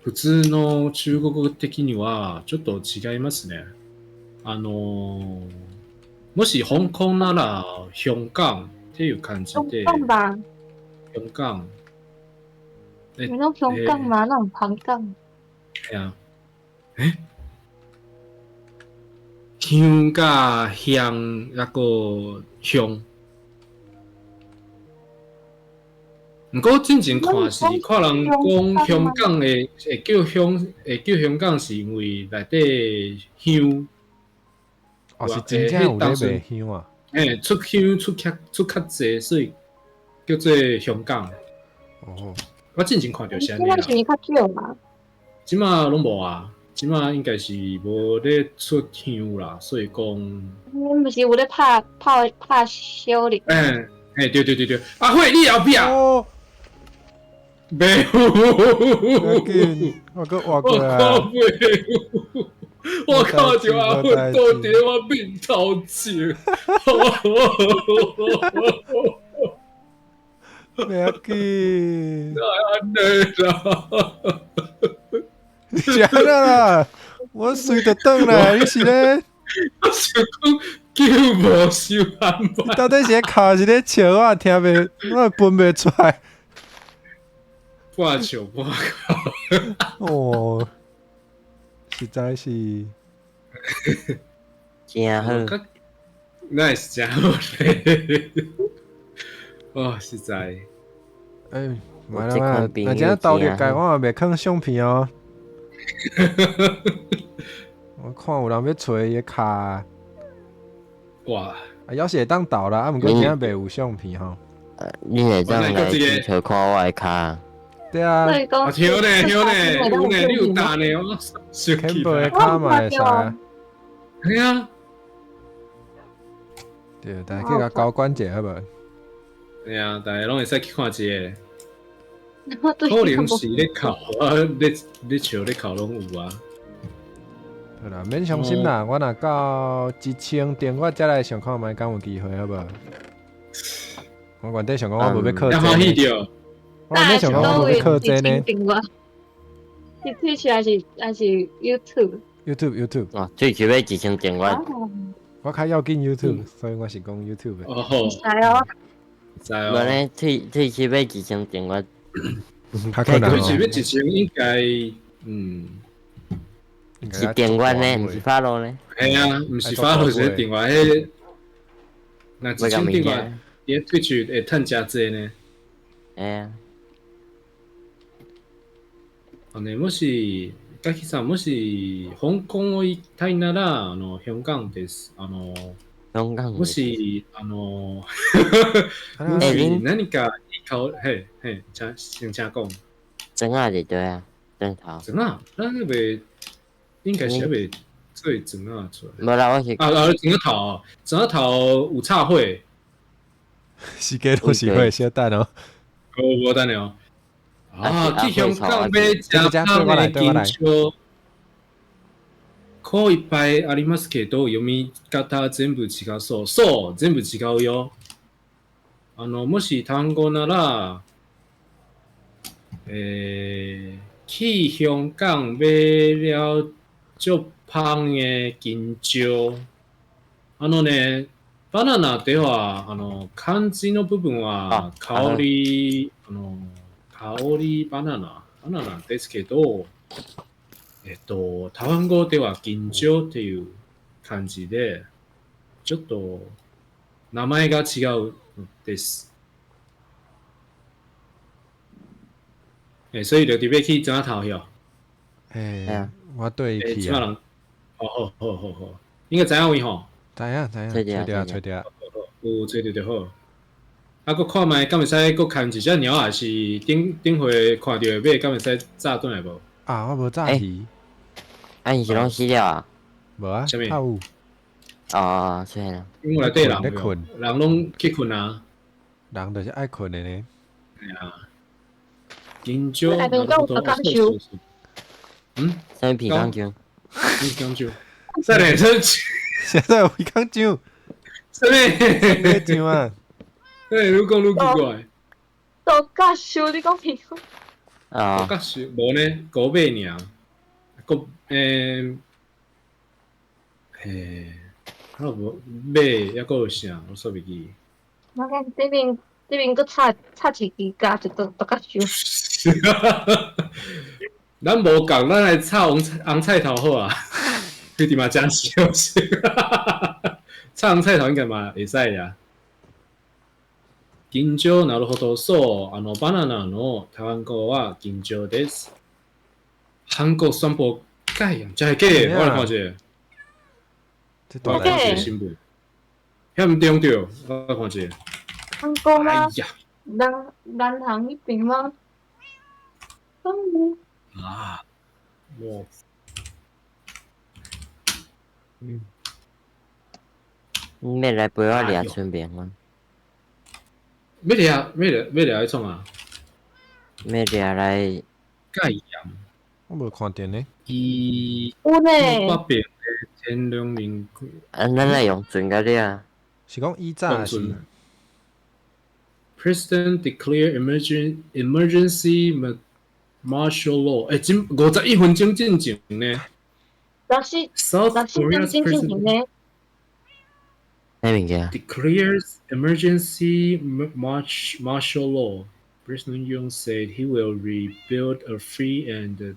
普通の中国語的にはちょっと違いますね。もし香港なら香港っていう感じで。香港吧。香港。你講香港嗎？那種香港。係啊。欸？香甲香，抑閣香。毋過進前看是看人講香港的會叫香，會叫香港是因為內底香。哦，是真正有咧賣香啊！欸，出香出較出較濟，所以叫做香港。哦，我進前看著是按呢啦。這馬是較少嘛？這馬攏無啊，這馬應該是無咧出香啦，所以講。毋是有咧拍拍拍小哩？欸欸，對對對對，阿慧你後壁。袂有，我閣活過來。我看著阿慧倒佇我面頭前。袂要緊。哪會按呢啦？你是按怎啦？我隨就轉來，你是咧？我想講救無收安排。你到底是咧哭是咧笑？我也聽袂，我也分袂出來。半笑半哭。哦，實在是真好。那是真好咧。哦，實在。欸，莫啦莫，若真正投入界，我嘛袂囥相片哦。我看有人欲揣伊的跤。哇！啊，猶是會當投啦，啊，毋過真正袂有相片吼。你會當來地球看我的跤。對啊。啊，對呢，對呢，有呢，你有打呢，我小氣。的跤嘛會使。係啊。對，但係去共交關者好無？對啊，大家攏會使去看一下。可能是咧哭啊，咧咧笑咧哭攏有啊。好啦，免傷心啦，我若到1000訂閱才來想看覓，敢有機會好無？我原底想講我無欲靠這。歡喜著。我原底想講我無欲靠這呢。是 Twitch 還是還是 YouTube？ YouTube YouTube。哦，最起碼1000訂閱。我較要緊 YouTube，所以我是講 YouTube 的。哦，知哦。知哦。無呢，最起碼1000訂閱。較困難哦。最起碼1000應該，嗯。是訂閱呢，毋是 follow 呢？係啊，毋是 follow 是訂閱彼。若1000訂閱，佇 Twitch 會趁誠濟呢。會啊。もし、ガキさん、もし香港を行きたいなら、香港です。香港。もし、もし何かいい香嘿嘿，請先請講。庄仔佇佗啊？庄頭。庄仔，咱那邊應該是猶未做庄仔出來。無啦，我是啊啊，庄仔頭，庄仔頭有插花。時間攏是會小等哦。無無等哦。啊，去香港買食香的金蕉，可いっぱいありますけど、読み方全部違う。そう、そう、全部違うよ。もし単語なら、去香港買了足芳的金蕉。あのね、バナナでは漢字の部分は香り香りバナナバナナですけど、台湾語では香蕉っていう漢字で、ちょっと名前が違うです。所以就伫欲去怎頭曉？欸，我對伊去啊。好好好好好，應該知影位吼？知影知影，揣著揣著。有揣著就好。啊，閣看覓，敢會使閣牽一隻貓，還是頂頂回看著的馬，敢會使炸轉來無？啊，我無炸魚。啊，伊是攏死了啊？無啊，啥物？有。哦，出現了。因為內底人咧睏，人攏去睏啊。人就是愛睏的呢。係啊。緊張。內面閣有白鋼球。嗯？啥物皮鋼球？皮鋼球。啥咧？這現在有皮鋼球。啥物？咩上啊？欸，愈講愈奇怪。獨角獸，你講皮鋼？啊。獨角獸無呢，狗尾爾。閣啊無馬，抑閣有啥？我煞袂記。我講這邊這邊閣插插一支角，就獨獨角獸。咱無共，咱來插紅菜紅菜頭好啊。佢哋嘛誠相似。插紅菜頭應該嘛會使呀。香蕉なるほど、そう、バナナの台湾語は香蕉です。韓國宣布戒嚴，真係假的？我來看一下。我來看一下新聞。遐毋對對，我來看一下。韓國嗎？哎呀，南南韓彼邊嗎？啊，我，嗯，你欲來陪我掠春茗嗎？欲掠欲掠欲掠來創啊？欲掠來戒嚴，我無看著呢。伊有呢。北邊的天龍民啊，咱來用船共掠。是講以早是？President declare emergency martial law。欸，真51分鐘進前呢。六十六十分鐘進前呢。啥物件？Declares emergency martial law. President Yoon said he will rebuild a free and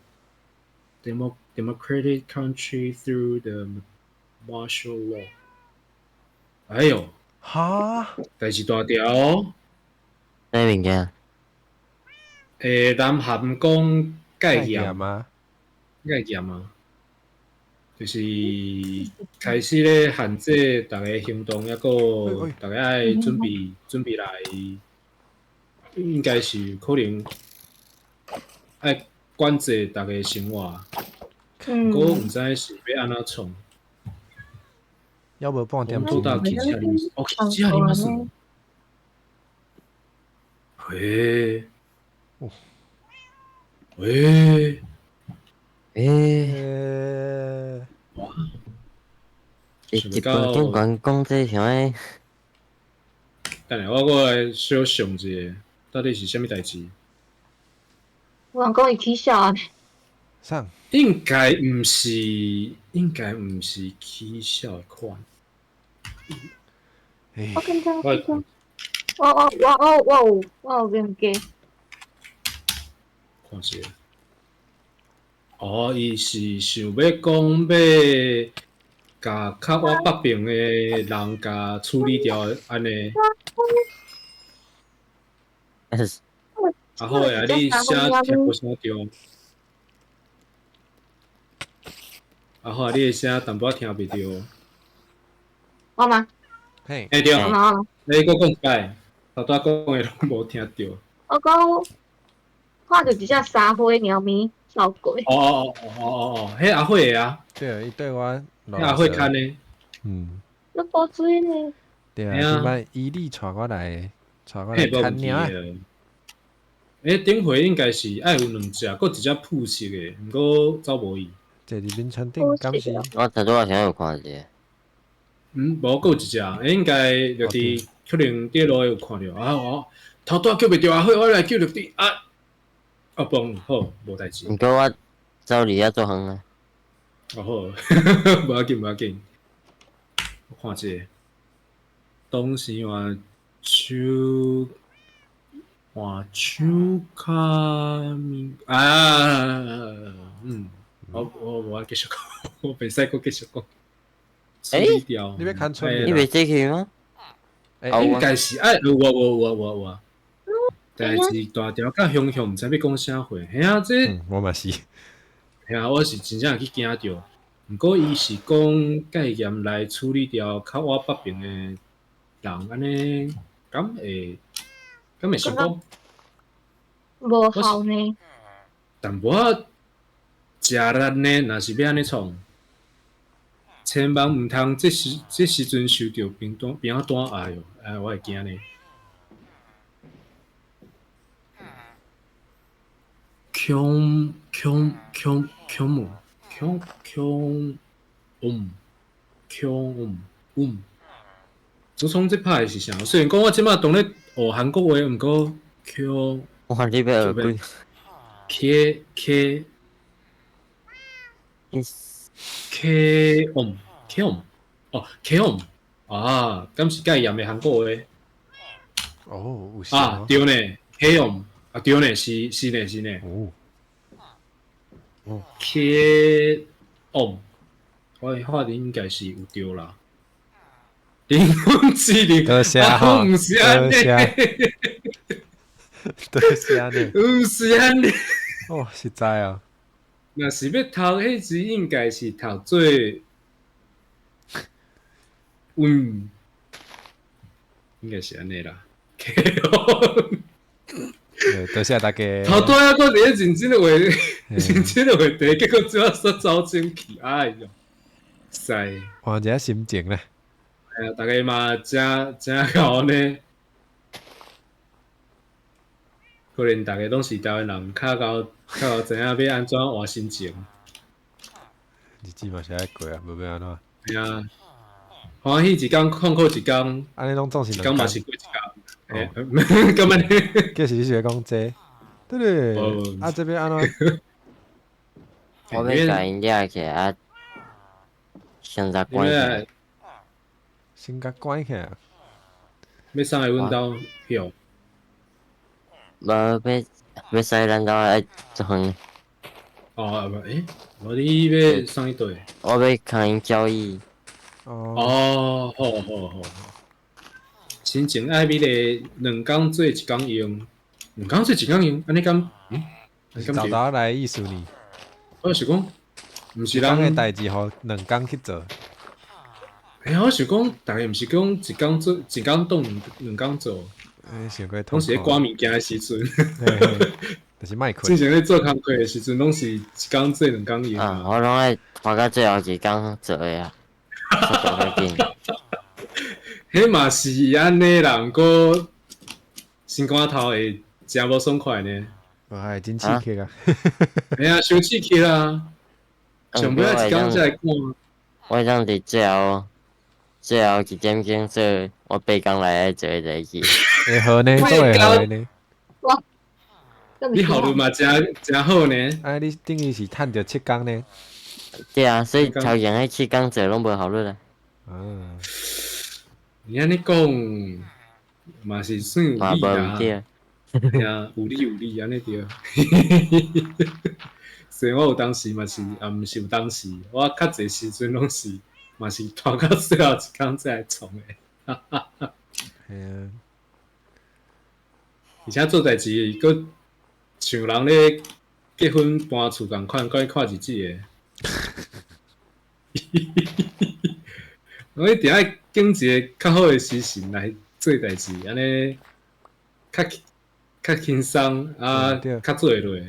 democratic country through the martial law. 哎喲，哈，代誌大條哦。啥物件？欸，南韓講戒嚴啊？戒嚴啊？就是開始咧限制逐个行動，抑閣逐个愛準備準備來，應該是可能愛管制逐个生活。嗯。閣毋知是欲按怎創。猶無半點鐘。到汽車裡，哦，汽車裡嘛是。嘿。喂。欸。哇！日本警官講這啥個？等下我閣來小想一下，到底是啥物代誌？有人講伊起痟啊？啥？應該毋是，應該毋是起痟的款。我感覺我我我我我有我有研究。看者。哦，伊是想欲講欲共較倚北邊的人共處理掉，按呢。啊好啊，你聲聽無啥著。啊好啊，你的聲淡薄仔聽袂著。我嗎？嘿，欸對，我嗎？你閣講一擺，頭拄仔講的攏無聽著。我講看著一隻沙灰貓咪走過。哦哦哦哦哦哦，彼阿慧的啊。對，伊對我。彼阿慧牽的。嗯。你無水呢？對啊，這擺伊利帶我來，帶我來牽貓。欸，頂回應該是愛有兩隻，閣一隻鋪色的，毋過走無去。坐佇眠床頂，敢是？我頭拄仔啥有看一個。嗯，無，閣有一隻，欸，應該就佇可能佇路有看著啊！我頭拄仔叫袂著阿慧，我來叫著你啊！啊，嘣，好，無代誌。毋過我走離遐足遠啊。哦好，無要緊，無要緊。我看一下。當時換手換手跤物啊，嗯，我無愛繼續講，我袂使閣繼續講。處理掉。你欲牽村你袂這去嗎？欸，應該是愛有有有有有有。代誌大條佮雄雄，毋知欲講啥貨。嘿啊，這我嘛是。嘿啊，我是真正去驚著。毋過伊是講戒嚴來處理掉較倚北爿的人，按呢敢會成功？無效呢？淡薄仔食力呢，若是欲按呢創，千萬毋通這時陣受著兵單兵仔單，哎喲，哎，我會驚呢。強強強強姆強強嗯強嗯嗯，祖聰這拍是啥？雖然講我這擺當咧學韓國話，毋過強，哇！你欲學幾？K K K 嗯 K 嗯哦 K 嗯啊，敢是蓋鹽的韓國話？哦，有啊，對呢，K 嗯啊，對呢，是是呢是呢。哦，K 嗯，我發的應該是有對啦。人工智能，多謝哈，毋是按呢，多謝按呢，毋是按呢。哦，實在啊。若是欲讀彼時，應該是讀做，嗯，應該是按呢啦。多謝大家。頭拄仔閣佇咧認真的話，認真的話題，結果這擺煞走進去，哎喲，塞。換一下心情咧。哎呀，逐家嘛誠誠𠢕呢，可能逐家攏是台灣人，較𠢕較𠢕知影欲按怎換心情。日子嘛是愛過啊，無欲按怎。係啊，歡喜一工，痛苦一工。按呢攏總是一工嘛是過一工。欸，敢按呢？其實你是咧講這，對對？啊，這欲按怎？我欲共𪜶掠起來啊，先共關起來。先共關起來。欲送來阮兜歇？無，欲送咱兜愛足遠。哦，欸，無你欲送去佗？我欲共𪜶交易。哦，好好好。親情愛美麗，兩工做一工用，兩工做一工用，按呢敢？嗯，豆豆來意思呢？我是講，毋是人的代誌，予兩工去做。欸，我想講，逐家毋是講一工做，一工當兩工做。欸，想過攏是咧趕物件的時陣，就是莫睏。之前咧做工課的時陣，攏是一工做兩工用。啊，我攏愛拖到最後一工做的啊，速度較緊。彼嘛是按呢啦，毋過心肝頭會誠無爽快呢。無係真刺激啊！嘿啊，傷刺激啦！上尾仔一工才會趕。我會當佇最後一點鐘做，我八工內愛做的代誌。會好呢，做會好呢。哇！你效率嘛誠誠好呢。啊，你等於是趁著七工呢？對啊，所以頭前彼七工做攏無效率啊。嗯。你按呢講，嘛是算有理啦。對。嘿啊，有理有理，按呢對。雖然我有當時嘛是，也毋是有當時，我較濟時陣攏是，嘛是拖到最後一工才來創的。嘿啊。而且做代誌，閣像人咧結婚搬厝仝款，閣看日子的。我一定愛揀一個較好的時辰來做代誌，按呢較較輕鬆啊，較做會落。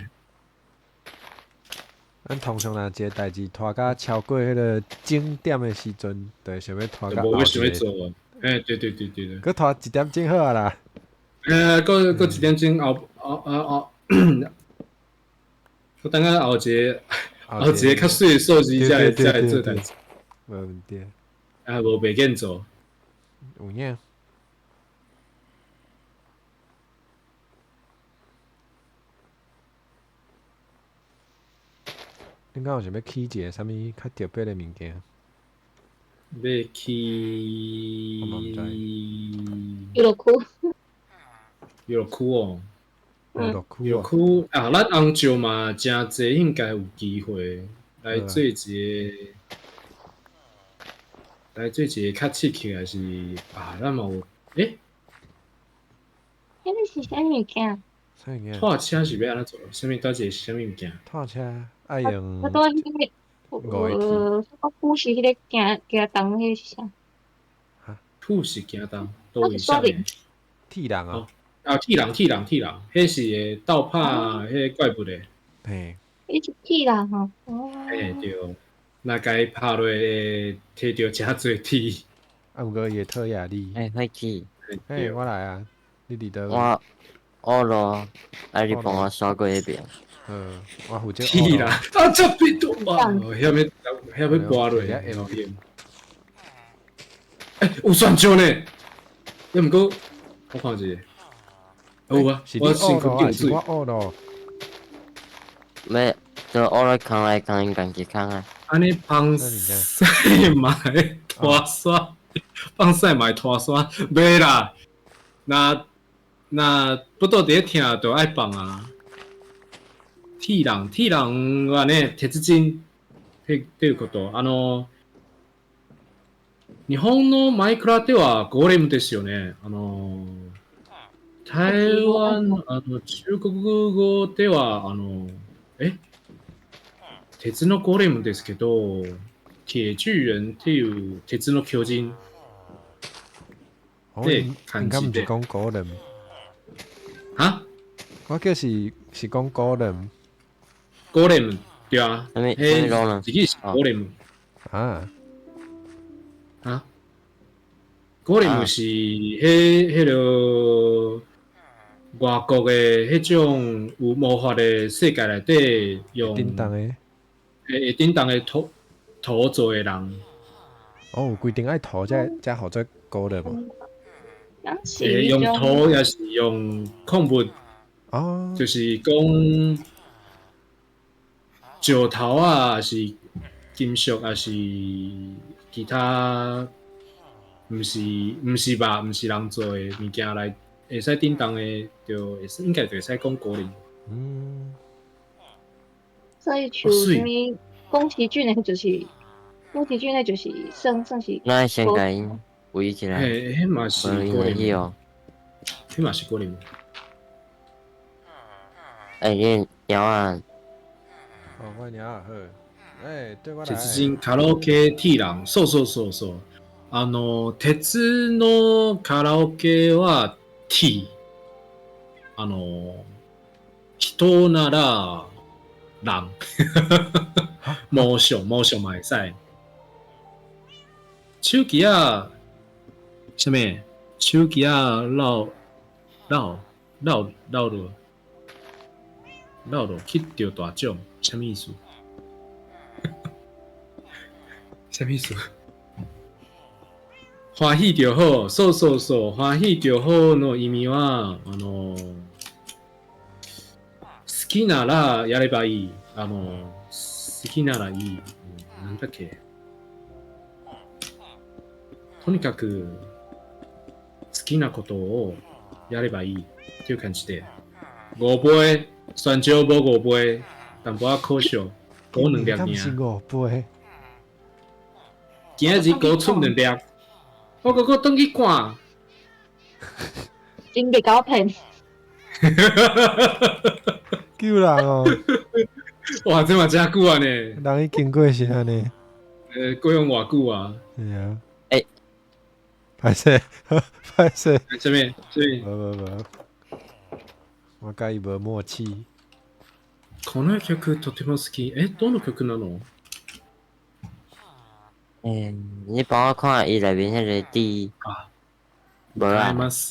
咱通常若一個代誌拖甲超過彼個整點的時陣，就會想欲拖到無欲想欲做啊！欸，對對對對對。閣拖一點鐘好啊啦。欸，閣閣一點鐘後後後後，閣等下後一個後一個較媠的數字才會才會做代誌。無問題。啊，無袂見做。有影。你敢有想欲起一个啥物較特別的物件？欲去我嘛毋知遊樂區，遊樂區哦，遊樂區遊哦，樂區啊，咱紅石嘛誠濟，應該有機會來做一個，來做一個較刺激，還是啊，咱嘛有欸，彼個是啥物件？啥物件？拖車是欲按怎做？啥物佗一個是啥物物件？拖車愛用我拄彼個，五個鐵我古時彼個行行動彼個是啥？土是行動，佗位啥物？鐵人啊，啊，鐵人，鐵人，鐵人，彼是會鬥拍彼個怪物的，嘿，伊是鐵人吼，哦，嘿對，若共伊拍落會提著誠濟鐵。啊，毋過伊會討厭你。欸，火起，嘿，我來啊，你佇佗位？我學咯，啊你幫我刷過彼邊。我負責鐵人，啊，這邊都哇，遐欲遐欲跋落，欸，有蒜椒呢，抑毋過我看一下，有啊，是你我身學咯，軀頂水還是我學咯？欲，就學來空來空，𪜶家己空啊。按呢放屎嘛會拖沙，放屎嘛會拖沙，袂啦。若若腹肚佇咧疼，就愛放啊。鐵人，鐵人按呢鉄人，っていうこと。日本のマイクラではゴーレムですよね。台湾、中国語では、鉄のゴーレムですけど、鐵巨人っていう鉄の巨人。哦，應該毋是講ゴーレム。哈？我叫是是講ゴーレム。ゴーレム對啊。啥物啥物路呢？自己是ゴーレム。啊？啊？ゴーレム是彼彼个外國的彼種有魔法的世界內底用叮當的，會叮當的土土做的人。哦，規定愛土才才號做ゴーレム。會用土，抑是用礦物？哦，就是講石頭啊，抑是金屬，抑是其他，毋是毋是吧？毋是人做的物件來會使叮當的，就會使應該就會使講ゴーレム。嗯。所以像啥物宮崎駿的，就是宮崎駿的，就是算算是。咱先共𪜶圍起來。嘿，彼嘛是ゴーレム。彼嘛是ゴーレム。欸，你鳥仔。哦，我鳥仔好。欸，對我來。鉄人カラオケ鐵人，そうそうそうそう。鉄のカラオケは T。人なら人。魔術魔術嘛會使。手機仔，啥物？手機仔落落落落落落落去著大獎，啥物意思？啥物意思？歡喜就好，そうそうそう，歡喜就好の意味は、好きならやればいい。好きならいい。なんだっけ。とにかく、好きなことをやればいいっていう感じで。五杯，蒜椒無五杯，淡薄仔可惜，閣兩粒爾。是五杯。今日閣出兩粒，我閣閣轉去看。真袂共騙。救人哦！哇，這嘛誠久啊呢！人已經過時啊呢。過用偌久啊？係啊。欸。歹勢，歹勢。啥物？啥物？無無無，我佮伊無默契。この曲とても好き。え、どの曲なの？欸，你幫我看伊內面彼個字。啊。無啊。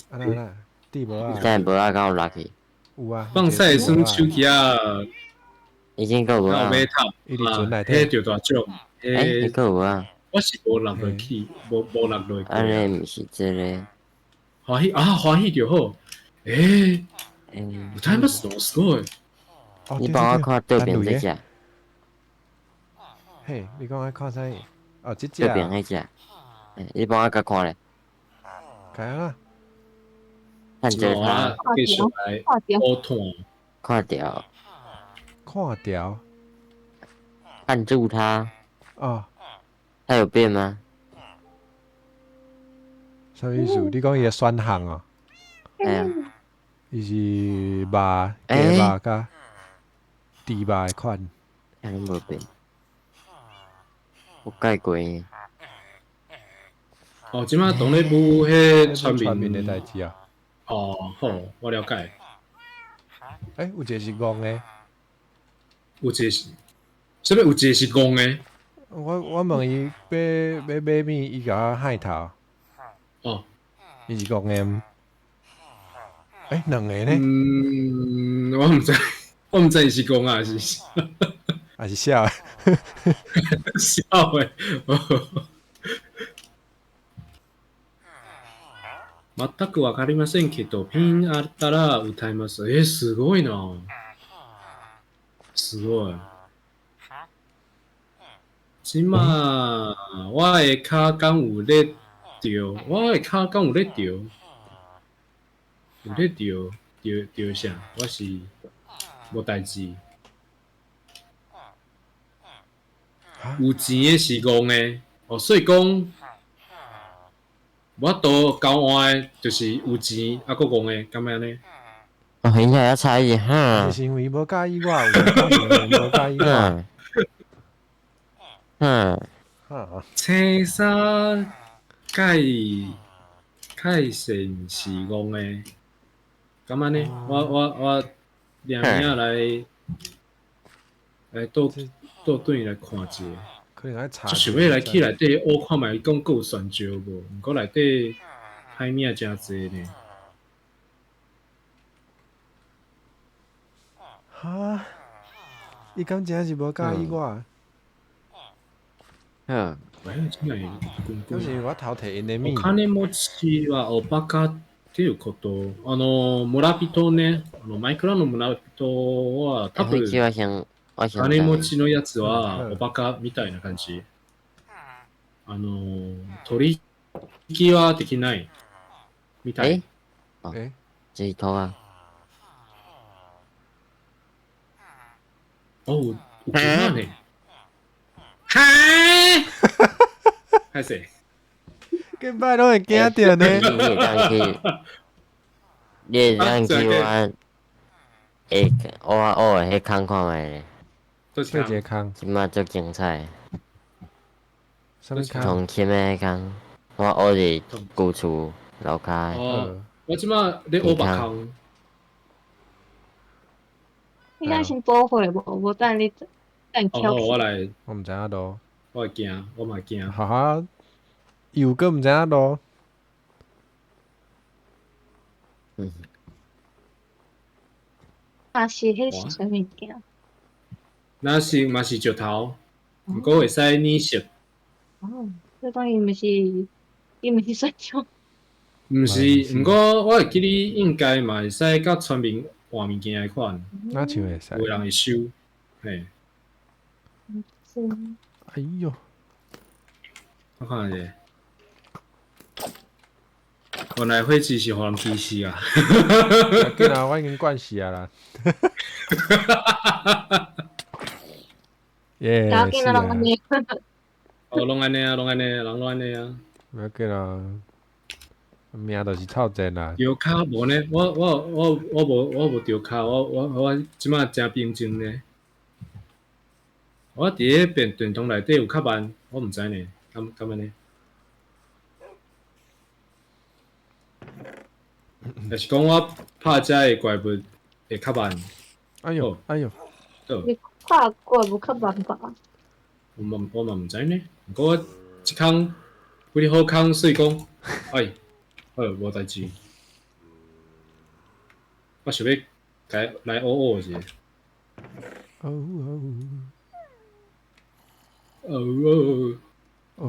啊啦啦，字無啊。真無啊，敢有落去？有啊。放屎耍手機仔。已經閣有啊。伊佇船內底。彼著大獎。欸，閣有啊。我是無落落去，無無落落去。按呢毋是這個。歡喜啊，歡喜就好。欸。歌いますの？すごい。你幫我看對面這隻。嘿，你講愛看啥？哦，這隻這邊彼隻，你幫我佮看咧。開啊！看著他，繼續來烏炭，看著，看著，看住他。哦，他有變嗎？啥意思？你講伊的選項哦？哎呀，伊是肉、雞肉佮豬肉的款。遐攏無變，我改過。哦，這擺當咧舞彼傳面的代誌啊。哦，好，我了解。欸，有一個是戇的，有一個是，啥物有一個是戇的？我問伊欲買物，伊共我害頭。哦，伊是戇的。欸，兩个呢？嗯，我毋知，我毋知伊是戇還是，還是痟的？痟的。全くわかりませんけど、ピンあったら歌います。え、すごいな。すごい。這馬我的跤敢有咧著？我的跤敢有咧著？有咧著？著著啥？我是無代誌。有錢的是戇的，哦，所以講。無法度交換的，就是有錢猶閣戇的，敢欲按呢？哦，應該要猜一下。是因為無佮意我，有可能無佮意我。嗯。青衫蓋線是戇的，敢按呢？我掠名來倒轉來看一下。可能愛查。就想欲來去內底學看覓，伊講閣有選招無？毋過內底歹物仔誠濟呢。哈？伊敢真是無佮意我？嗯。就是我偷提𪜶的物。お金持ちはおバカっていうこと。村人ね、マイクラの村人は多分金持ちのやつはおバカみたいな感じ。取引はできないみたい。え？這是圖啊。哦，有錢呢。哈！歹勢。見擺攏會驚著呢。你會當去，你會當去我，會我學的彼空看覓咧。佗一個空？這馬足精彩。啥物空？銅琴的彼空，我學佇舊厝樓跤。哦，我這馬咧學別空。你敢先補貨無？無等你等哦，我來。我毋知影路。我會驚，我嘛會驚。哈哈，又閣毋知影路。嗯。啊是，彼是啥物件？若是嘛是石頭，毋過會使捏熟。哦，這講伊毋是，伊毋是選手。毋是，毋過我會記得應該嘛會使佮村民換物件的款。若像會使。有人會收，嘿。是。哎喲，我看下。原來火雞是予人歧視啊！緊啊，我已經慣勢啊啦。耶！不要緊啊，攏按呢。哦，攏按呢啊，攏按呢，人攏按呢啊。不要緊啊，命就是臭賤啦。著跤無呢？我無著跤，我這馬誠平靜呢。我佇咧變電動內底有較慢，我毋知呢，敢按呢？若是講我拍遮的怪物會較慢。哎喲，哎喲，你拍怪物較慢吧？我嘛毋知呢。毋過我這空幾日好空，所以講，哎，哎，無代誌。我想欲共來學學一下。哦哦哦哦，哦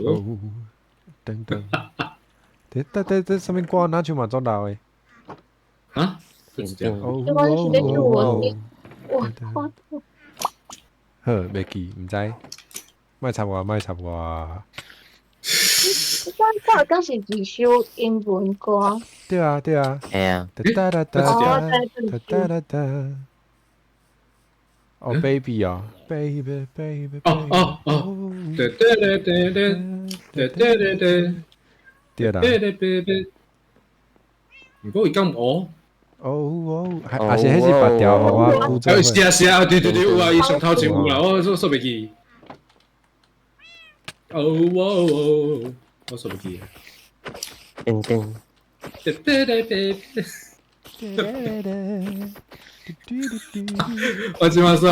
哦，等等。這啥物歌？若像嘛足老的。哈？哦這我是咧叫我，我我。好，袂記，毋知。莫插我，莫插我。我敢是一首英文歌。對啊，對啊。會啊。噠噠噠噠噠噠噠。哦，baby 哦，baby baby。哦哦哦，對對對對對對對對對。對啦。對對對對。毋過伊敢哦？哦哦，還是彼是別條我哎，是啊是啊，對對對，有啊，伊上頭前有啦，我說說袂記。哦哦哦，我說袂記。噔噔。對對對對。我這馬煞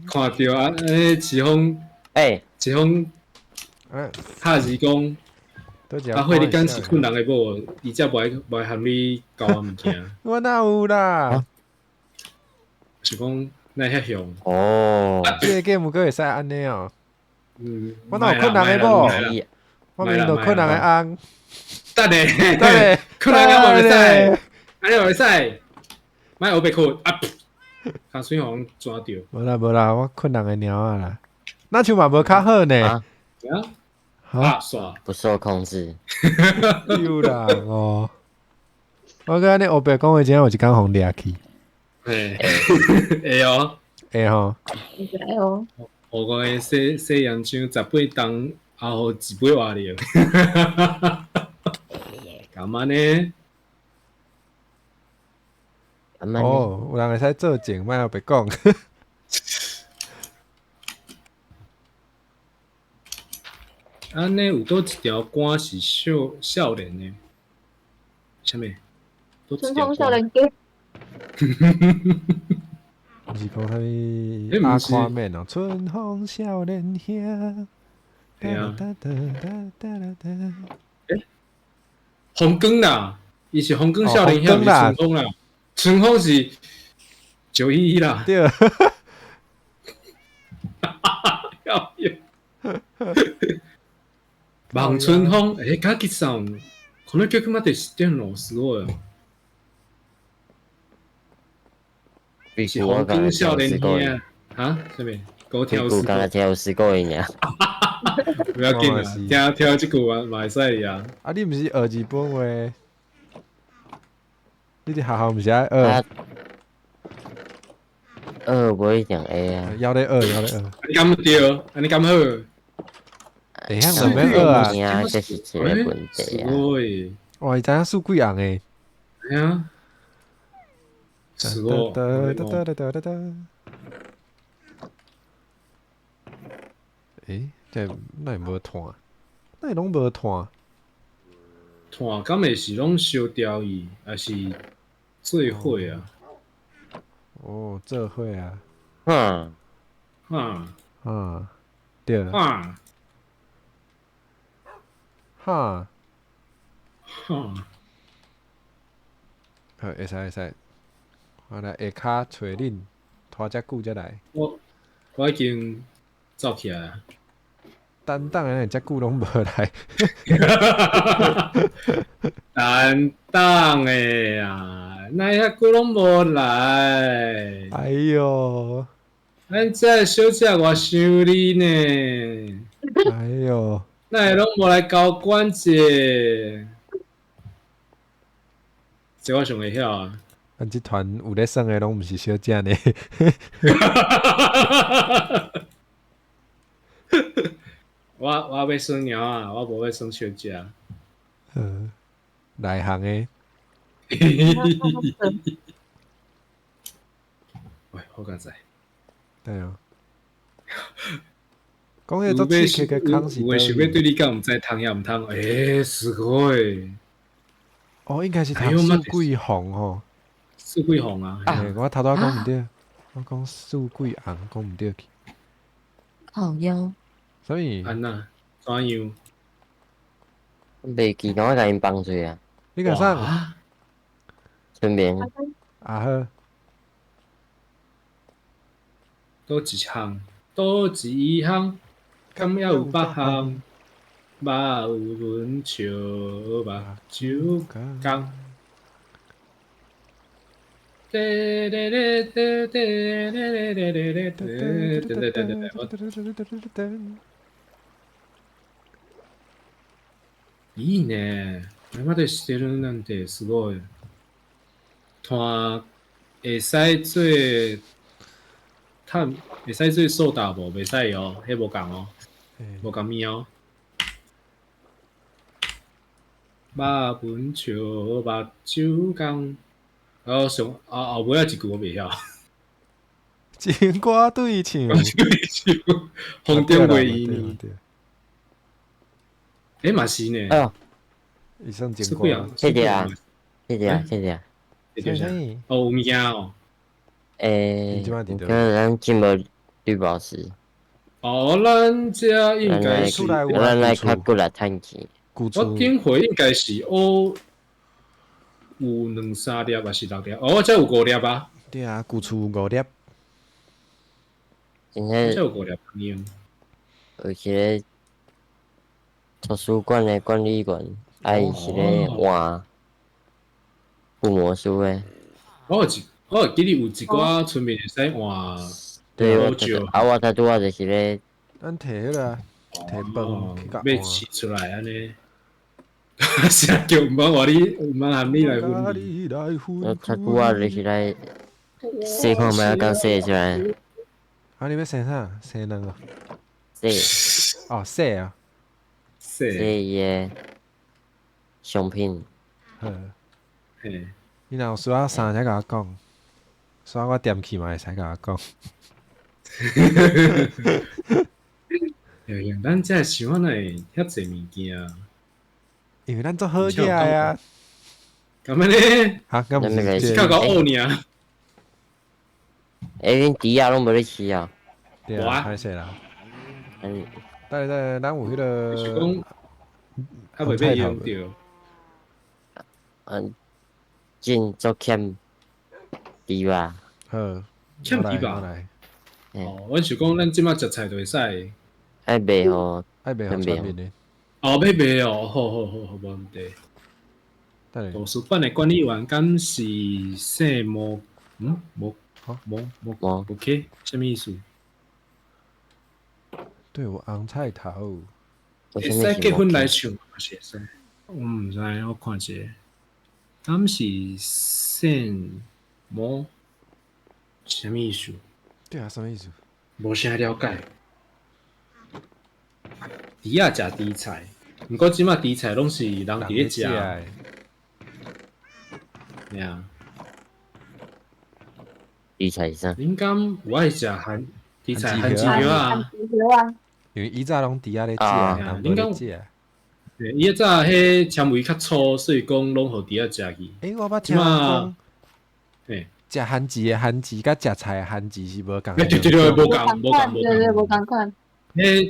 看著啊，欸，齊峰，欸，齊峰，拍字講，阿慧，你敢是困人的某？伊才無愛無愛含你交換物件。我哪有啦？是講哪遐凶？哦，這個 game 閣會使按呢哦。嗯，我哪有困人的某？我明明就困人的翁。等下，等下，困人的某袂使，按呢袂使，莫烏白困啊！跤水予人抓著。無啦無啦，我困人的貓仔啦。那像嘛無較好呢。啊？啊，煞不受控制。有啦哦。我感覺你烏白講話，真有一工予人掠去。嘿，會哦。會吼。會哦。我講洗洗洋槍18重，阿予一尾活咧。幹嘛呢？哦，有人會使作證，莫烏白講。按呢有佗一條歌是少少年的，啥物？春風少年歌。毋是講啥物阿看面哦，春風少年兄。對啊。欸，風光啦，伊是風光少年兄，毋是春風啦。春風是911啦。對。要要。望春風，欸，ガキさん、この曲まで知ってんの？すごい。是風光少年兄啊？啥物？高跳我敢若聽有試過爾。不要緊啦，聽聽這句嘛嘛會使啊。啊，你毋是學日本話？你佇學校毋是愛學？學無一定會啊。猶咧學，猶咧學。你敢對？按呢敢好？會曉就免學啊。這是一個問題啊。哇，伊知影數幾紅的？係啊。すごい。欸，這哪會無炭？哪會攏無炭？炭敢會是攏燒掉去，抑是做伙啊？哦，做伙啊！嗯。嗯。嗯，對。啊。哈。哈。好，會使會使。我來下跤揣恁，拖遮久才來。我已經走起來啊！等等的，遮久攏無來。等等的啊，哪遐久攏無來？哎喲，咱這小姐偌想你呢。哎喲，哪會攏無來交關者？這我上會曉啊。咱這團有咧耍的攏毋是小姐呢。我欲耍猫仔，我無欲耍小姐。內行的。喂，好佳哉。對啊。講彼足刺激的空是。有的想欲對你講，毋知通抑毋通。欸，すごい。哦，應該是讀四季紅吼。四季紅啊！欸，我頭拄仔講毋對，我講四季紅講毋對去。靠腰。啥物？按怎？怎樣？袂記，我共𪜶放出啊。你共啥？春眠。啊好。佗一項？佗一項？敢猶有別項？目阮笑目睭共。いいね。今までしてるなんてすごい。炭會使做碳，會使做蘇打無？袂使哦，彼無仝哦，無仝物哦。肉文笑目睭公，然後上後後尾仔一句我袂曉。情歌對唱，風中袂伊呢？欸嘛是呢。哎喲，伊算情歌。謝謝啊，謝謝啊，謝謝啊。謝謝。哦，有物件哦。欸，可能咱進無綠寶石。哦，咱這應該是，咱來較骨力趁錢。我頂回應該是學有兩三粒，還是六粒？哦，我這有五粒啊。對啊，舊厝有五粒。今天這有五粒用。有一个圖書館的管理員，啊，伊是咧換附魔書的。我會記得有一寡村民會使換。對，我啊，我拄拄仔就是咧。咱提彼個，提飯去共欲試出來按呢。啥叫毋通話你，毋通含你來分？我拄拄仔就是來試看覓，敢試會出來。啊！你欲生啥？生卵啊？洗。哦，洗啊！洗伊的商品。好。嘿。你若有需要啥，才共我講。需要我踮去嘛會使共我講。欸，咱這想哪會遐濟物件？因為咱做好嘢啊！敢按呢？哈，敢毋是靠搞學爾。欸，恁豬仔攏無咧飼啊？對啊，歹勢啦。嗯。等下等下，咱有彼个。是講，較袂欲用著。嗯，真足欠豬肉。好。欠豬肉。哦，阮想講，咱這擺食菜就會使。愛賣予，愛賣予村民的。哦，欲賣哦，好好好好，無問題。圖書館的管理員敢是姓毛？嗯，無，無無無 OK，啥物意思？對，有紅菜頭。會使結婚來唱，嘛是會使。我毋知，我看一下，敢是姓毛？啥物意思？對啊，啥物意思？無啥了解。豬仔食豬菜，毋過這擺豬菜攏是人佇咧食。對啊。豬菜是啥？恁敢有愛食番豬菜番薯葉啊？因為以早攏豬仔咧食，人無咧食。對，以早彼纖維較粗，所以講攏予豬仔食去。欸，我捌聽講，嘿，食番薯的番薯佮食菜的番薯是無仝。對對對，無仝，無仝，無仝。對對，無仝款。彼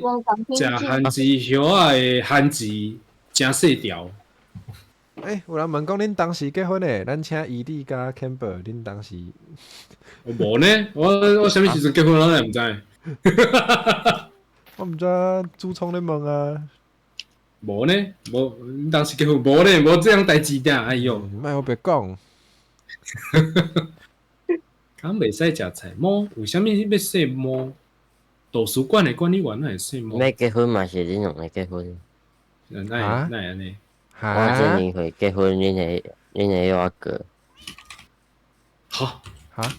食番薯葉仔的番薯誠細條。欸，有人問講恁當時結婚的，咱請伊弟佮 Campbell，恁當時？無呢，我啥物時陣結婚，我也毋知。我毋知，主創咧問啊。無呢，無，恁當時結婚無呢，無這樣代誌吋，哎喲。莫予白講。敢袂使食菜毛？為啥物欲姓毛？圖書館的管理員哪會姓毛？欲結婚嘛是恁兩个結婚。哪會哪會按呢？我這年歲結婚，恁會約我過。哈哈？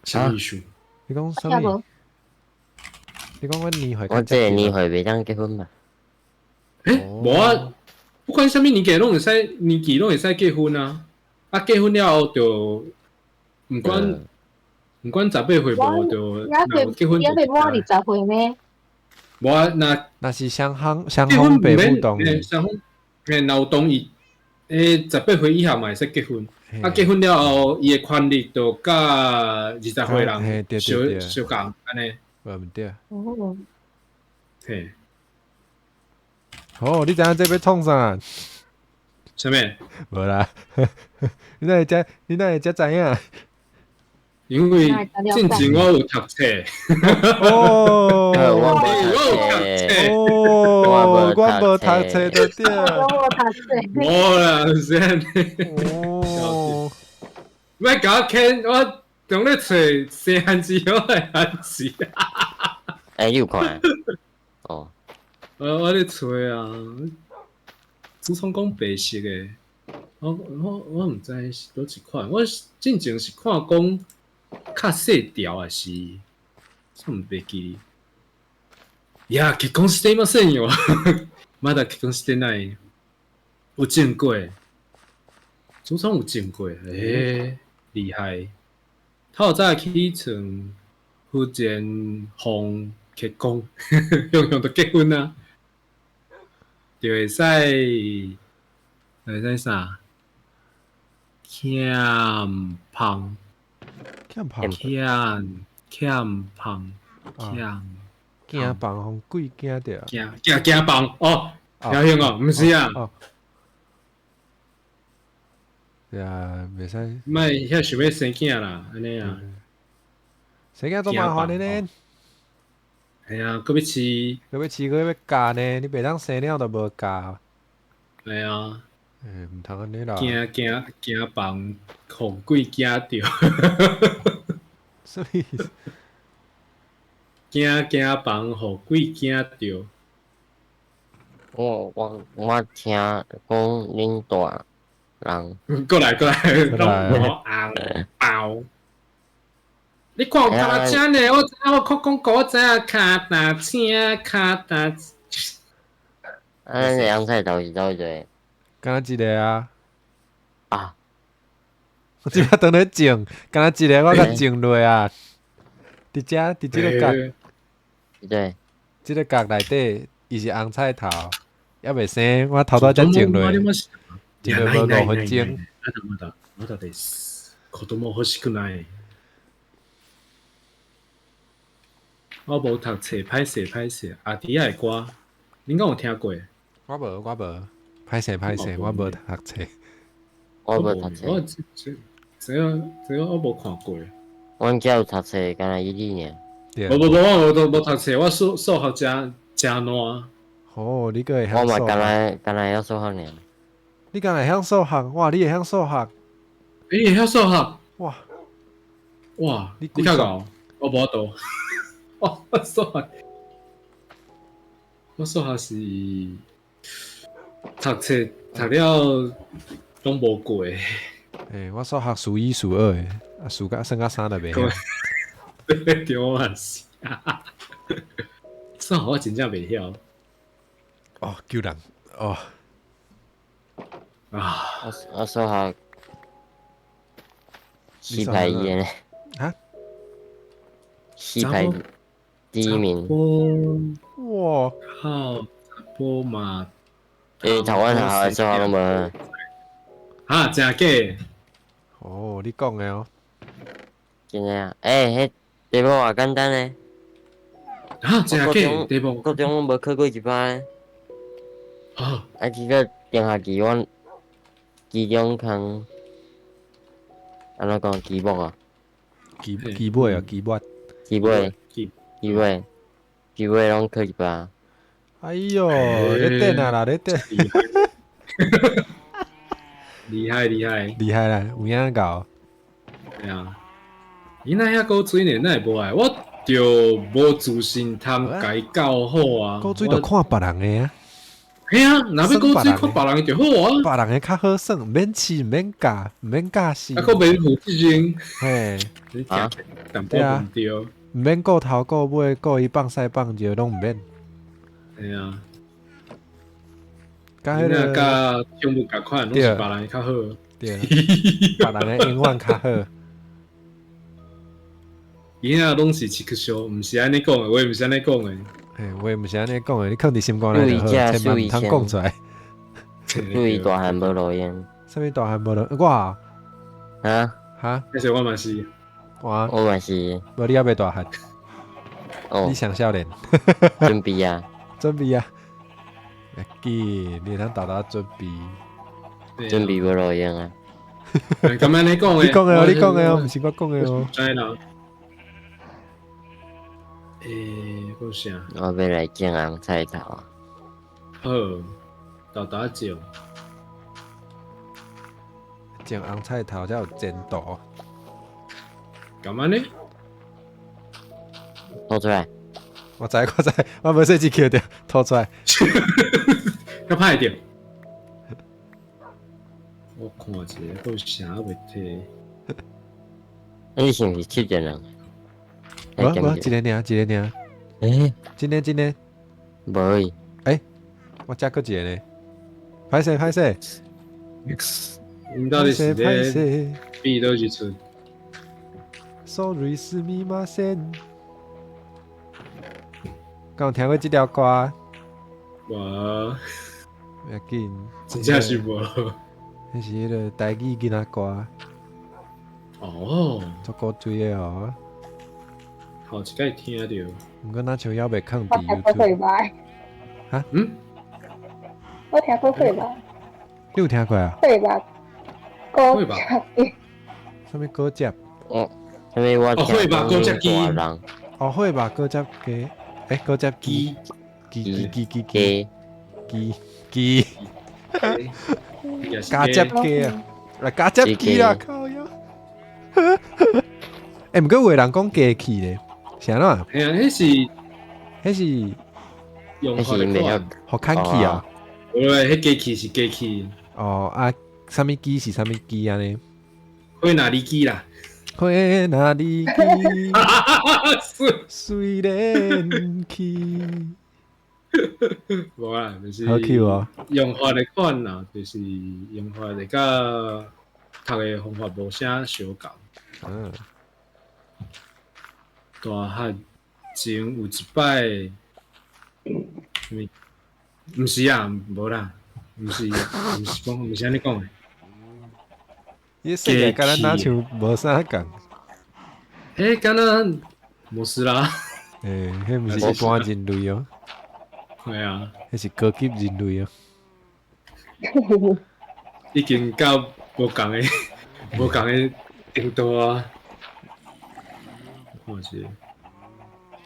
啥意思？你講啥物？你講阮年歲？我這个年歲袂當結婚吧？欸，無啊，不管啥物年紀攏會使，年紀攏會使結婚啊！啊，結婚了後就毋管毋管十八歲無，就若有結婚。也未滿二十歲呢？無啊，若若是雙方雙方爸母同意，雙方欸，若有同意，欸，十八歲以下嘛會使結婚。啊，結婚了後，伊的權利就佮二十歲人相相仝按呢。無毋對。哦。嘿。哦，你知影這欲創啥？啥物？無啦，你哪會遮？你哪會遮知影？因為進前我有讀冊。哦，我無讀冊。哦，我無讀冊就對。我無讀冊。無啦，是按呢。哦。莫共我牽，我當咧揣生番薯，我的番薯。欸，你有看？哦。我咧揣啊。主創講白色的，我毋知是佗一款，我進前是看講較細條還是，啥毋袂記。いや、結婚していませんよ。まだ結婚してない。有種過，主創有種過，厲害。透早起床，福建風結婚，雄雄就結婚啊，就會使，會使啥？欠芳，欠芳，欠芳，欠。驚房予鬼驚著。驚房哦，姚兄哦，毋是啊。對啊，袂使。莫遐想欲生囝啦，按呢啊。生囝足麻煩的呢。係啊，閣欲飼，閣欲飼，閣欲教呢，你袂當生了就無教。係啊。毋通按呢啦。驚房，予鬼驚著。啥物意思？驚房，予鬼驚著。我聽講恁大人。過來過來，攏紅包。你看有腳踏車呢？我知影我看廣告，我知影腳踏車，腳踏。啊，咱兩菜頭是佗一個？敢若一个啊！啊！我這擺當咧種，敢若一個我共種落啊！佇遮，佇這个角，對，這个角內底，伊是紅菜頭，猶未生，我頭拄才種落，種落無5分鐘。まだまだまだです。子供欲しくない。我無讀冊，歹勢歹勢。阿弟仔的歌，恁敢有聽過？我無，我無，歹勢歹勢，我無讀冊。我無讀冊。我這我無看過。阮囝有讀冊，敢若伊你爾。無無無，我無讀冊，我數學誠誠爛。哦，你閣會曉數學？我嘛敢若敢若會曉數學爾。你敢若會曉數學？哇，你會曉數學？欸，會曉數學？哇哇，你你較𠢕，我無法度。我數學，我數學是讀冊讀了攏無過。欸，我數學數一數二的，啊，數甲算甲三就袂曉。對，我嘛是。數學我真正袂曉。哦，救人哦。啊！我數學4排1呢。啊？四排第一名。哇！靠！查埔嘛。欸，台灣學校數學攏無。啊，真假？哦，你講的哦。真的啊！欸，彼題目偌簡單呢。啊，真假？題目高中攏無考過一擺。啊！啊，結果頂學期阮期中空，按怎講？期末啊？期尾啊，期末。期尾，期尾，期尾攏考一百。哎喲，咧等啊啦，咧等。厲害厲害。厲害啦，有影𠢕。對啊。伊那遐古錐呢？哪會無愛？我就無自信通共伊教好啊。古錐就看別人的啊。嘿啊，若欲古錐看別人的就好啊。別人的較好耍，毋免飼，毋免教，毋免教死。啊，閣免負責任。嘿。啊。對啊。毋免顧頭顧尾，顧伊放屎放尿攏毋免。嘿啊。佮彼个佮寵物仝款，攏是別人的較好。對。別人的永遠較好。伊仔攏是飼笑，毋是按呢講的，話毋是按呢講的。嘿，話毋是按呢講的，你囥佇心肝內就好，千萬毋通講出來。注意大漢無路用。啥物大漢無路？我啊？哈？彼時我嘛是。我我嘛是。無你猶未大漢。哦。你上少年。準備啊！準備啊！會緊，你會當沓沓準備。準備無路用啊！敢按呢講的？你講的哦，你講的哦，毋是我講的哦。知啦。欸，講啥？我欲來種紅菜頭啊！好，沓沓種。種紅菜頭才有前途。幹嘛呢？吐出來！我知我知，我無細只抾著，吐出來。較歹著。我看一下，閣有啥袂提？你是毋是七個人？無無，一个爾，一個爾。欸，真的真的。無。欸，我加閣一個呢。歹勢歹勢。𪜶到底是咧比佗一出？Sorry，すみません。敢有聽過這條歌？無。袂要緊。真正是無。彼是彼个台語囡仔歌。哦。足古錐的哦。頭一擺聽著。毋過若像猶袂囥佇我聽過 YouTube。會哈？嗯？我聽過會吧？你有聽過啊？會吧？會吧？啥物果汁？哦，啥物我聽會吧果汁機。哦，會吧果汁機？欸，果汁機。機機機機機機機。加汁機啊！來加汁機啦！靠腰。欸，毋過有的人講機器咧，是按怎？嘿啊，彼是彼是用法的款，予牽去啊？喂，彼機器是機器。哦啊，啥物機是啥物機按呢？火哪里機啦？火哪里機？水連去。無啦，就是好 Q 哦。用法的款啦，就是用法的佮讀的方法無啥相仝。嗯。大漢前有一擺，毋是啊，無啦，毋是，毋是講，毋是按呢講的。伊世界佮咱若像無啥仝。欸，敢若無事啦。欸，彼毋是一般人類哦。係啊，彼是高級人類哦。已經到無仝的、無仝的程度啊！看者，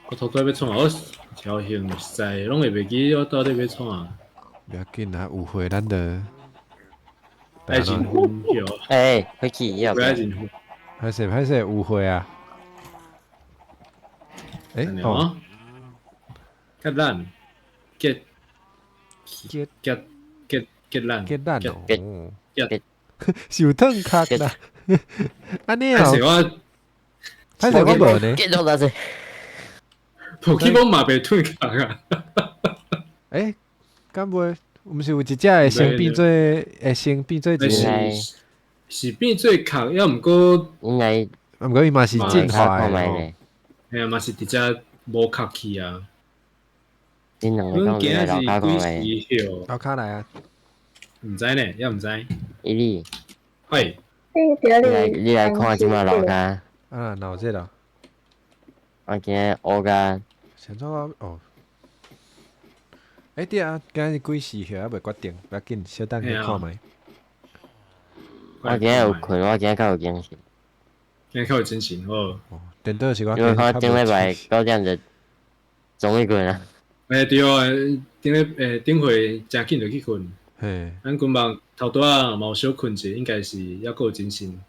我頭拄欲創啊，我調興實在攏會袂記我到底欲創啊。袂要緊啊，有會咱就愛認分票。欸，回去要。不愛認分。歹勢歹勢，有會啊。欸哦，結咱結結結結結咱結咱哦，結受烫殼啦。按呢哦。歹勢我，歹勢我無呢。結束啦這。寶可夢嘛袂褪殼啊。欸，敢袂？毋是有一隻會先變做，會先變做一個，是變做殼，猶毋過應該，毋過伊嘛是進化的吼。嘿啊，嘛是直接無殼去啊。恁兩個講來樓跤看覓？樓跤來啊？毋知呢，猶毋知。伊哩，係。你來看這擺樓跤。啊，哪有這啦？我今日烏甲。啥怎我哦？欸對啊，今日幾時還未決定，不要緊，小等去看覓。我今日有睏，我今日較有精神。今日較有精神好。哦，顛倒是我。因為看頂禮拜9點就終於睏啊。欸對啊，頂禮欸頂回誠緊就去睏。嘿。咱軍夢頭拄仔嘛有小睏者，應該是猶閣有精神，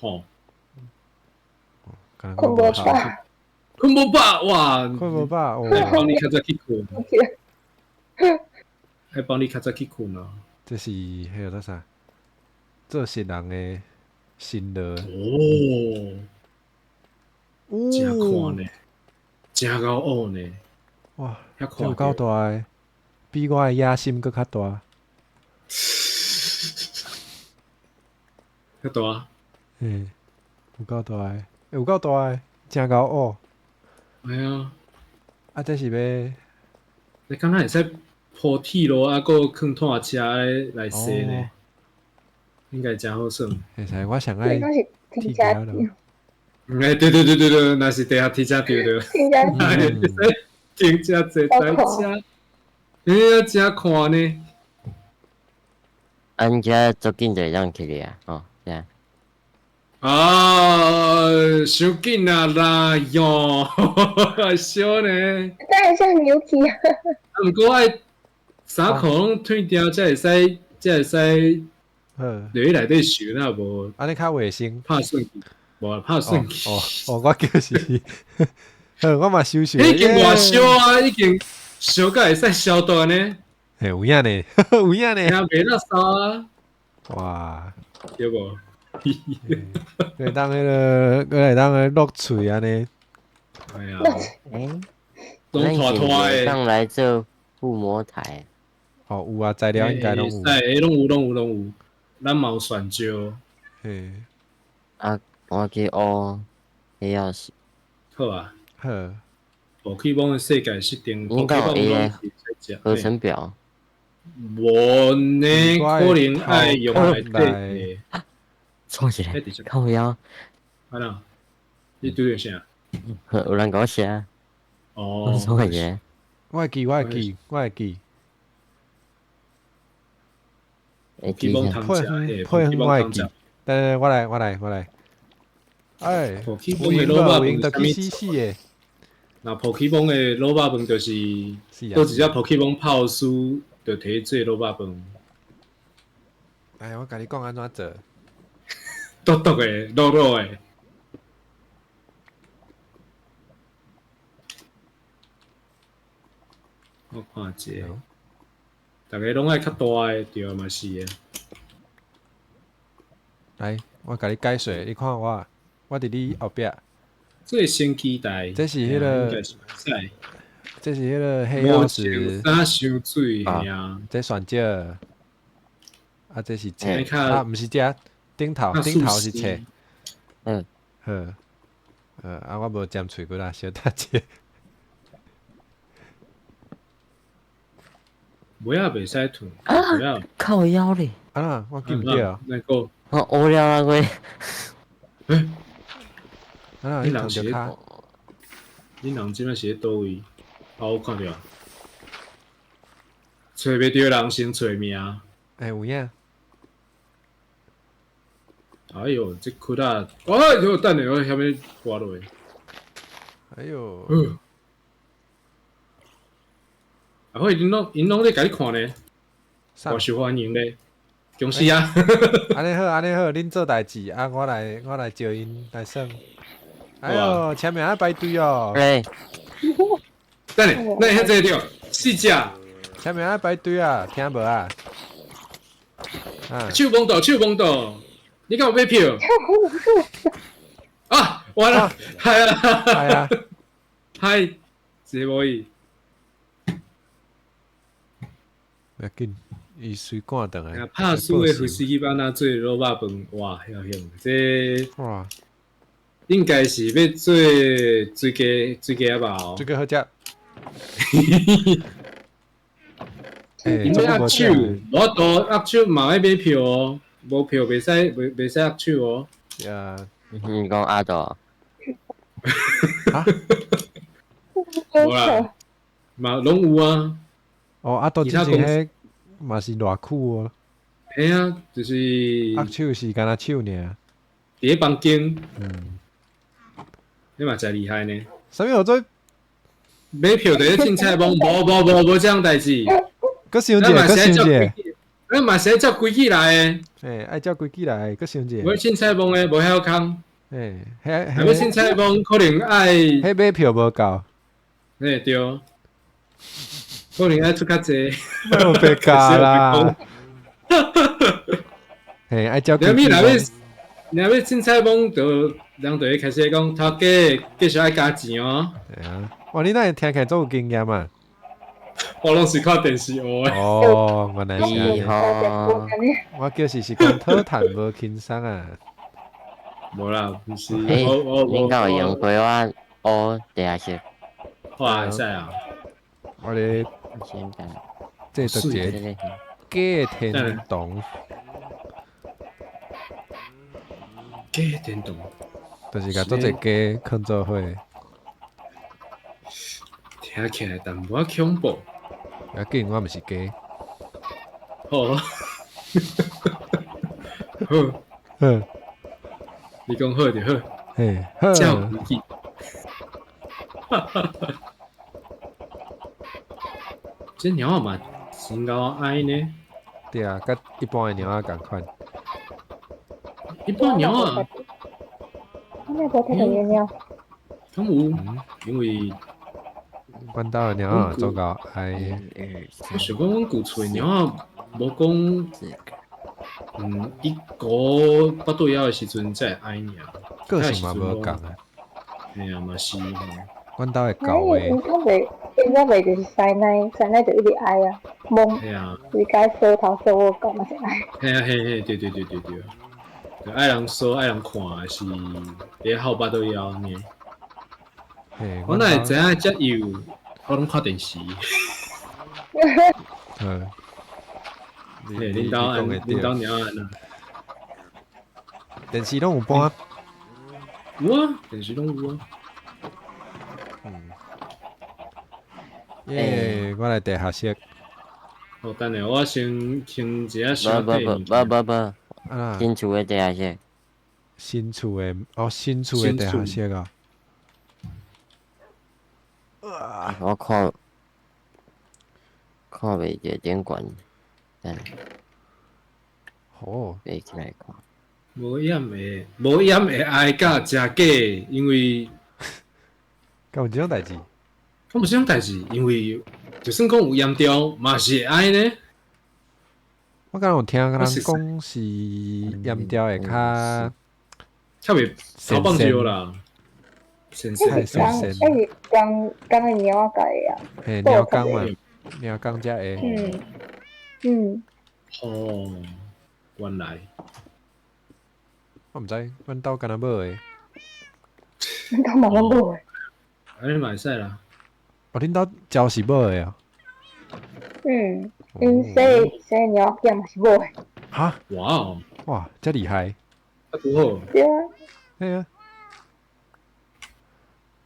吼。睏無飽。睏無飽哇！睏無飽，愛幫你較早去睏。愛幫你較早去睏啊！這是彼個叫啥？做新人的辛勞。哦。誠寬呢，誠𠢕烏呢。哇！這有夠大的，比我的野心閣較大。較大？嘿，有夠大的，有夠大的，誠𠢕烏。哎啊！啊，這是欲？你敢若會使鋪鐵路啊，閣囥拖車來踅呢？應該誠好耍。會使，我上愛停車場。欸，對對對對對，若是地下停車場對。停車場。停車坐台車，欸，誠寬呢。啊，恁遮足緊就會當去咧啊，吼，是啊。啊，傷緊啊啦喲，燒呢。當然像牛皮啊。啊，毋過愛衫褲攏褪掉，才會使，才會使。落去內底收，若無。按呢較衛生。拍順去，無拍順去。哦哦，我就是，好，我嘛收收。已經偌燒啊，已經燒甲會使消毒呢。嘿，有影呢，有影呢。聽袂落燒啊。哇！對無？會當彼个，閣會當彼落喙按呢。哎呀，欸，攏拖拖的。上來做附魔台。哦，有啊，材料應該攏有。欸，攏有，攏有，攏有。咱嘛有選招。嘿。啊，我去學黑曜石。好啊。好。寶可夢的世界設定，應該有伊個合成表。無呢，可能愛用來底。創起來，靠腰。啊哪？你拄著啥？有人共我寫。哦。創個嘢？我會記，我會記，我會記。會記。配配我會記。等等，我來，我來，我來。哎，寶可夢的滷肉飯就去死死的。那寶可夢的滷肉飯就是，倒一隻寶可夢炮師就提去做滷肉飯。哎，我共你講按怎做？毒毒的，卤卤的。我看者，逐家攏愛較大的，對嘛是的。來，我共你解說，你看我，我佇你後壁。這新期待，這是彼个，這是彼个黑曜石。啥傷水啊？這選石，啊，這是冊，啊，毋是這頂頭，頂頭是冊。嗯。好，啊，我無尖喙骨啦，小等者。尾仔袂使吐，啊！靠腰咧！啊，我記毋著。那個？我烏了啊喂！欸啊！你人是咧？你人這擺是咧佗位？啊，我看著，揣袂著人先揣名。欸，有影。哎喲，這窟仔，哎喲，等下我遐欲跋落。哎喲。啊，好，𪜶攏𪜶攏咧共你看呢，偌受歡迎咧，恭喜啊！按呢好，按呢好，恁做代誌，啊，我來，我來招𪜶來耍。哎喲，前面愛排隊哦。欸。等下，哪會遐濟著？四隻。前面愛排隊啊，聽無啊？手摸到，手摸到，你敢有買票？啊，完了，係啊，係啊，嗨，這無伊。袂要緊，伊隨趕轉來。拍輸的呼吸機按怎做滷肉飯？哇，曉曉，這哇，應該是欲做水雞，水雞仔吧？這個好食。𪜶欲握手，無法度握手嘛愛買票哦，無票袂使，袂使握手哦。呀，你講阿斗？啊？無啦，嘛攏有啊。哦，阿斗之前彼嘛是偌久哦。嘿啊，就是握手是干焦手爾。佇咧房間。嗯。你嘛誠厲害呢。啥物號做？買票佇咧凊彩摸，無無無無這種代誌。閣想者，閣想者。咱嘛是愛照規矩來的。欸，愛照規矩來，閣想者。無凊彩摸的，無曉空。欸，彼若欲凊彩摸，可能愛。彼買票無夠。欸，對。可能愛出較濟。莫白教啦。嘿，愛照規矩。若欲若欲凊彩摸，就人就會開始講，頭家繼續愛加錢哦。對啊，哇，你哪會聽起來足有經驗啊？我攏是看電視學的。哦，原來是按呢。我叫是講討趁無輕鬆啊。無啦，毋是。欸，恁敢有閒陪我學地下室？好啊，會使啊。我咧製作一個假天堂。假天堂。就是共做一個假囥做伙。聽起來淡薄仔恐怖。要緊，我毋是假。好。好。好。你講好就好。嘿，好。照規矩。這貓仔嘛真𠢕矮呢。對啊，佮一般的貓仔仝款。一般貓仔。那個特別貓。敢有？因為。阮兜的貓仔足𠢕矮。我想講，阮舊厝的貓仔無講，嗯，伊顧腹肚枵的時陣才會愛爾，個性嘛無仝啊。嘿啊，嘛是吼。阮兜的狗的。應該袂就是師奶，師奶就一直愛啊，摸，伊該梳頭梳我狗嘛是愛。嘿啊嘿嘿，對對對對對，就愛人梳愛人看是佇咧腹肚枵呢。我哪會知影遮幼，我攏看電視。嗯。嘿，恁兜按，恁兜娘按啊。電視攏有播？有啊，電視攏有啊。嗯。耶，我來地下室。好，等下我先先一下小無無無無無，新厝的地下室。新厝的哦，新厝的地下室啊。我看看袂著頂懸，等下。好。爬起來看。無掩的，無掩的愛甲誠假，因為敢有這種代誌？敢有這種代誌？因為就算講有驗掉，嘛是會愛呢。我敢有聽人講是驗掉會較較袂頭放尿啦。那是講，那是講講的貓仔的啊。嘿，貓公嘛，貓公才會。嗯嗯。哦，原來。我毋知，阮兜敢若無的。阮兜嘛攏無的。按呢嘛會使啦。哦，恁兜鸟是無的啊？嗯，𪜶生生貓仔嘛是無的。哈？哇哦！哇，遮厲害！啊，拄好。對啊。嘿啊。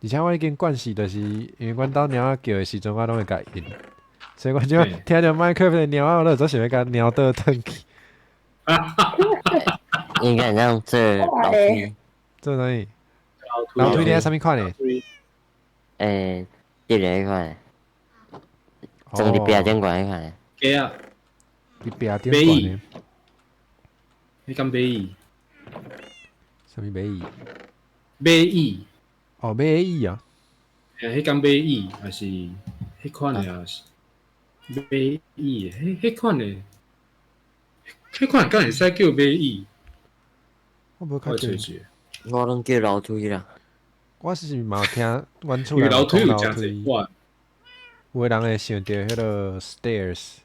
而且我已經慣勢，就是因為阮兜貓仔叫的時陣，我攏會共應，所以我就聽著 Minecraft 的貓仔，我就總想欲共貓倒轉去。應該會當做樓梯。做啥物？樓梯你愛啥物款的？欸，這個彼款的，裝佇壁頂懸彼款的。假啊！佇壁頂懸的。你敢買椅？啥物馬椅？馬椅。哦，馬椅啊！欸，彼間馬椅，還是彼款的啊？是馬椅，彼彼款的，彼款敢會使叫馬椅？我無較記。我攏叫樓梯啦。我是嘛有聽阮厝人樓梯講樓梯，有的人會想著彼个 stairs。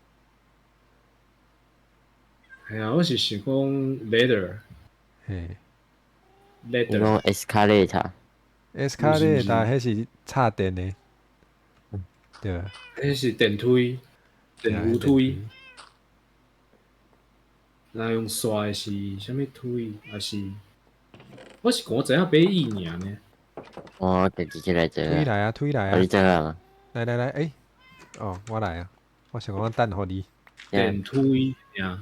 嘿啊，我是想講 ladder。嘿。 ladder。你講 escalator。 escalator，彼是插電的，對。彼是電梯，電扶梯。若用刷的是啥物梯？還是我是講知影馬椅爾呢？我家己起來做。推來啊，推來啊！你做啊？來來來，欸，哦，我來啊！我想講我等予你。電梯爾，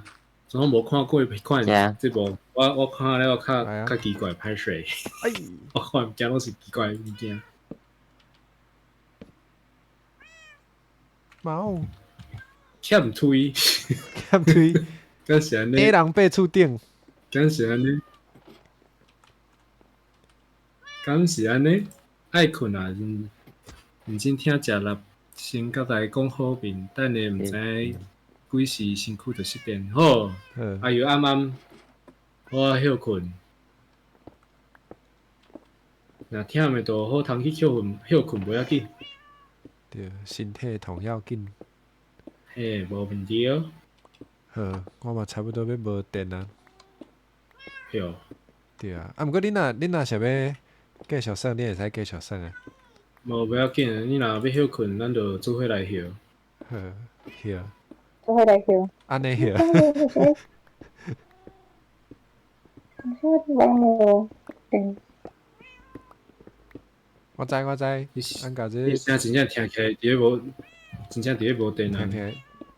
總無看過彼款這部，我看了較較奇怪，歹勢。我看物件攏是奇怪的物件。貓。欠推。欠推。敢是按呢？矮人爬厝頂。敢是按呢？敢是按呢？愛睏啊！認真聽食力，先佮大家講好面，等下毋知幾時身軀就失電。好，阿尤暗暗，我歇睏。若忝的就好通去歇睏，歇睏無要緊。對，身體同要緊。嘿，無問題哦。好，我嘛差不多欲無電啊。對。對啊，啊，毋過恁若想欲繼續耍，你會使繼續耍啊。無不要緊，你若欲歇睏，咱就做伙來歇。好，歇。做伙來歇。按呢歇。我網路電。我知我知，咱共這。你聲真正聽起來佇咧無，真正佇咧無電啊！聽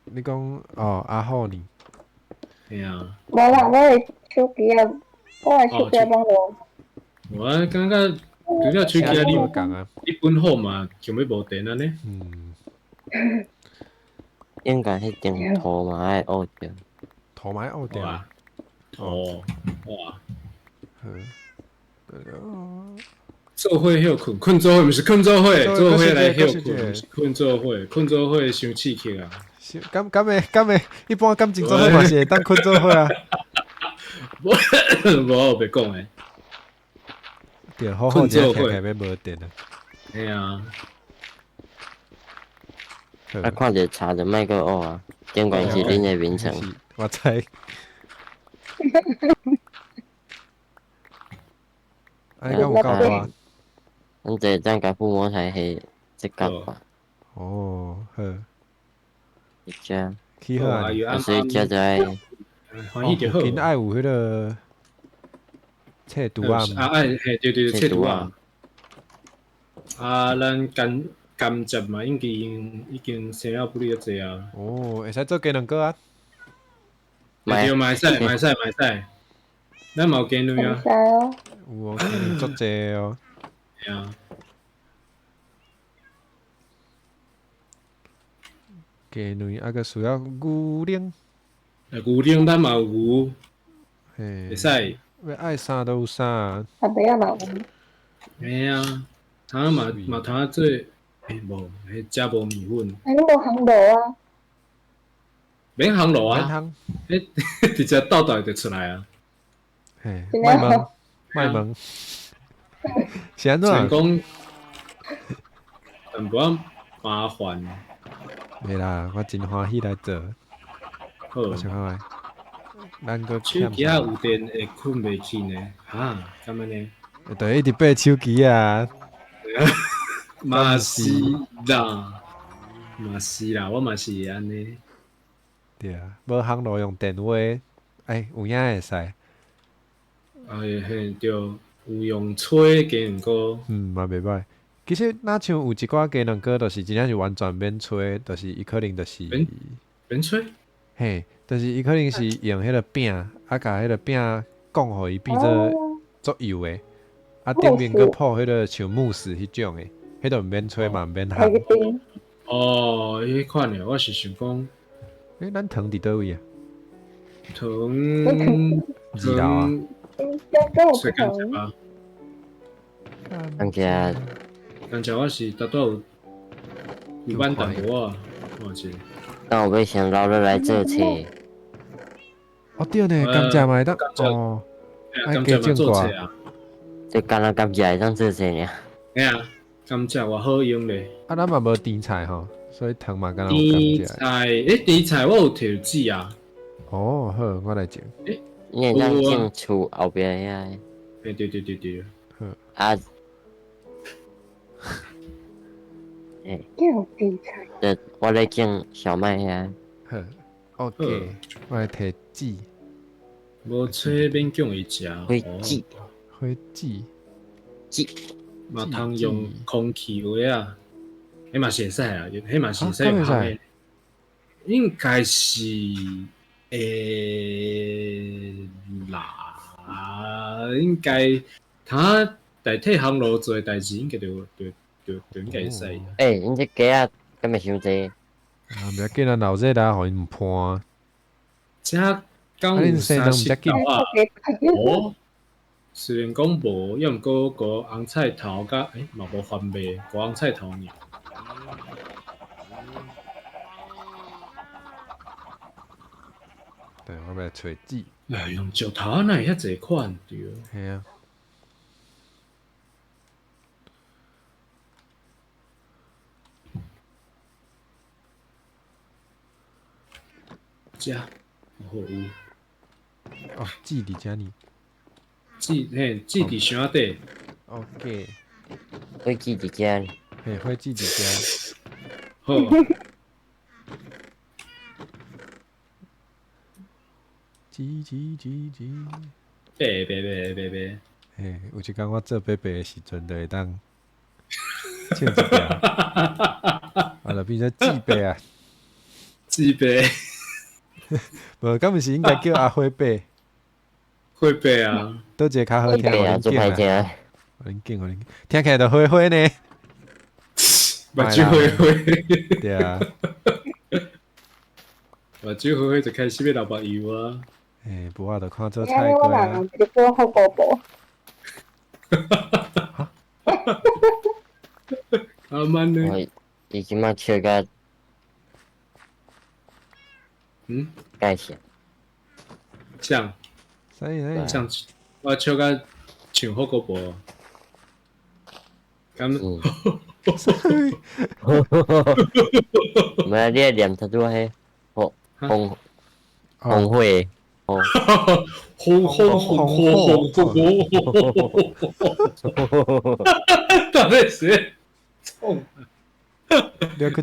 你講哦，阿虎呢？嘿啊。無啦，我的手機啊，我的手機網路。我感覺除了手機啊，你你本好嘛，想欲無電按呢？嗯。應該彼張圖嘛愛學著。圖嘛愛學著。哦，哇。好。做伙歇睏，睏做伙，毋是睏做伙，做伙來歇睏，毋是睏做伙，睏做伙傷刺激啊！敢敢會敢會，一般感情做伙嘛是會當睏做伙啊。無無別講的。對，好好只聽起來欲無電啊。嘿啊。啊，看著查就莫閣學啊，頂懸是恁的眠床。我知。啊，你敢有夠大？阮這當共父母台彼這角吧。哦，好。一隻。起好啊！所以這就愛。歡喜就好。緊愛有彼个冊櫥仔。啊，愛嘿，對對對，冊櫥仔。啊，咱甘甘蔗嘛，已經已經生了不哩濟啊。哦，會使做雞卵糕啊？對，嘛會使，嘛會使，嘛會使。咱嘛有雞卵啊。有哦，雞卵足濟哦。對啊。雞卵啊，閣需要牛奶。牛奶咱嘛有牛，嘿，會使。欲愛啥都有啥。啊，袂仔嘛有。嘿啊，通嘛嘛通做，欸無，彼食無麵粉。啊，你無烘爐啊？免烘爐啊，彼直接倒倒就出來啊。嘿，莫問，莫問。是按怎？成功，淡薄仔麻煩。袂啦，我真歡喜來做。好，我想看覓，咱閣手機仔有電會睏袂去呢？哈，敢按呢？對，一直爬手機啊。嘛是啦，嘛是啦，我嘛是會按呢。對啊，無烘爐用電話，欸，有影會使。哎嘿，對，有用吹雞卵糕。嗯，嘛袂歹。其實若像有一寡雞卵糕，就是真正是完全免吹，就是伊可能就是免免吹。嘿，就是伊可能是用彼个餅，啊，共彼个餅講予伊變做足幼的，啊，頂面閣鋪彼个像慕斯彼種的，彼就毋免吹嘛，毋免烘。哦，彼款的，我是想講，欸，咱糖佇佗位啊？糖二樓啊？水甘蔗啊？甘蔗。甘蔗我是拄拄有有挽淡薄仔，看者。那我欲先留落來做册。哦對呢，甘蔗嘛會當哦，甘蔗嘛做冊啊。這干焦甘蔗會當做冊爾。嘿啊，甘蔗偌好用咧。啊，咱嘛無甜菜吼，所以糖嘛敢若有甘蔗。甜菜，欸，甜菜我有提子啊。哦，好，我來種。欸，你會當種厝後壁遐。欸，對對對對。好。啊。欸。種甜菜。對，我咧種小麥遐。好，OK，我來提子。無炊免叫伊食。火子。火子。子。嘛通用空氣話啊，彼嘛是會使啊，彼嘛是會使用烘的。應該是會啦，應該他代替烘爐做的代誌，應該就就就就應該會使。欸，恁這雞仔敢會傷濟？啊，袂要緊啊，鬧熱啦，予𪜶毋判。這敢有三十度啊？哦，雖然講無，抑毋過個紅菜頭佮欸嘛無番麥，個紅菜頭爾。對，我欲來揣籽。哎，用石頭哪會遐濟款對？嘿啊。遮，好有。哦，籽佇遮呢。籽嘿，籽佇箱仔底。 OK。火籽佇遮。嘿，火籽佇遮。好。籽籽籽籽。白白白白白。嘿，有一工我做白白的時陣，就會當唱一條，啊，就變做籽白啊。籽白。無，敢毋是應該叫阿火白？火白啊！佗一個較好聽？啊，足歹聽。予恁揀，予恁聽起來就火火呢。目睭火火。對啊。目睭火火就開始欲流目油啊！欸，無啊，就看做菜瓜啊。我人好寶寶。阿曼呢？伊這擺笑甲，嗯，介绍。像啥啥？像我笑甲像火锅婆。咁，唔係你念頭拄仔彼紅紅紅火，紅紅紅紅紅紅紅，到底是創？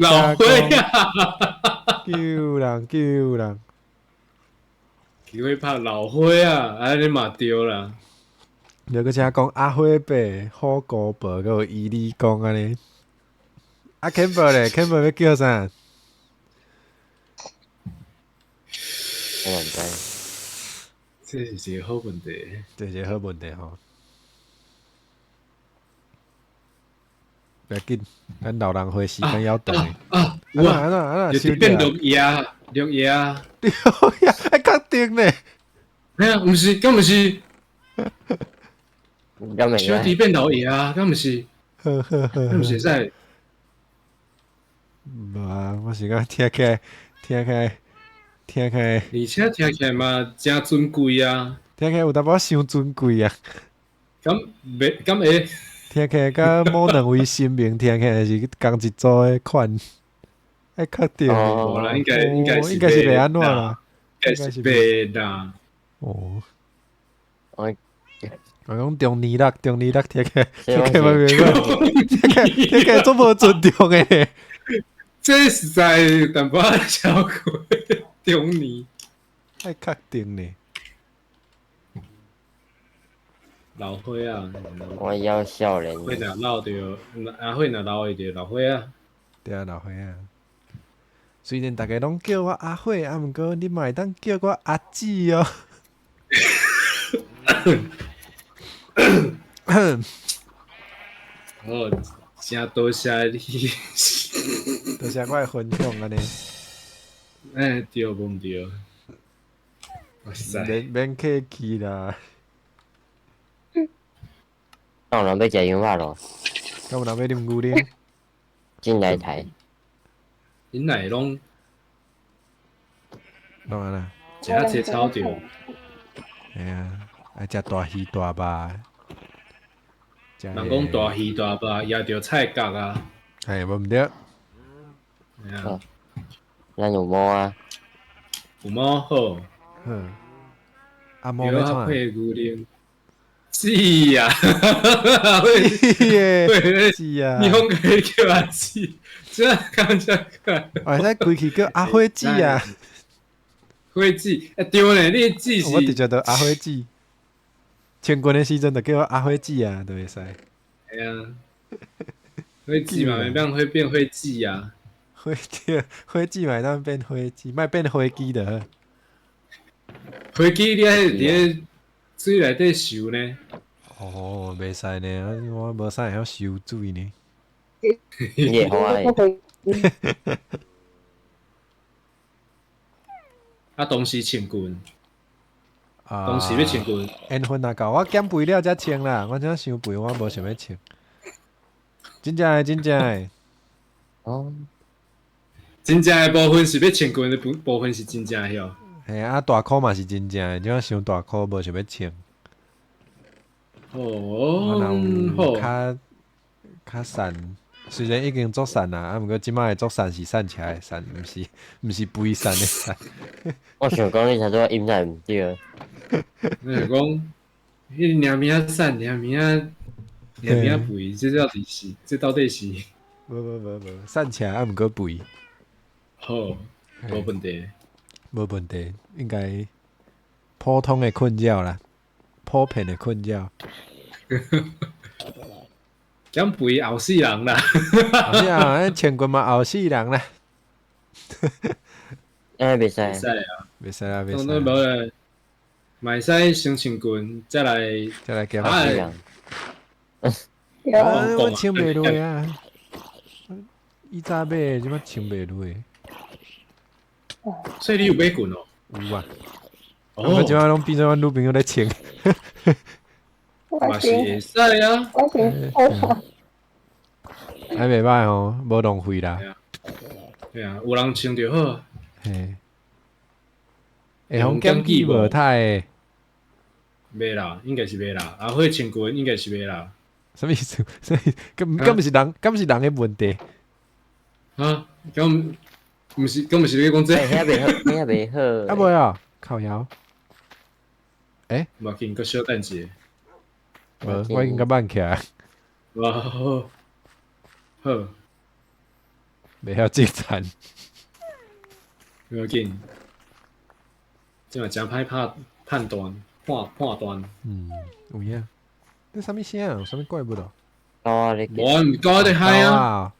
老火啊！救人救人！機會拍老火啊！啊你嘛對啦。你閣請講阿火伯、火鍋婆，閣有伊利公按呢。啊，Campbell 咧，Campbell 欲叫啥？我毋知。這是一個好問題。這是一個好問題吼。袂要緊，咱老人花時間猶長。啊，有啊，啊啊，就變綠葉，綠葉。綠葉，愛確定咧。嘿啊，毋是，敢毋是？小弟變老爺啊，敢毋是？敢毋是會使？無啊，我是講聽起來，聽起來，聽起來，而且聽起來嘛誠尊貴啊！聽起來有淡薄傷尊貴啊！敢袂？敢會？聽起來佮某兩位神明聽起來是仝一組的款，愛確定。無啦，應該應該應該是袂按怎啦，應該是袂啦。哦。我我講中年六，中年六聽起來聽起來袂歹，聽起來聽起來足無尊重的。這實在淡薄仔超過中年，愛確定呢。老歲仔，我要少年。歲若老著，阿歲若老會著老歲仔。對啊，老歲仔。雖然逐家攏叫我阿歲，啊，毋過你嘛會當叫我阿姊哦。好，誠多謝你，多謝我的分享按呢。欸，對，無毋對。哇塞，免客氣啦。敢有人欲食羊肉囉？敢有人欲啉牛奶？進來台。恁哪會攏？攏按怎？食啊切草著。嘿啊，愛食大魚大肉。人講大魚大肉，攑著菜角啊。嘿，無毋對。啊。咱有毛啊。有毛好。好。啊毛欲創？配牛奶。是啊，是啊，你講可以叫阿姊，這講這個，會使規氣叫阿花姊啊，花姊，欸對呢，你姊是，我直接就阿花姊，穿裙的時陣就叫我阿花姊啊，就會使。係啊，花姊嘛，會變會變花姊啊，花對，花姊嘛會當變花姊，莫變花枝就好。花枝你愛佇咧水內底游呢？哦，袂使呢，我無啥會曉游水呢。你會好啊，當時穿裙，當時欲穿裙，緣分若到，我減肥了才穿啦。我這傷肥，我無想欲穿。真正的，真正的。哦，真正的部分是欲穿裙的部分是真正的哟。嘿啊，大箍嘛是真正的，這傷大箍無想欲穿。哦，我若有較較瘦，雖然已經足瘦啦，啊，毋過這擺的足瘦是瘦起來的瘦，毋是肥瘦的瘦。我想講你頭拄仔音若毋對。你想講，彼個爾爾瘦，爾爾爾爾肥，這到底是？這到底是？無無無無，瘦起來啊，毋過肥。好，無問題。無問題，應該普通的困擾啦，普遍的困擾。減肥後死人啦！是啊，穿裙嘛後死人啦。欸，袂使。袂使啊！袂使啊！袂使。攏無咧，嘛會使先穿裙，再來再來減肥。啊，我穿袂落啊！以早買的，這擺穿袂落。所以你有買裙哦？有啊。我這擺攏變做阮女朋友咧穿。嘛是會使啊。我是好。還袂歹吼，無浪費啦。對啊，有人穿就好。嘿。會予檢舉無？太袂啦，應該是袂啦。阿火穿裙應該是袂啦。啥物意思？啥物？敢敢毋是人？敢毋是人的問題？啊？敢毋是？敢毋是你講這？欸，遐袂好，遐袂好。啊袂啊，靠腰。欸？無要緊，閣小等一下。無，我已經較慢起來。哇，好，好。袂曉種田。無要緊，這嘛誠歹拍判斷，判斷。嗯，有影。這啥物聲？有啥物怪物哦？狗仔咧無啊，毋是狗仔咧嗨啊！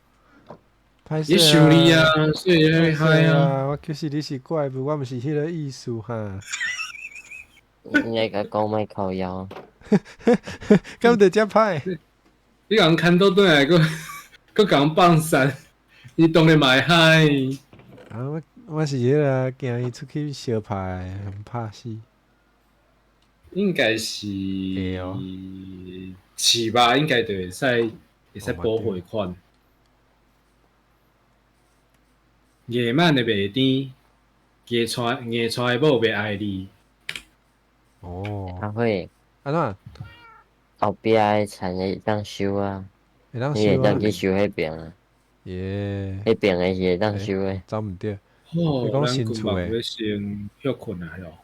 歹勢伊想你啊，所以咧嗨啊。我其實你是怪物，我毋是彼個意思哈。應該共講莫靠腰。敢著遮歹？你共牽倒轉來，閣閣共人放散，伊當然嘛會嗨。啊，我是彼個驚伊出去相拍，拍死。應該是會哦。是吧？應該就會使會使補回款。夜晚的袂甜，硬娶硬娶的某袂愛你。哦。阿火。按怎？後壁的田會當收啊，會當你會收啊？當去收彼爿啊。耶。彼爿的是會當收的。走毋著。好，你講咱新厝的。欲先歇睏啊，哟。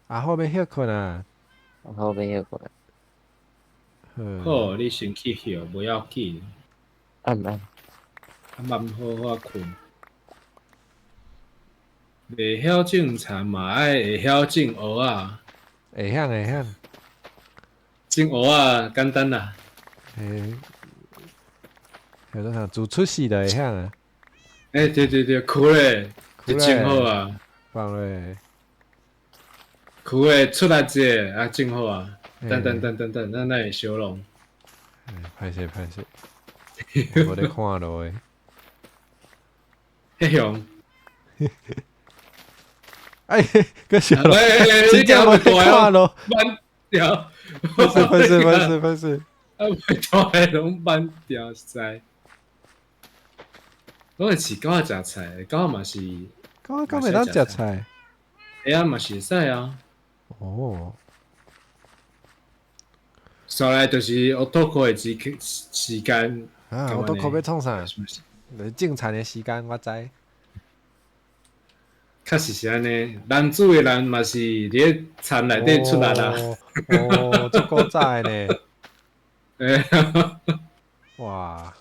阿好欲歇睏啊。阿好欲歇睏。好，你先去歇，無要緊。暗暗。啊，慢好好睏。袂曉種田嘛，愛會曉種芋仔。會曉會曉。種芋仔簡單啦。欸，叫做啥？自出世就會曉啊。欸，對對對，苦咧，就種好啊。放咧。苦咧，出來一个啊，種好啊。等等等等等，咱來會相弄。歹勢歹勢，無咧看路的。彼雄。哎，閣小咯，欸，真正無咧看路。慢掉。歹勢歹勢歹勢歹勢。啊，袂大攏慢掉實在。攏會飼狗仔食菜，狗仔嘛是。狗仔敢會當食菜？會啊，嘛是會使啊。哦。煞來就是烏托克的時間。啊，烏托克欲創啥？種田的時間我知。確實是按呢，男子的人嘛是佇咧田內底出力啦。哦，足古早的呢。欸哇！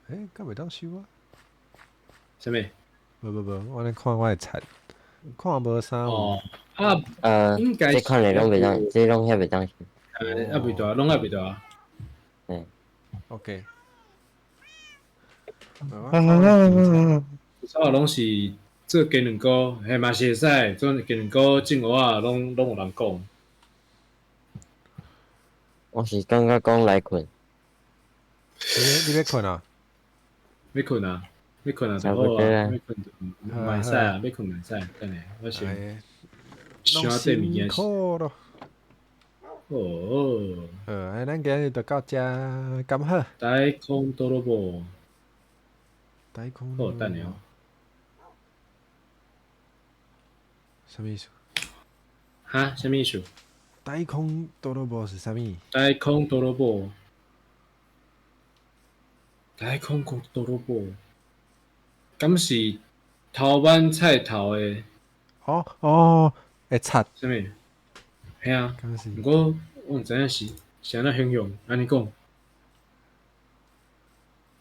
欸，敢袂當收啊？啥物？無無無，我咧看我的田，看無啥。哦，啊，應該這款的攏袂當，這攏遐袂當收。還袂大，攏還袂大。嗯。 OK。啥攏是做雞卵糕，嘿嘛是會使做雞卵糕、種芋仔，攏有人講。我是感覺講來睏。你欲睏啊？欲睏啊！欲睏啊！就好啊！欲睏就嘛會使啊！欲睏嘛會使，等下我先想這物件。苦咯。哦。好，哎，咱今日就到這，敢好？大空多蘿蔔。大空。好，等下哦。啥物意思？哈？啥物意思？大空多蘿蔔是啥物？大空多蘿蔔。大空多蘿蔔。敢是頭挽菜頭的？哦哦，會插。啥物？嘿啊。敢是？毋過我毋知影是按怎形容，按呢講。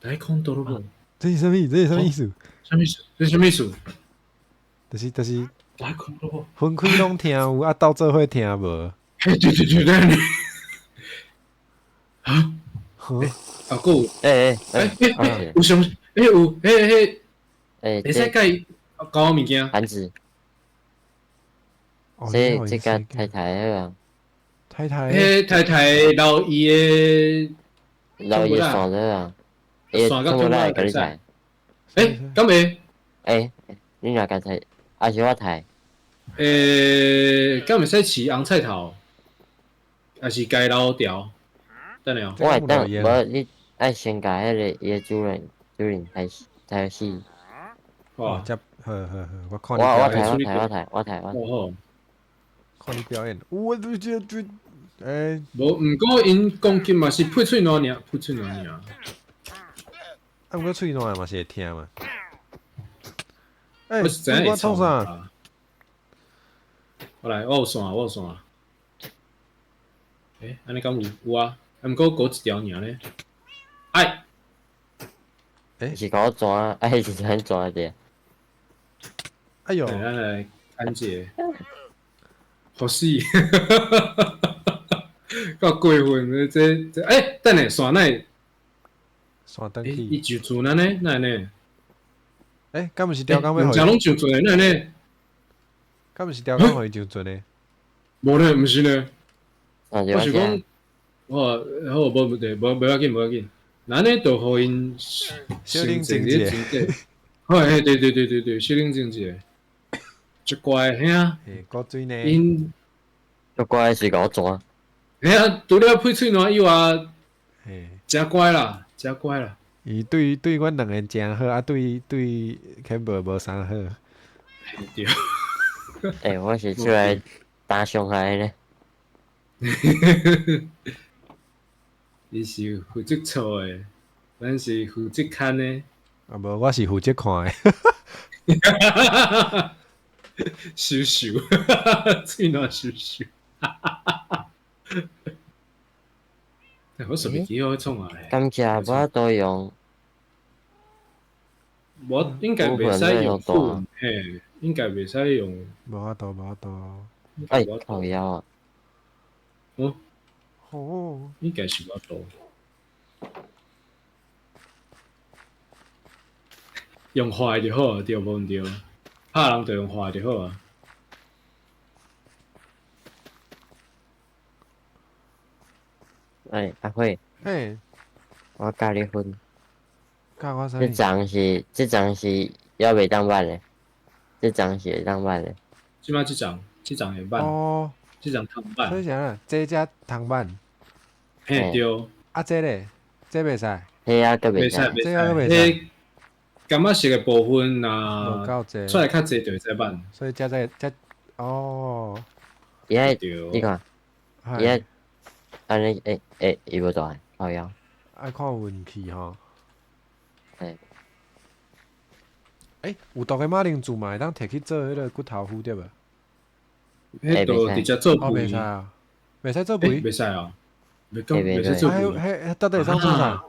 大空多蘿蔔。這是啥物？這是啥物意思？啥物意思？這是啥物意思？就是。大空多蘿蔔。分開攏聽有，啊鬥做伙聽無。嘿，對對對對。啊？啊，閣有。欸欸欸，有啥？欸有，欸欸。欸，會使共交物件？盤子。這這個太太啊。太太。彼太太留伊的。留伊線了啊！伊線全部來共你抬。欸，敢會？欸，你若共抬，還是我抬？欸，敢會使飼紅菜頭？還是該留條？等下哦。我會當，無你愛先共彼個伊的主人，主人開始，開始。哇！這好好好，我看你表演。我我睇我睇我睇我。看你表演，我都覺得，欸。無，毋過𪜶攻擊嘛是配喙瀾爾，配喙瀾爾。啊，毋過喙瀾嘛是會疼嘛。欸，你我創啥？我來，我有線，我有線。欸，按呢敢有？有啊，啊，毋過閣一條爾呢。哎，欸，是講轉，哎，是怎轉的？哎喲，咱來看一下，好死，夠過分！這這，欸，等下線哪？線轉去。伊上船了呢？哪呢？欸，敢毋是釣竿欲？兩隻攏上船的，哪呢？敢毋是釣竿予伊上船的？無呢，毋是呢。我是講，我好，無問題，無無要緊，無要緊。咱呢就予𪜶小冷靜一下。嘿，對對對對對，小冷靜一下。足乖，嘿啊！嘿，古錐呢？𪜶足乖是予我抓。嘿啊，除了配喙瀾以外，嘿，誠乖啦，誠乖啦。伊對對阮兩個誠好，啊對對 Campbell 無啥好。對。欸，我是出來打傷害呢。伊是負責錯的，咱是負責牽的。啊無，我是負責看的。收收，喙瀾收收。我順便記好創啊！感謝無多用。我應該袂使用斧，嘿，應該袂使用。無法度，無法度。哎，靠腰啊！哦，哦，應該是無法度。用壞就好，對無毋對？拍人就用壞就好啊。哎，阿輝，嘿，我教你分。教我啥？這張是，這張是猶袂當挽的，這張是會當挽的。這擺這張，這張會挽。哦。這張通挽。所以啥？這隻通挽。嘿，對。啊，這咧，這袂使。彼仔閣袂使，這仔閣袂使。感覺色的部分若無夠濟，出來較濟就會使挽。所以這才這哦。伊遐，你看，伊遐，按呢，欸欸，伊無大，靠腰。愛看運氣吼。嘿。欸，有毒的馬鈴薯嘛會當提去做彼个骨頭糊對無？彼就直接做肥。袂使啊，袂使做肥。袂使啊，袂講袂使做肥。彼到底會當做啥？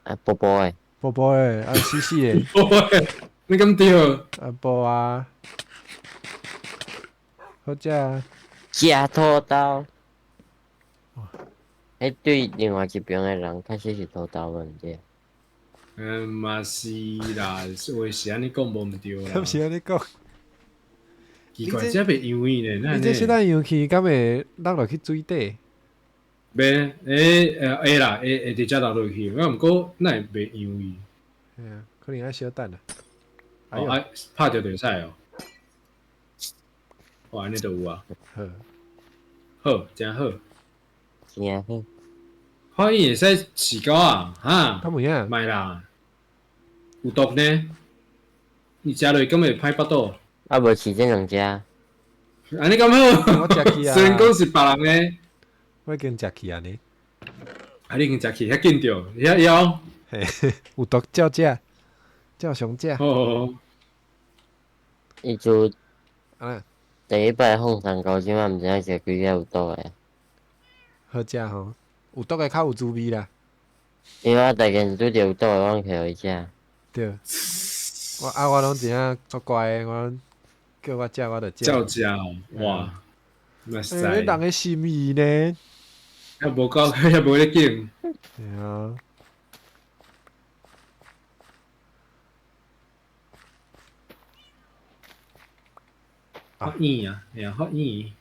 啊，薄薄的。薄薄的，啊，細細的。薄的，你敢對？啊，薄啊。好食啊。食土豆。彼對另外一邊的人，確實是土豆無毋對。嗯，嘛是啦，話是按呢講無毋對啦。敢是按呢講？奇怪，這袂揚伊呢？你這小等揚去，敢會落落去水底？袂，欸，會啦，會會直接落落去。啊，毋過哪會袂揚伊？嘿啊，可能愛小等啊。哦，愛拍著就會使哦。哦，按呢就有啊。好，好，誠好。誠好。可以會使飼狗啊，哈？敢有影？莫啦，有毒呢。伊食落敢會歹腹肚？啊，無飼這兩隻。按呢敢好？我食去啊。雖然講是別人的。我已經食去啊呢。啊，你已經食去，遐緊著，遐枵。嘿，有毒照食，照常食。好好好。伊就啊，第一擺放送到這擺，毋知影食幾个有毒的。好食吼，有毒的較有滋味啦。因為我逐件拄著有毒的，我攏摕予伊食。對。我啊，我攏真正足乖的，我叫我食我就食。照食哦，哇！那實在。欸，你人的心意呢？遐無夠，遐無咧緊。對啊。好硬啊，哎呀，好硬。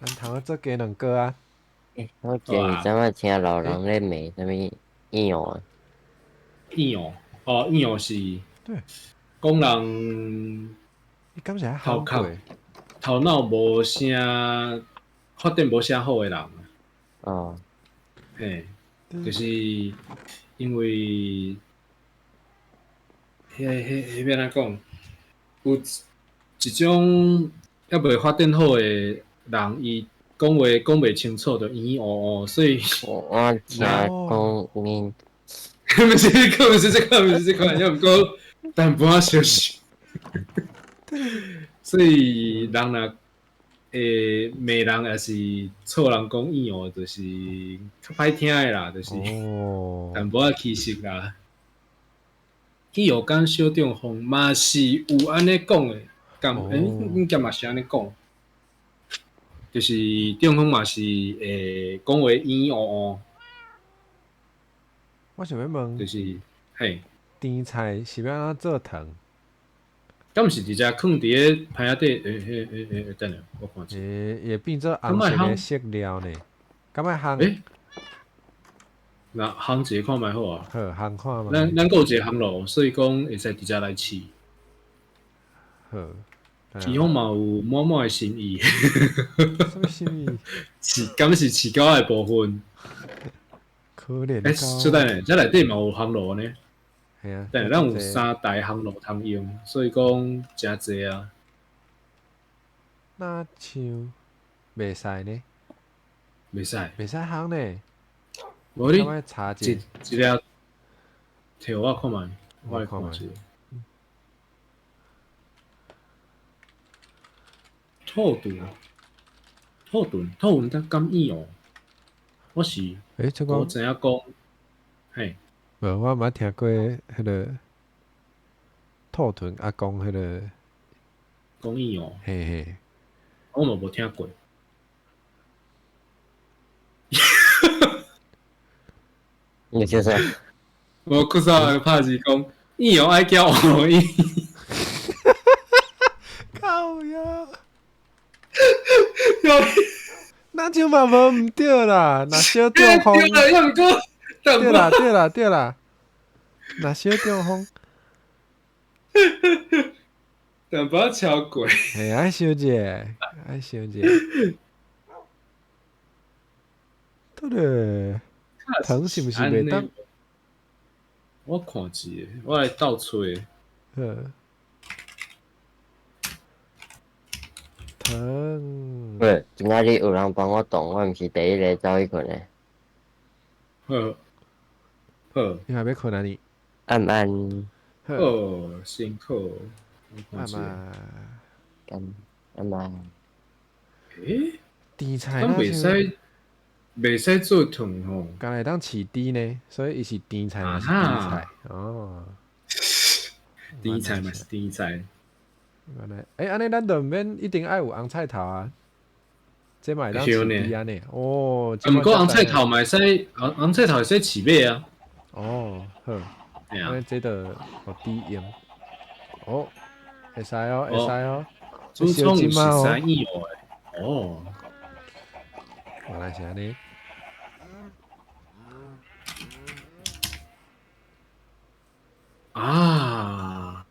咱頭仔做雞兩個啊。欸，我前一陣仔聽老人咧罵啥物硬哦。硬哦，哦，硬哦是。對。講人。你敢是頭殼頭腦無啥發展無啥好的人。哦。嘿，就是因為彼彼欲按怎講？有一種猶未發展好的人，伊講話講袂清楚，就咿咿哦哦，所以我聽講面，毋是這個，毋是這個，毋是這個，猶毋過淡薄仔小息。所以人若會罵人，抑是錯人講咿哦，就是較歹聽的啦，就是淡薄仔歧視啦。咿哦敢小中風嘛是有按呢講的，敢應該嘛是按呢講，就是中風嘛是會講話咿咿哦哦。我想欲問，就是嘿，甜菜是欲按怎做糖？敢毋是直接囥佇咧盤仔底？欸欸欸欸，等下我看者。欸，會變做紅色的色料呢？敢愛烘？欸，那烘一下看覓好啊。好，烘看覓。咱閣有一个烘爐，所以講會使直接來試。好。伊方嘛有滿滿的心意。啥物心意？飼，敢是飼狗的部分？可憐。欸，小等下，這內底嘛有烘爐呢。係啊，但咱有三台烘爐通用，所以講誠濟啊。若像袂使呢？袂使，袂使烘呢？無你查一一粒，摕我看覓，我來看者。兔脣，兔脣，兔脣敢咿哦？我是，欸，這個我知影講，嘿。無，我毋捌聽過彼个兔豚阿公彼个講咿哦，嘿嘿，我嘛無聽過。你聽啥？我古早拍字講咿哦愛叫哦咿，靠呀！那就嘛無毋對啦，若小中風。對啦，猶毋過。對啦對啦對啦，若小中風，淡薄仔超過。嘿，愛想者，愛想者。對咧，糖是毋是袂當？我看一下，我來鬥揣。好。糖。喂，今仔日有人幫我擋，我毋是第一個走去睏的。好。好，你還欲睏啊你？暗暗。好，辛苦。暗暗。暗暗。欸？甜菜敢袂使，袂使做糖吼。敢會當飼豬呢？所以伊是甜菜嘛是甜菜哦。甜菜嘛是甜菜。原來，欸，按呢咱就毋免一定愛有紅菜頭啊。這嘛會當飼豬按呢？哦。啊，毋過紅菜頭嘛會使，紅菜頭會使飼馬啊。哦，好，按呢這就予豬用。哦，會使哦，會使哦。主創有十三億哦，哦，原來是按呢。啊，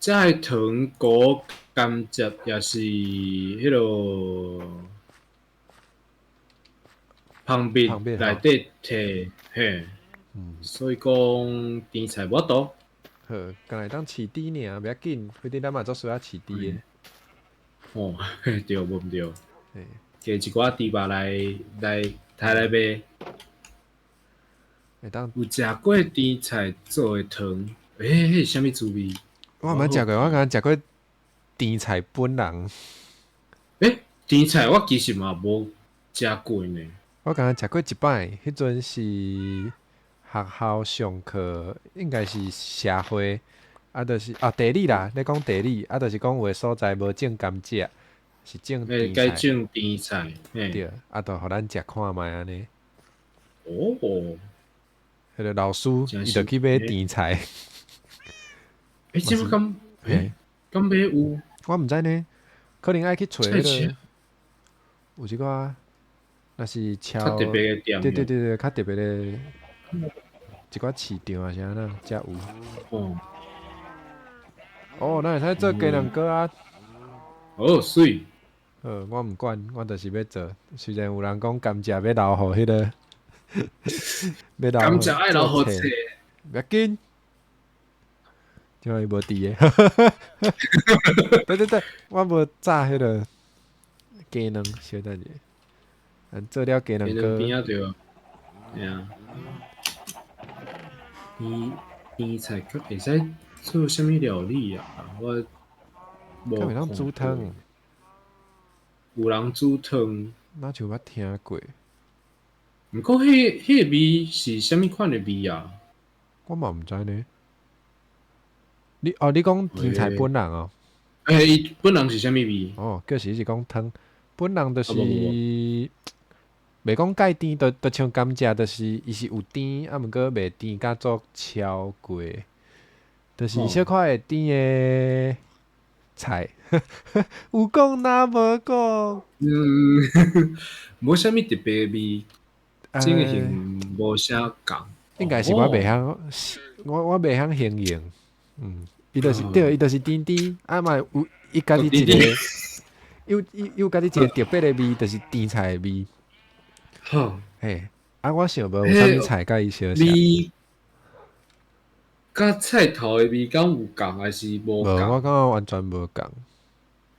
這个糖果甘蔗也是彼个蜂蜜內底摕，嘿，所以講甜菜無法度。好，敢會當飼豬爾，袂要緊，反正咱嘛足需要飼豬的。哦，對，無毋對。加一寡豬肉來刣來賣。會當有食過甜菜做的糖？欸，彼是啥物滋味？我毋捌食過，我敢若食過甜菜本人。欸，甜菜我其實嘛無食過呢。我敢若食過一擺，彼陣是學校上課，應該是社會，啊，就是啊地理啦，咧講地理，啊，就是講有的所在無種甘蔗，是種甜菜。改種甜菜，對，啊，就予咱食看覓按呢。哦。彼个老師伊就去買甜菜。欸，這擺敢？欸，敢買有？我毋知呢，可能愛去揣彼个，有一寡，若是超較特別的店，對對對對，較特別的，一寡市場啊，啥呐，才有。哦。哦，咱會使做雞卵糕啊！哦，媠。好，我毋管，我就是欲做。雖然有人講甘蔗欲留予彼个，欲留甘蔗愛留予切，袂要緊。這擺伊無佇个。對對對，我無炸彼个雞卵，小等者。咱做了雞卵糕。邊仔對，嘿啊。甜甜菜佮會使做啥物料理啊？我無。敢會當煮湯？有人煮湯？哪像捌聽過。毋過彼个味是啥物款的味啊？我嘛毋知呢。你哦，你講甜菜本人哦？欸，伊本人是啥物味？哦，就是是講湯，本人就是袂講介甜，就像甘蔗，就是伊是有甜，啊，毋過袂甜甲做超過，就是小可會甜的菜。有講哪無講？嗯，無啥物特別味，真个型無啥仝。應該是我袂曉，我袂曉形容。嗯，伊就是對，伊就是甜甜，啊嘛有伊家己一個，有有家己一個特別的味，就是甜菜的味。好，嘿，啊，我想無有啥物菜佮伊相像。味，佮菜頭的味敢有仝，還是無仝？我感覺完全無仝。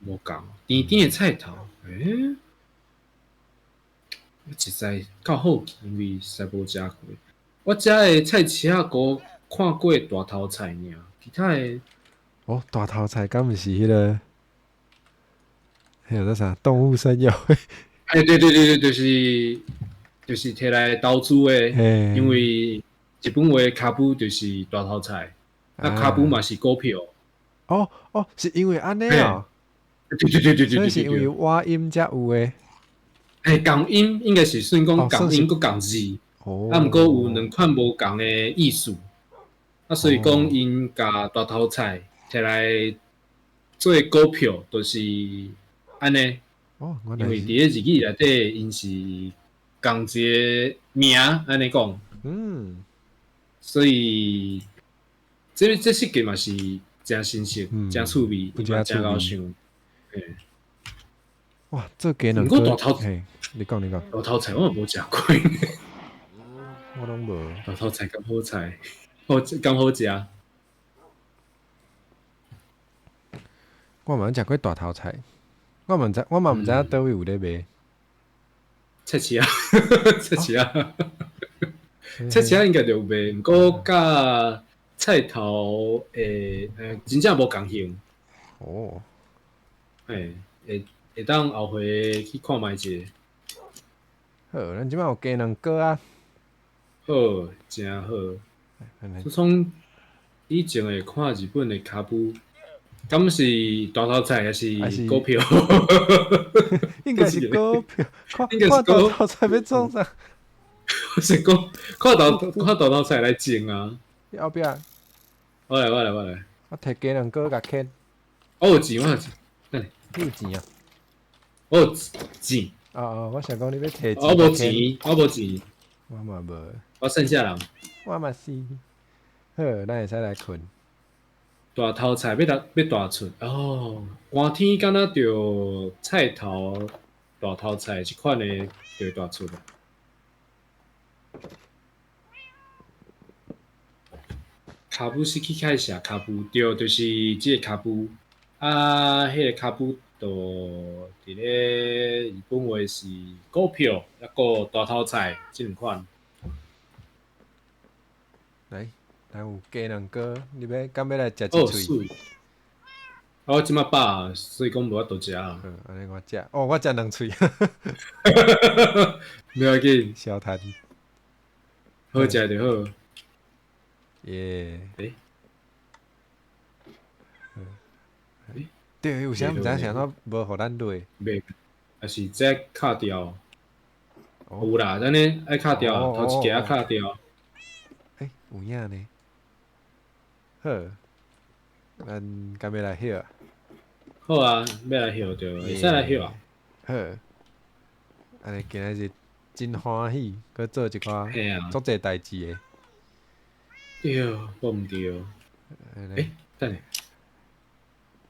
無仝，甜甜的菜頭，欸，我實在夠好奇，因為實在無食過。我食的菜市仔菇看過大頭菜爾，其他的。哦，大頭菜敢毋是彼个？彼个叫啥？動物森友會。欸，對對對對，就是摕來投資的，因為日本話跤步就是大頭菜，啊，跤步嘛是股票。哦哦，是因為按呢哦。對對對對對對，所以是因為倚音才有的。欸，仝音應該是算講仝音閣仝字，啊，毋過有兩款無仝的意思，啊，所以講𪜶共大頭菜摕來做股票，就是按呢。哦，因為佇咧日語內底，𪜶是仝一個名按呢講。嗯。所以這設計嘛是誠新鮮，誠趣味，嘛誠𠢕想。哇，這雞卵毋過大頭，你講你講。大頭菜我嘛無食過。我攏無。大頭菜敢好菜，好敢好食。我嘛食過大頭菜，我嘛毋知，我嘛毋知影佗位有咧賣。菜市仔，菜市仔，菜市仔應該就有賣，毋過佮菜頭會真正無仝型。哦。欸，會當後回去看覓者。好，咱這擺有雞卵糕啊。好，誠好。自從以前會看日本的跤步，敢是大頭菜還是股票？應該是股票。看看大頭菜欲創啥？我是講看大頭菜來種啊。你後壁。我來我來我來。我提雞卵糕共牽。我有錢，我有錢。等下。你有錢啊？我有錢。哦哦，我想講你欲提錢。我無錢，我無錢。我嘛無。我剩下人。我嘛是。好，咱會使來睏。大頭菜欲大出哦，寒天敢若著菜頭大頭菜這款的就會大出。跤步是去開始跤步，對，就是這个跤步啊，彼个跤步就佇咧日本話是股票，抑閣大頭菜這兩款。來，咱有雞卵糕，你欲敢欲來食一喙？我這擺飽，所以講無法度食。嗯，按呢我食，哦，我食兩喙。無要緊，小趁。好食就好。耶。欸？欸？對，有啥毋知啥怎無予咱落？袂，抑是這敲掉？有啦，按呢愛敲掉，頭一格愛敲掉。欸，有影呢。好，咱敢欲來歇啊？好啊，欲來歇就會使來歇啊。好，按呢今仔日真歡喜，閣做一寡足濟代誌的。對，無毋對。欸，等下，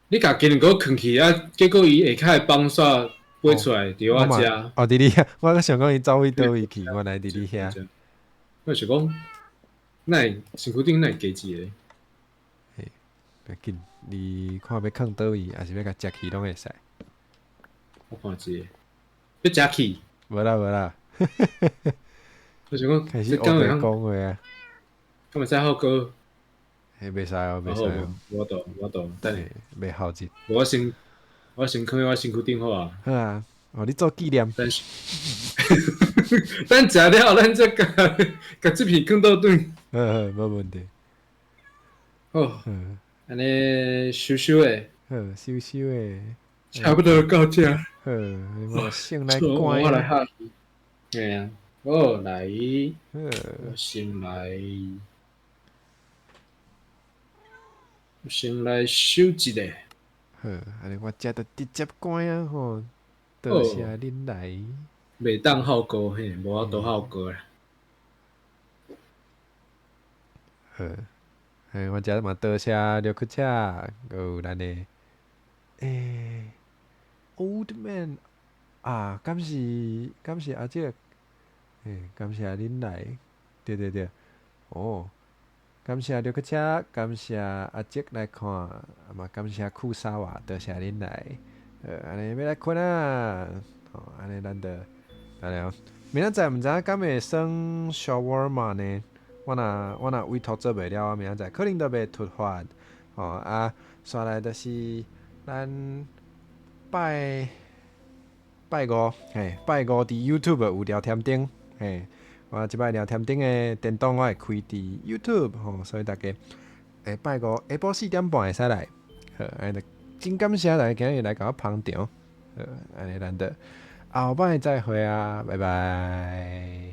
你共雞卵糕囥去啊？結果伊下跤的崩煞飛出來佇我遮。哦，佇你遐，我閣想講伊走去佗位去，原來佇你遐。我想講，哪會身軀頂哪會加一個？嘿，欲緊，你看欲囥佗位，抑是欲共食去攏會使。我看一下，欲食去？無啦無啦。我想講，開始烏白講話啊！敢會使好哥？嘿，袂使哦，袂使哦。我懂，我懂，等下。袂好日。我先開我身軀頂好啊。好啊，哦，你做紀念。等等食了，咱再共共這片囥倒轉。好好，無問題。好，按呢收收的。好，收收的。差不多到這。好，我先來關。我來下。嘿啊，好來，我先來，我先來收一下。好，按呢我這就直接關啊吼，多謝恁來。袂當好歌嘿，無法度好歌啦。好，嘿，我這嘛多謝劉克車，閣有咱的，欸，Old Man 啊，敢是敢是阿叔，欸，感謝恁來，對對對，哦，感謝劉克車，感謝阿叔來看，啊嘛感謝庫沙瓦，多謝恁來，好，按呢欲來睏啊，吼，按呢咱就。來了，明仔載毋知影敢會算小沃爾瑪呢？我若委託做袂了，我明仔載可能都袂突發。吼啊，煞來就是咱拜拜五，嘿，拜五佇 YouTube 有聊天燈，嘿，我這擺聊天燈的電動我會開佇 YouTube 吼，所以大家欸拜五下晡4點半會使來，好，按呢真感謝大家今日來共我捧場，好，按呢咱就後擺再會啊，拜拜。